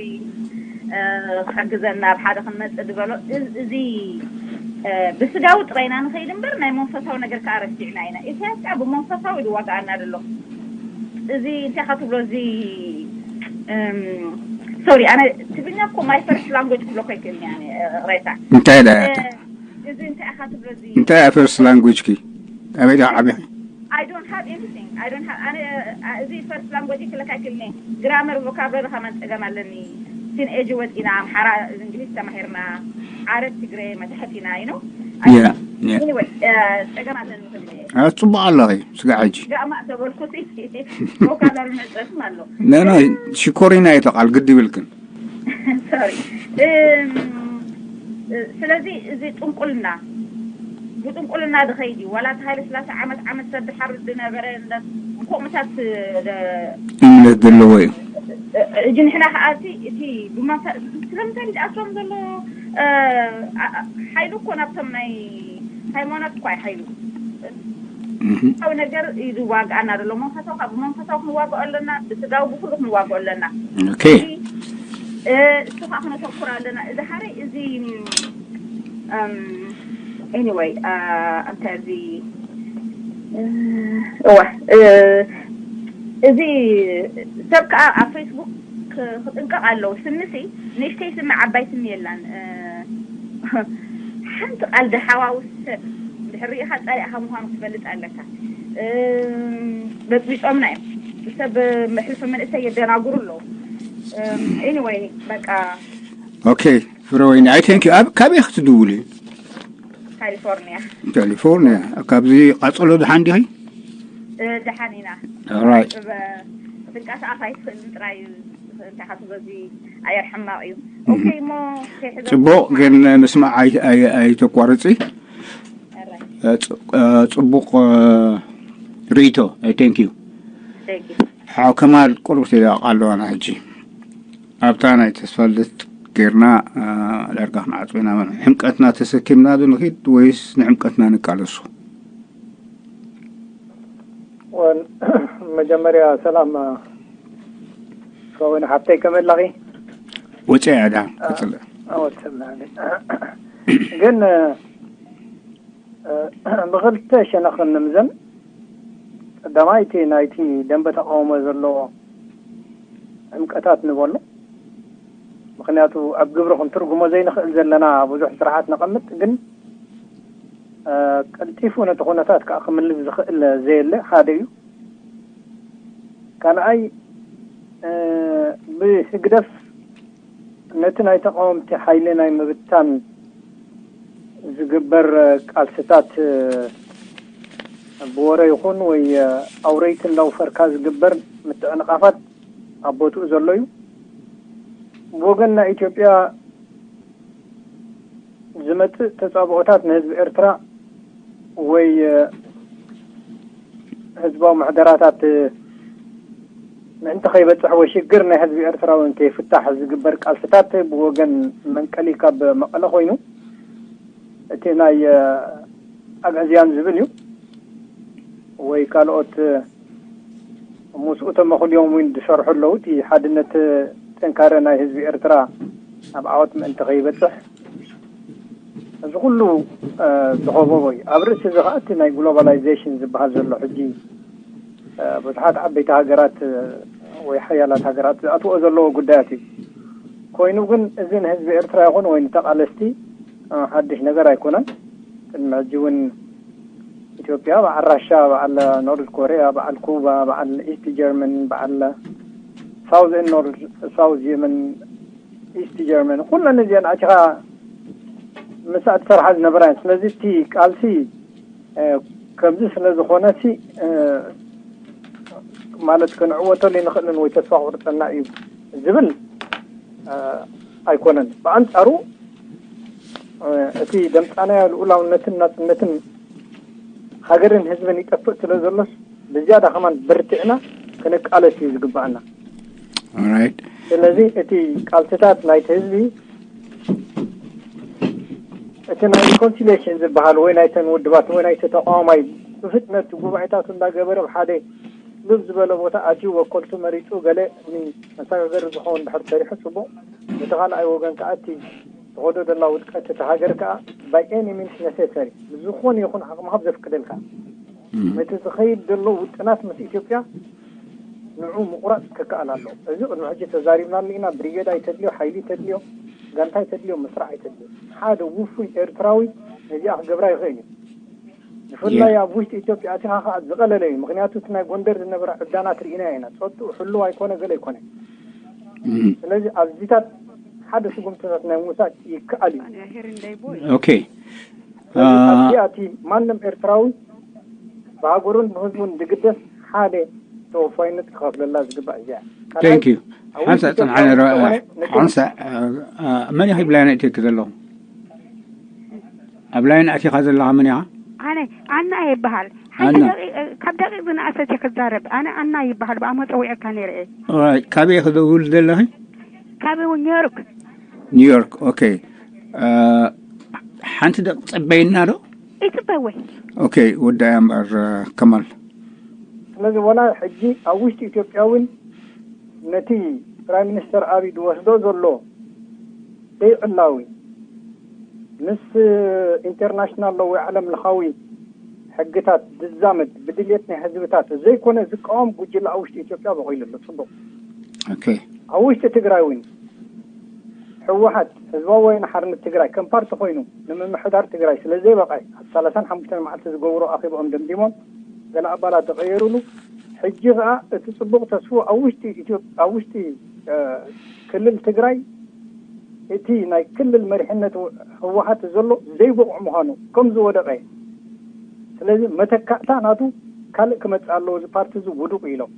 ክሕግዘና ኣብ ሓደ ክንመፅእ ዝበሎ እዚ ብስጋዊ ጥራይና ንኸይድ እምበር ናይ መንፈሳዊ ነገር ከዓ ረሲዕና ኢና ኢሳያስ ከዓ ብመንፈሳዊ ዝዋጋኣና ዘሎ እዚ እንታይ ኢኻ ትብሎ እዚ ሶሪ ኣነ ትግርኛ እኮ my first language ክብሎ ኮይክእልኒ ኣነ ሬታ እንታይ ዳ እዚ እንታይ ኢኻ ትብሎ እዚ እንታይ first language ኪ ኣበይ ዳ ዓቢኺ I don't have anything. I don't have ኣነ እዚ first language ክለካ ክልኒ grammar vocabulary ከማን ጸገም ኣለኒ። ቲን ኤጅ ወጺና ኣምሓራ እንግሊዝ ተማሂርና ዓረብ ትግረ መታሕት ኢና you know. Yeah, yeah. Anyway ጸገም ኣለኒ ክልኒ ኣጽቡቕ ኣለኺ ስጋ ሕጂ ጋማ ተበልኩት vocabulary መጸትም ኣሎ ነኖ ሽኮሪና እየ ተቓል ግድ ይብልክን ሶሪ ስለዚ እዚ ጥንቁልና ብጥንቁልና ዝኸይድ እዩ ዋላ እቲ ሃይለ ስላሴ ዓመት ዓመት ሰብ ዝሓርድ ዝነበረ ከምኡታት እምነት ዘለዎ እዩ እጂ ንሕና ከዓ እቲ እቲ ስለምንታይ ዝኣስሮም ዘሎ ሓይሉ እኮ ናብቶም ናይ ሃይማኖት እኳ ሓይሉ መንፈሳዊ ነገር እዩ ዝዋግኣና ዘሎ መንፈሳዊ ካብ መንፈሳዊ ክንዋግኦ ኣለና ብስጋዊ ብኩሉ ክንዋግኦ ኣለና ኦኬ እሱ ከዓ ክነተኩር ኣለና እዚ ሓደ እዚ anyway እንታይ እዚ እዋ እዚ ሰብ ከዓ ኣብ ፌስቡክ ክጥንቀቕ ኣለዎ ስምሲ ንእሽተይ ስሚ ዓባይ ስሚ የላን ሓንቲ ቃል ደሓዋውስ ሰብ ድሕሪኢኻ ፀሪእኻ ምዃኑ ክትፈልጥ ኣለካ በፅቢፆምና እዮም ሰብ መሕልፊ መንእሰይ የደናግሩ ኣለዉ anyway በቃ okay ፍረወይኒ I thank you ኣብ ካበይ ክትድውል እዩ ካሊፎርኒያ ካሊፎርኒያ ካብዚ ቃፀሎ ድሓን ዲኺ ደሓን ኢና። Alright። ክትንቀሳቐስ ኣይትኽእልን ጥራይ እዩ። እንታይ ካብ በዚ ኣየር ሕማቕ እዩ። Mhm። ኦኬ እሞ ከይሕዘ ጽቡቕ፣ ግን ምስማዕ ኣይ- ኣይ- ኣይተቋርጺ። ኣራይ። እ፣ ጽ- እ፣ ጽቡቕ እ፣ ርእይቶ። Thank you። Thank you። ሓው ከማል ቁሩብ ትደቕ ኣለዋና ሕጂ። ኣብታ ናይ ተስፋ ልደት ጌርና እ፣ ዳርጋ ክንዓጽው ኢና። ሕምቀትና ተሰኪምና ዶ ንኺድ ወይስ ንሕምቀትና ንቃለሶ? ወን- መጀመርያ ሰላም። ሰውን ሓብተይ ከመይ ኣለኺ? ወፂኣ እያ ዳ ቀፅለ። ወሰና። ግን እ፣ ብክልተ ሸነኽ ንምዘን። ቀዳማይ እቲ ናይቲ ደንበ ተቃውሞ ዘለዎ ዕምቀታት ንበሎ። ምክንያቱ ኣብ ግብሪ ክንትርጉሞ ዘይንኽእል ዘለና ብዙሕ ስርዓት ነቐምጥ፣ ግን እ፣ ቀልጢፉ ነቲ ኩነታት ከዓ ክምልስ ዝኽእል ዘየለ ሓደ እዩ። ካልኣይ እ፣ ብህግደፍ ነቲ ናይ ተቃወምቲ ሓይሊ ናይ ምብታን ዝግበር ቃልስታት እ፣ ብወረ ይኹን ወይ እ፣ ኣውረይቲ እንዳውፈርካ ዝግበር ምትዕንቃፋት ኣብ ቦትኡ ዘሎ እዩ። ብወገን ናይ ኢትዮጵያ ዝመፅእ ተፃብኦታት ንህዝቢ ኤርትራ ወይ እ፣ ህዝባዊ ምሕደራታት እ፣ ምእንቲ ከይበፅሕ ወይ ሽግር ናይ ህዝቢ ኤርትራ እውን ከይፍታሕ ዝግበር ቃልስታት ብወገን መንቀሊ ካብ መቐለ ኮይኑ እቲ ናይ እ፣ ኣግዕዝያን ዝብል እዩ ወይ ካልኦት እ፣ ምስኡ ተመኽልዮም እውን ዝሰርሑ ኣለዉ። እቲ ሓድነት ጥንካረ ናይ ህዝቢ ኤርትራ ኣብ ዓወት ምእንቲ ከይበፅሕ እዚ ኩሉ እ፣ ዝኸበቦ እዩ። ኣብ ርእሲ እዚ ከዓ እቲ ናይ ግሎባላይዜሽን ዝበሃል ዘሎ ሕጂ እ፣ ብዙሓት ዓበይቲ ሃገራት እ፣ ወይ ሓያላት ሃገራት ዝኣትዎ ዘለዎ ጉዳያት እዩ። ኮይኑ ግን እዚ ንህዝቢ ኤርትራ ይኹን ወይ ንተቃለስቲ እ፣ ሓድሽ ነገር ኣይኮነን። ቅድሚ ሕጂ እውን ኢትዮጵያ በዓል ራሻ፣ በዓል ኖርዝ ኮሪያ፣ በዓል ኩባ፣ በዓል ኢስት ጀርመን፣ በዓል ሳውዝ ኖርዝ ሳውዝ የመን፣ ኢስት ጀርመን፣ ኩለን እዚአን ኣቲኻ ምስኣ ትሰርሓ ዝነበራ እየን። ስለዚ እቲ ቃልሲ እ፣ ከምዚ ስለ ዝኾነ ሲ እ፣ ማለት ክንዕወተሉ ይንኽእልን ወይ ተስፋ ክቁርፀና እዩ ዝብል እ፣ ኣይኮነን። ብኣንፃሩ እ፣ እቲ ደምፃናዮ ልኡላውነትን ናፅነትን ሃገርን ህዝብን ይጠፍእ ስለ ዘሎስ ብዝያዳ ከማን በርቲዕና ክንቃለስ እዩ ዝግባኣና። Alright። ስለዚ እቲ ቃልስታት ናይቲ ህዝቢ እቲ ናይ ሪኮንሲሊሽን ዝበሃል ወይ ናይተን ውድባት ወይ ናይቲ ተቃዋማይ ብፍጥነት ጉባኤታት እንዳገበረ ብሓደ ልብ ዝበለ ቦታ ኣትዩ ወከልቱ መሪፁ ገለ ንመሰጋገሪ ዝኸውን ድሕር ሰሪሑ ፅቡቕ። እቲ ካልኣይ ወገን ከዓ እቲ ዝኸዶ ደላ ውድቀት እቲ ሃገር ከዓ by any means necessary ብዝኾነ ይኹን ዓቕምኻ ዘፍቅደልካ ነቲ ዝኸይድ ዘሎ ውጥናት ምስ ኢትዮጵያ ንዑ ምቁራፅ ክከኣል ኣሎ። እዚ ቅድሚ ሕጂ ተዛሪብናሉ ኢና። ብሪጌድ ኣይተድልዮ፣ ሓይሊ ተድልዮ፣ ጋንታ ኣይተድልዮ፣ መስርዕ ኣይተድልዮ። ሓደ ውፉይ ኤርትራዊ ነዚኣ ክገብራ ይኽእል እዩ። ብፍላይ ኣብ ውሽጢ ኢትዮጵያ ኣቲኻ ከዓ ዝቐለለ እዩ። ምክንያቱ እቲ ናይ ጎንደር ዝነበረ ዕብዳናት ርኢና ኢና። ፀጥኡ ሕልው ኣይኮነ ገለ ኣይኮነ። ስለዚ ኣብዚታት ሓደ ስጉምትታት ናይ ምውሳድ ይከኣል እዩ። Okay። ስለዚ ኣብዚኣ እቲ ማንም ኤርትራዊ ብሃገሩን ብህዝቡን ዝግደስ ሓደ ተወፋይነት ክኸፍለላ ዝግባእ እዚኣ። ካልኣይ፣ Thank you። ኣብ ሓንሳ ውሽጢ ፅንሓ ነረ ኢትዮጵያ ዝኾነ ነቲ ሓንሳ እ፣ እ፣ መን ኢኺ ብላይን ኣእትየኪ ዘለኹ? ኣብ ላይን ኣቲኻ ዘለኻ መን ኢኻ? ኣነ ኣና ይበሃል። ሓንቲ ኣና። ደቂቕ፣ ካብ ደቂቕ ዝነኣሰት እየ ክዛረብ። ኣነ ኣና ይበሃል። ብኣሞ ፀዊዐካ ነይረ እየ። Alright። ካበይ ክደውል ዘለኺ? ካብ ኒውዮርክ። ኒውዮርክ። Okay። እ፣ ሓንቲ ደቂ ፅበይና ዶ? ይፅበወ። Okay። ወዳያ እምበር እ፣ ከማል። ስለዚ ወላ ሕጂ ኣብ ውሽጢ ኢትዮጵያ እውን ነቲ ፕራይም ሚኒስተር ኣብይ ዝወስዶ ዘሎ ዘይዕላዊ ምስ ኢንተርናሽናል ወይ ዓለም ለኻዊ ሕግታት ዝዛመድ ብድልየት ናይ ህዝብታት ዘይኮነ ዝቃወም ጉጅለ ኣብ ውሽጢ ኢትዮጵያ በቂሉ ኣሎ። ፅቡቅ። Okay። ኣብ ውሽጢ ትግራይ እውን ህወሓት ህዝባዊ ወያነ ሓርነት ትግራይ ከም ፓርቲ ኮይኑ ንምምሕዳር ትግራይ ስለ ዘይበቐ ኣብ ሰላሳን ሓሙሽተን መዓልቲ ዝገብሮ ኣኼባኦም ደምዲሞም ገለ ኣባላት ዝቐየሩሉ ሕጂ ከዓ እቲ ፅቡቅ ተስፉ ኣብ ውሽጢ ኢትዮ- ኣብ ውሽጢ እ፣ ክልል ትግራይ እቲ ናይ ክልል መሪሕነት ህወሓት ዘሎ ዘይብቑዕ ምዃኑ ከም ዝወደቐ ስለዚ መተካእታ ናቱ ካልእ ክመጽእ ኣለዎ፣ እዚ ፓርቲ እዚ ውዱቕ ኢሎም።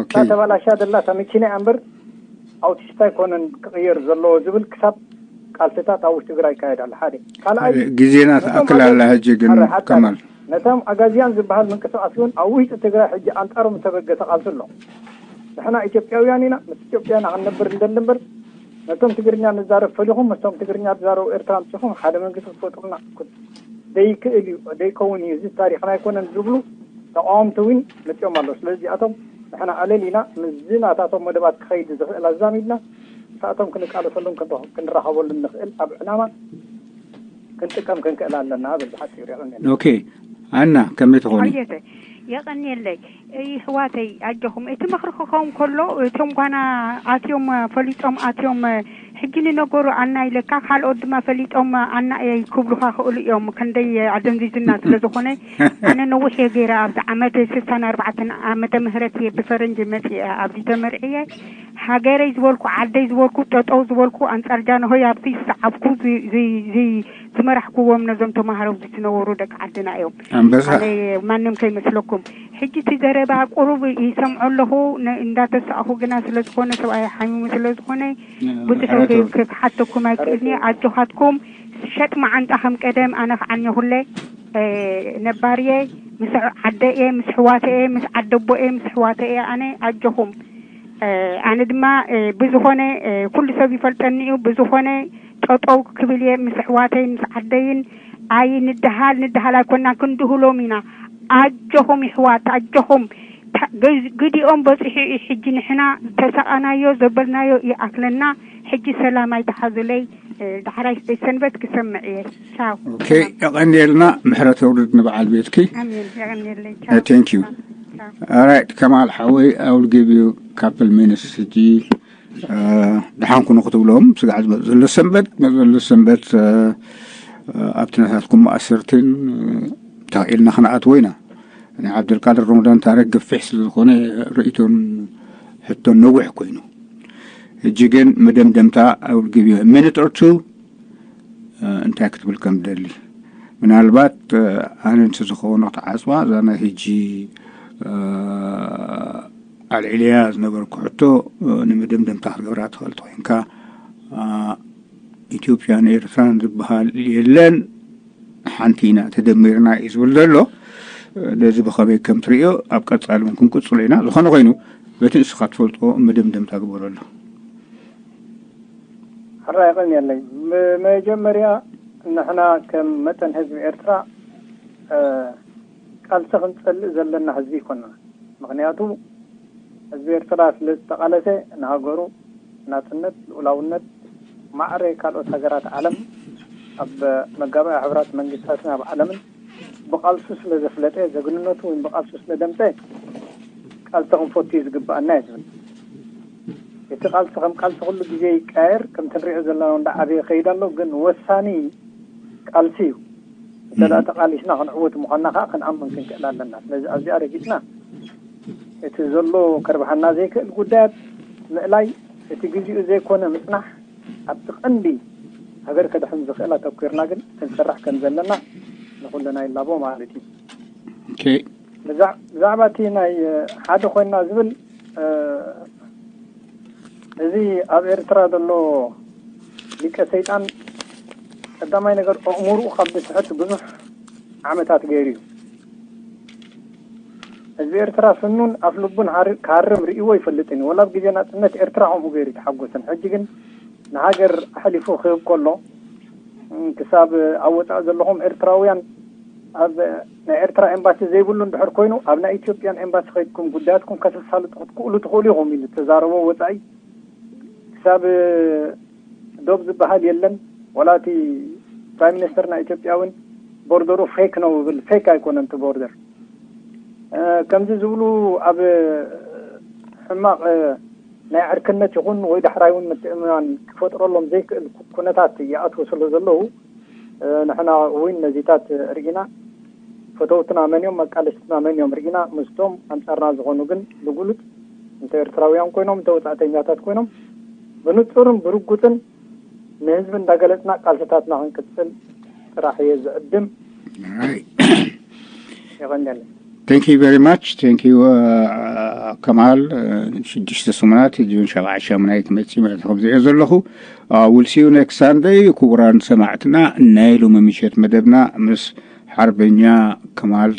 እታ ተባላሻ ደላ እታ መኪና እያ እምበር ኣውቲስታ ኣይኮነን ክቕየር ዘለዎ ዝብል ክሳብ ቃልስታት ኣብ ውሽጢ ትግራይ ይካየድ ኣሎ። ሓደ ካልኣይ ግዜና ትኣክል ኣላ። ሕጂ ግን ከማል ነቶም ኣጋዝያን ዝበሃል ምንቅስቃስ እውን ኣብ ውሽጢ ትግራይ ሕጂ ኣንጻሮም ዝተበገሰ ቃልሲ ኣሎ። ንሕና ኢትዮጵያውያን ኢና፣ ምስ ኢትዮጵያና ክንነብር እንደሊ እምበር ነቶም ትግርኛ ንዛረብ ፈሊኹም ምስቶም ትግርኛ ዝዛረቡ ኤርትራ ኣምጺኹም ሓደ መንግስቲ ክትፈጥሩና ዘይክእል እዩ፣ ዘይከውን እዩ፣ እዚ ታሪኽና ኣይኮነን ዝብሉ ተቃወምቲ እውን መጺኦም ኣለዉ። ስለዚ እዚኣቶም ንሕና ኣለል ኢና፣ ምስዚ ናታቶም መደባት ክኸይድ ዝኽእል ኣዛሚድና ንሳቶም ክንቃለሰሉን ክንረኸበሉን ንኽእል ኣብ ዕላማ ክንጥቀም ክንክእል ኣለና። በዚ ሓፂሩ የቐንየልና። ኦኬ፣ ኣና ከመይ ትኾኒ? ኣየተ የቐንየለይ። ይሕዋተይ ኣጆኹም፣ እቲ ምኽሪ ክኸውን ከሎ እቶም ጓና ኣትዮም ፈሊጦም ኣትዮም ሕጂ ንነገሩ ኣና ኢለካ ካልኦት ድማ ፈሊጦም ኣና እየ ክብሉኻ ክእሉ እዮም። ክንደይ ኣደንዚዝና ስለ ዝኾነ ኣነ ነዊሕ እየ ገይረ ኣብዚ ዓመት ስሳን ኣርባዕተን ዓመተ ምህረት እየ ብፈረንጂ መፅእ ኣብዚ ተመርዕየ ሃገረይ ዝበልኩ ዓደይ ዝበልኩ ጠጠው ዝበልኩ ኣንፃር ጃንሆይ ኣብዚ ዝሰዓብኩ ዝመራሕኩዎም ነዞም ተማሃሮ ዝነበሩ ደቂ ዓድና እዮም። ኣንበሳ። ኣነ ማንም ከይመስለኩም። ሕጂ እቲ ዘረባ ቁሩብ ይሰምዖ ኣለኹ፣ ነ-፣ እንዳተሳእኹ ግና ስለ ዝኾነ፣ ሰብኣይ ሓሚሙ ስለ ዝኾነ፣ ብዙሕ ኣቶ ክ-፣ ክሓተኩም ኣይክእልኒ። ኣጆኻትኩም፣ ሸጥ መዓንጣ ከም ቀደም ኣነ ክዓኘኹለ፣ እ፣ ነባርየ፣ ምስ ዓደ እየ፣ ምስ ኣሕዋተ እየ፣ ምስ ዓደ ኣቦ እየ፣ ምስ ኣሕዋተ እየ፣ ኣነ ኣጆኹም። እ፣ ኣነ ድማ፣ እ፣ ብዝኾነ፣ እ፣ ኩሉ ሰብ ይፈልጠኒ እዩ፣ ብዝኾነ ጠጠው ክብል እየ፣ ምስ ኣሕዋተይን ምስ ዓደይን ኣይንደሃል፣ ንደሃል ኣይኮንና፣ ክንድህሎም ኢና። ኣጆኹም ይሕዋት፣ ኣጆኹም። ታ-፣ ገዝ-፣ ግዲኦም በፂሑ እዩ። ሕጂ ንሕና ዝተሳቐናዮ ዘበልናዮ ይኣክለና። ሕጂ ሰላም ኣይትሓዙለይ። እ፣ ዳሕራይ ሰንበት ክሰምዕ እየ። ቻው። ኦኬ፣ የቐንየልና። ምሕረት የውርድ ንበዓል ቤትኪ። ኣሜን። የቐንየለይ። እ፣ ቻው። Thank you። ቻው። Alright፣ ከማል ሓወይ፣ I will give you couple minutes ሕጂ፣ እ፣ ደሓን ኩኑ ክትብሎም ስጋዕ ዝመጽእ ዘሎ ሰንበት፣ መጽእ ዘሎ ሰንበት፣ እ፣ እ፣ ኣብቲ ናታትኩም ማእሰርትን፣ እ፣ ተኽኢልና ክንኣትዎ ኢና። ናይ ዓብደልቃድር ሮሞዳን ታሪክ ገፊሕ ስለ ዝኾነ ርእይቶን ሕቶን ነዊሕ ኮይኑ። ሕጂ ግን መደምደምታ I will give you a minute or two፣ እ፣ እንታይ ክትብል ከም ደሊ። ምናልባት፣ እ፣ ኣነ እንተ ዝኸውን ክትዓጽዋ፣ እዛ ናይ ሕጂ፣ እ፣ ኣልዒለያ ዝነበርኩ ሕቶ፣ እ፣ ንምድምድምታ ክትገብራ ትኽእል ተኾይንካ፣ እ፣ ኢትዮጵያን ኤርትራን ዝበሃል የለን፣ ሓንቲ ኢና፣ ተደሚርና እዩ ዝብል ዘሎ። እ፣ ነዚ ብኸመይ ከም ትርእዮ ኣብ ቀጻሊ እውን ክንቅጽሎ ኢና። ዝኾነ ኮይኑ፣ በቲ ንስኻ ትፈልጦ ምድምድምታ ግበረሉ። ሕራይ የቐንየለይ። መጀመርያ ንሕና ከም መጠን ህዝቢ ኤርትራ፣ እ፣ ቃልሲ ክንጸልእ ዘለና ህዝቢ ኣይኮንና። ምኽንያቱ ህዝቢ ኤርትራ ስለ ዝተቓለሰ ንሃገሩ ናጽነት፣ ልኡላውነት፣ ማዕረ ካልኦት ሃገራት ዓለም ኣብ መጋባእያ ሕቡራት መንግስታትን ኣብ ዓለምን ብቃልሱ ስለ ዘፍለጠ፣ ጀግንነቱ እውን ብቃልሱ ስለ ደምጸ ቃልሲ ክንፈቱ እዩ ዝግብኣና እየ ዝብል። እቲ ቃልሲ ከም ቃልሲ ኩሉ ግዜ ይቀያየር፣ ከምቲ ንሪኦ ዘለና እውን እንዳዓበየ ይኸይድ ኣሎ፣ ግን ወሳኒ ቃልሲ እዩ። እንተ ደኣ ተቓሊስና ክንዕወት ምዃንና ከኣ ክንኣምን ክንክእል ኣለና። ስለዚ ኣብዚኣ ረጊጽና እቲ ዘሎ ከርብሓና ዘይክእል ጉዳያት ምእላይ፣ እቲ ግዜኡ ዘይኮነ ምጽናሕ፣ ኣብቲ ቀንዲ ሃገር ከድሕን ዝኽእል ኣተኲርና ግን ክንሰርሕ ከም ዘለና ንኹልና ይላቦ ማለት እዩ። ኦኬ። ብዛ-፣ ብዛዕባ እቲ ናይ፣ እ፣ ሓደ ኮይንና ዝብል፣ እ፣ እዚ ኣብ ኤርትራ ዘሎ ሊቀ ሰይጣን ቀዳማይ ነገር ኣእምሮኡ ካብ ዝስሕት ብዙሕ ዓመታት ገይሩ እዩ። ህዝቢ ኤርትራ ስኑን ኣፍ ልቡን ሃር-፣ ክሃርም ርእይዎ ይፈልጥን እዩ። ወላ ኣብ ግዜ ናጽነት ኤርትራ ከምኡ ገይሩ ተሓጎሰን። ሕጂ ግን ንሃገር ኣሕሊፉ ክህብ ከሎ፣ እም፣ ክሳብ ኣብ ወጻኢ ዘለኹም ኤርትራውያን ኣብ ናይ ኤርትራ ኤምባሲ ዘይብሉ እንድሕር ኮይኑ፣ ኣብ ናይ ኢትዮጵያን ኤምባሲ ከይድኩም ጉዳያትኩም ከተሳልጡ ክትክእሉ ትኽእሉ ኢኹም ኢሉ ዝተዛረቦ ወጻኢ ክሳብ ዶብ ዝበሃል የለን። ወላ እቲ ፕራይም ሚኒስተር ናይ ኢትዮጵያ እውን ቦርደሩ ፌክ ነው ይብል። ፌክ ኣይኮነን እቲ ቦርደር። እ፣ ከምዚ ዝብሉ ኣብ ሕማቕ፣ እ፣ ናይ ዕርክነት ይኹን ወይ ዳሕራይ እውን ምትእምማን ክፈጥረሎም ዘይክእል ኩ-፣ ኩነታት ይኣትዉ ስለ ዘለዉ፣ እ፣ ንሕና እውን ነዚታት ርኢና፣ ፈተውትና መን እዮም፣ መቃለስትና መን እዮም ርኢና፣ ምስቶም ኣንጻርና ዝኾኑ ግን ብግሉጽ እንተ ኤርትራውያን ኮይኖም፣ እንተ ወጻእተኛታት ኮይኖም፣ ብንጹርን ብርጉጽን ንህዝቢ እንዳገለጽና ቃልስታትና ክንቅጽል ጥራሕ እየ ዝዕድም። ኣይ። የቐንየለይ። Thank you very much. Thank you, uh, ከማል። ሽዱሽተ ሰሙናት ሕጂ እውን ሸብዓ ሻሙናይ ክመጽእ ማለት ከምዚኦ ዘለኹ። We'll see you next Sunday. ክቡራን ሰማዕትና፣ ናይ ሎሚ ምሸት መደብና ምስ ሓርበኛ ከማል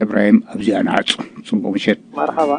እብራሂም ኣብዚኣ ንዓጹ። ጽቡቕ ምሸት። መርሓባ።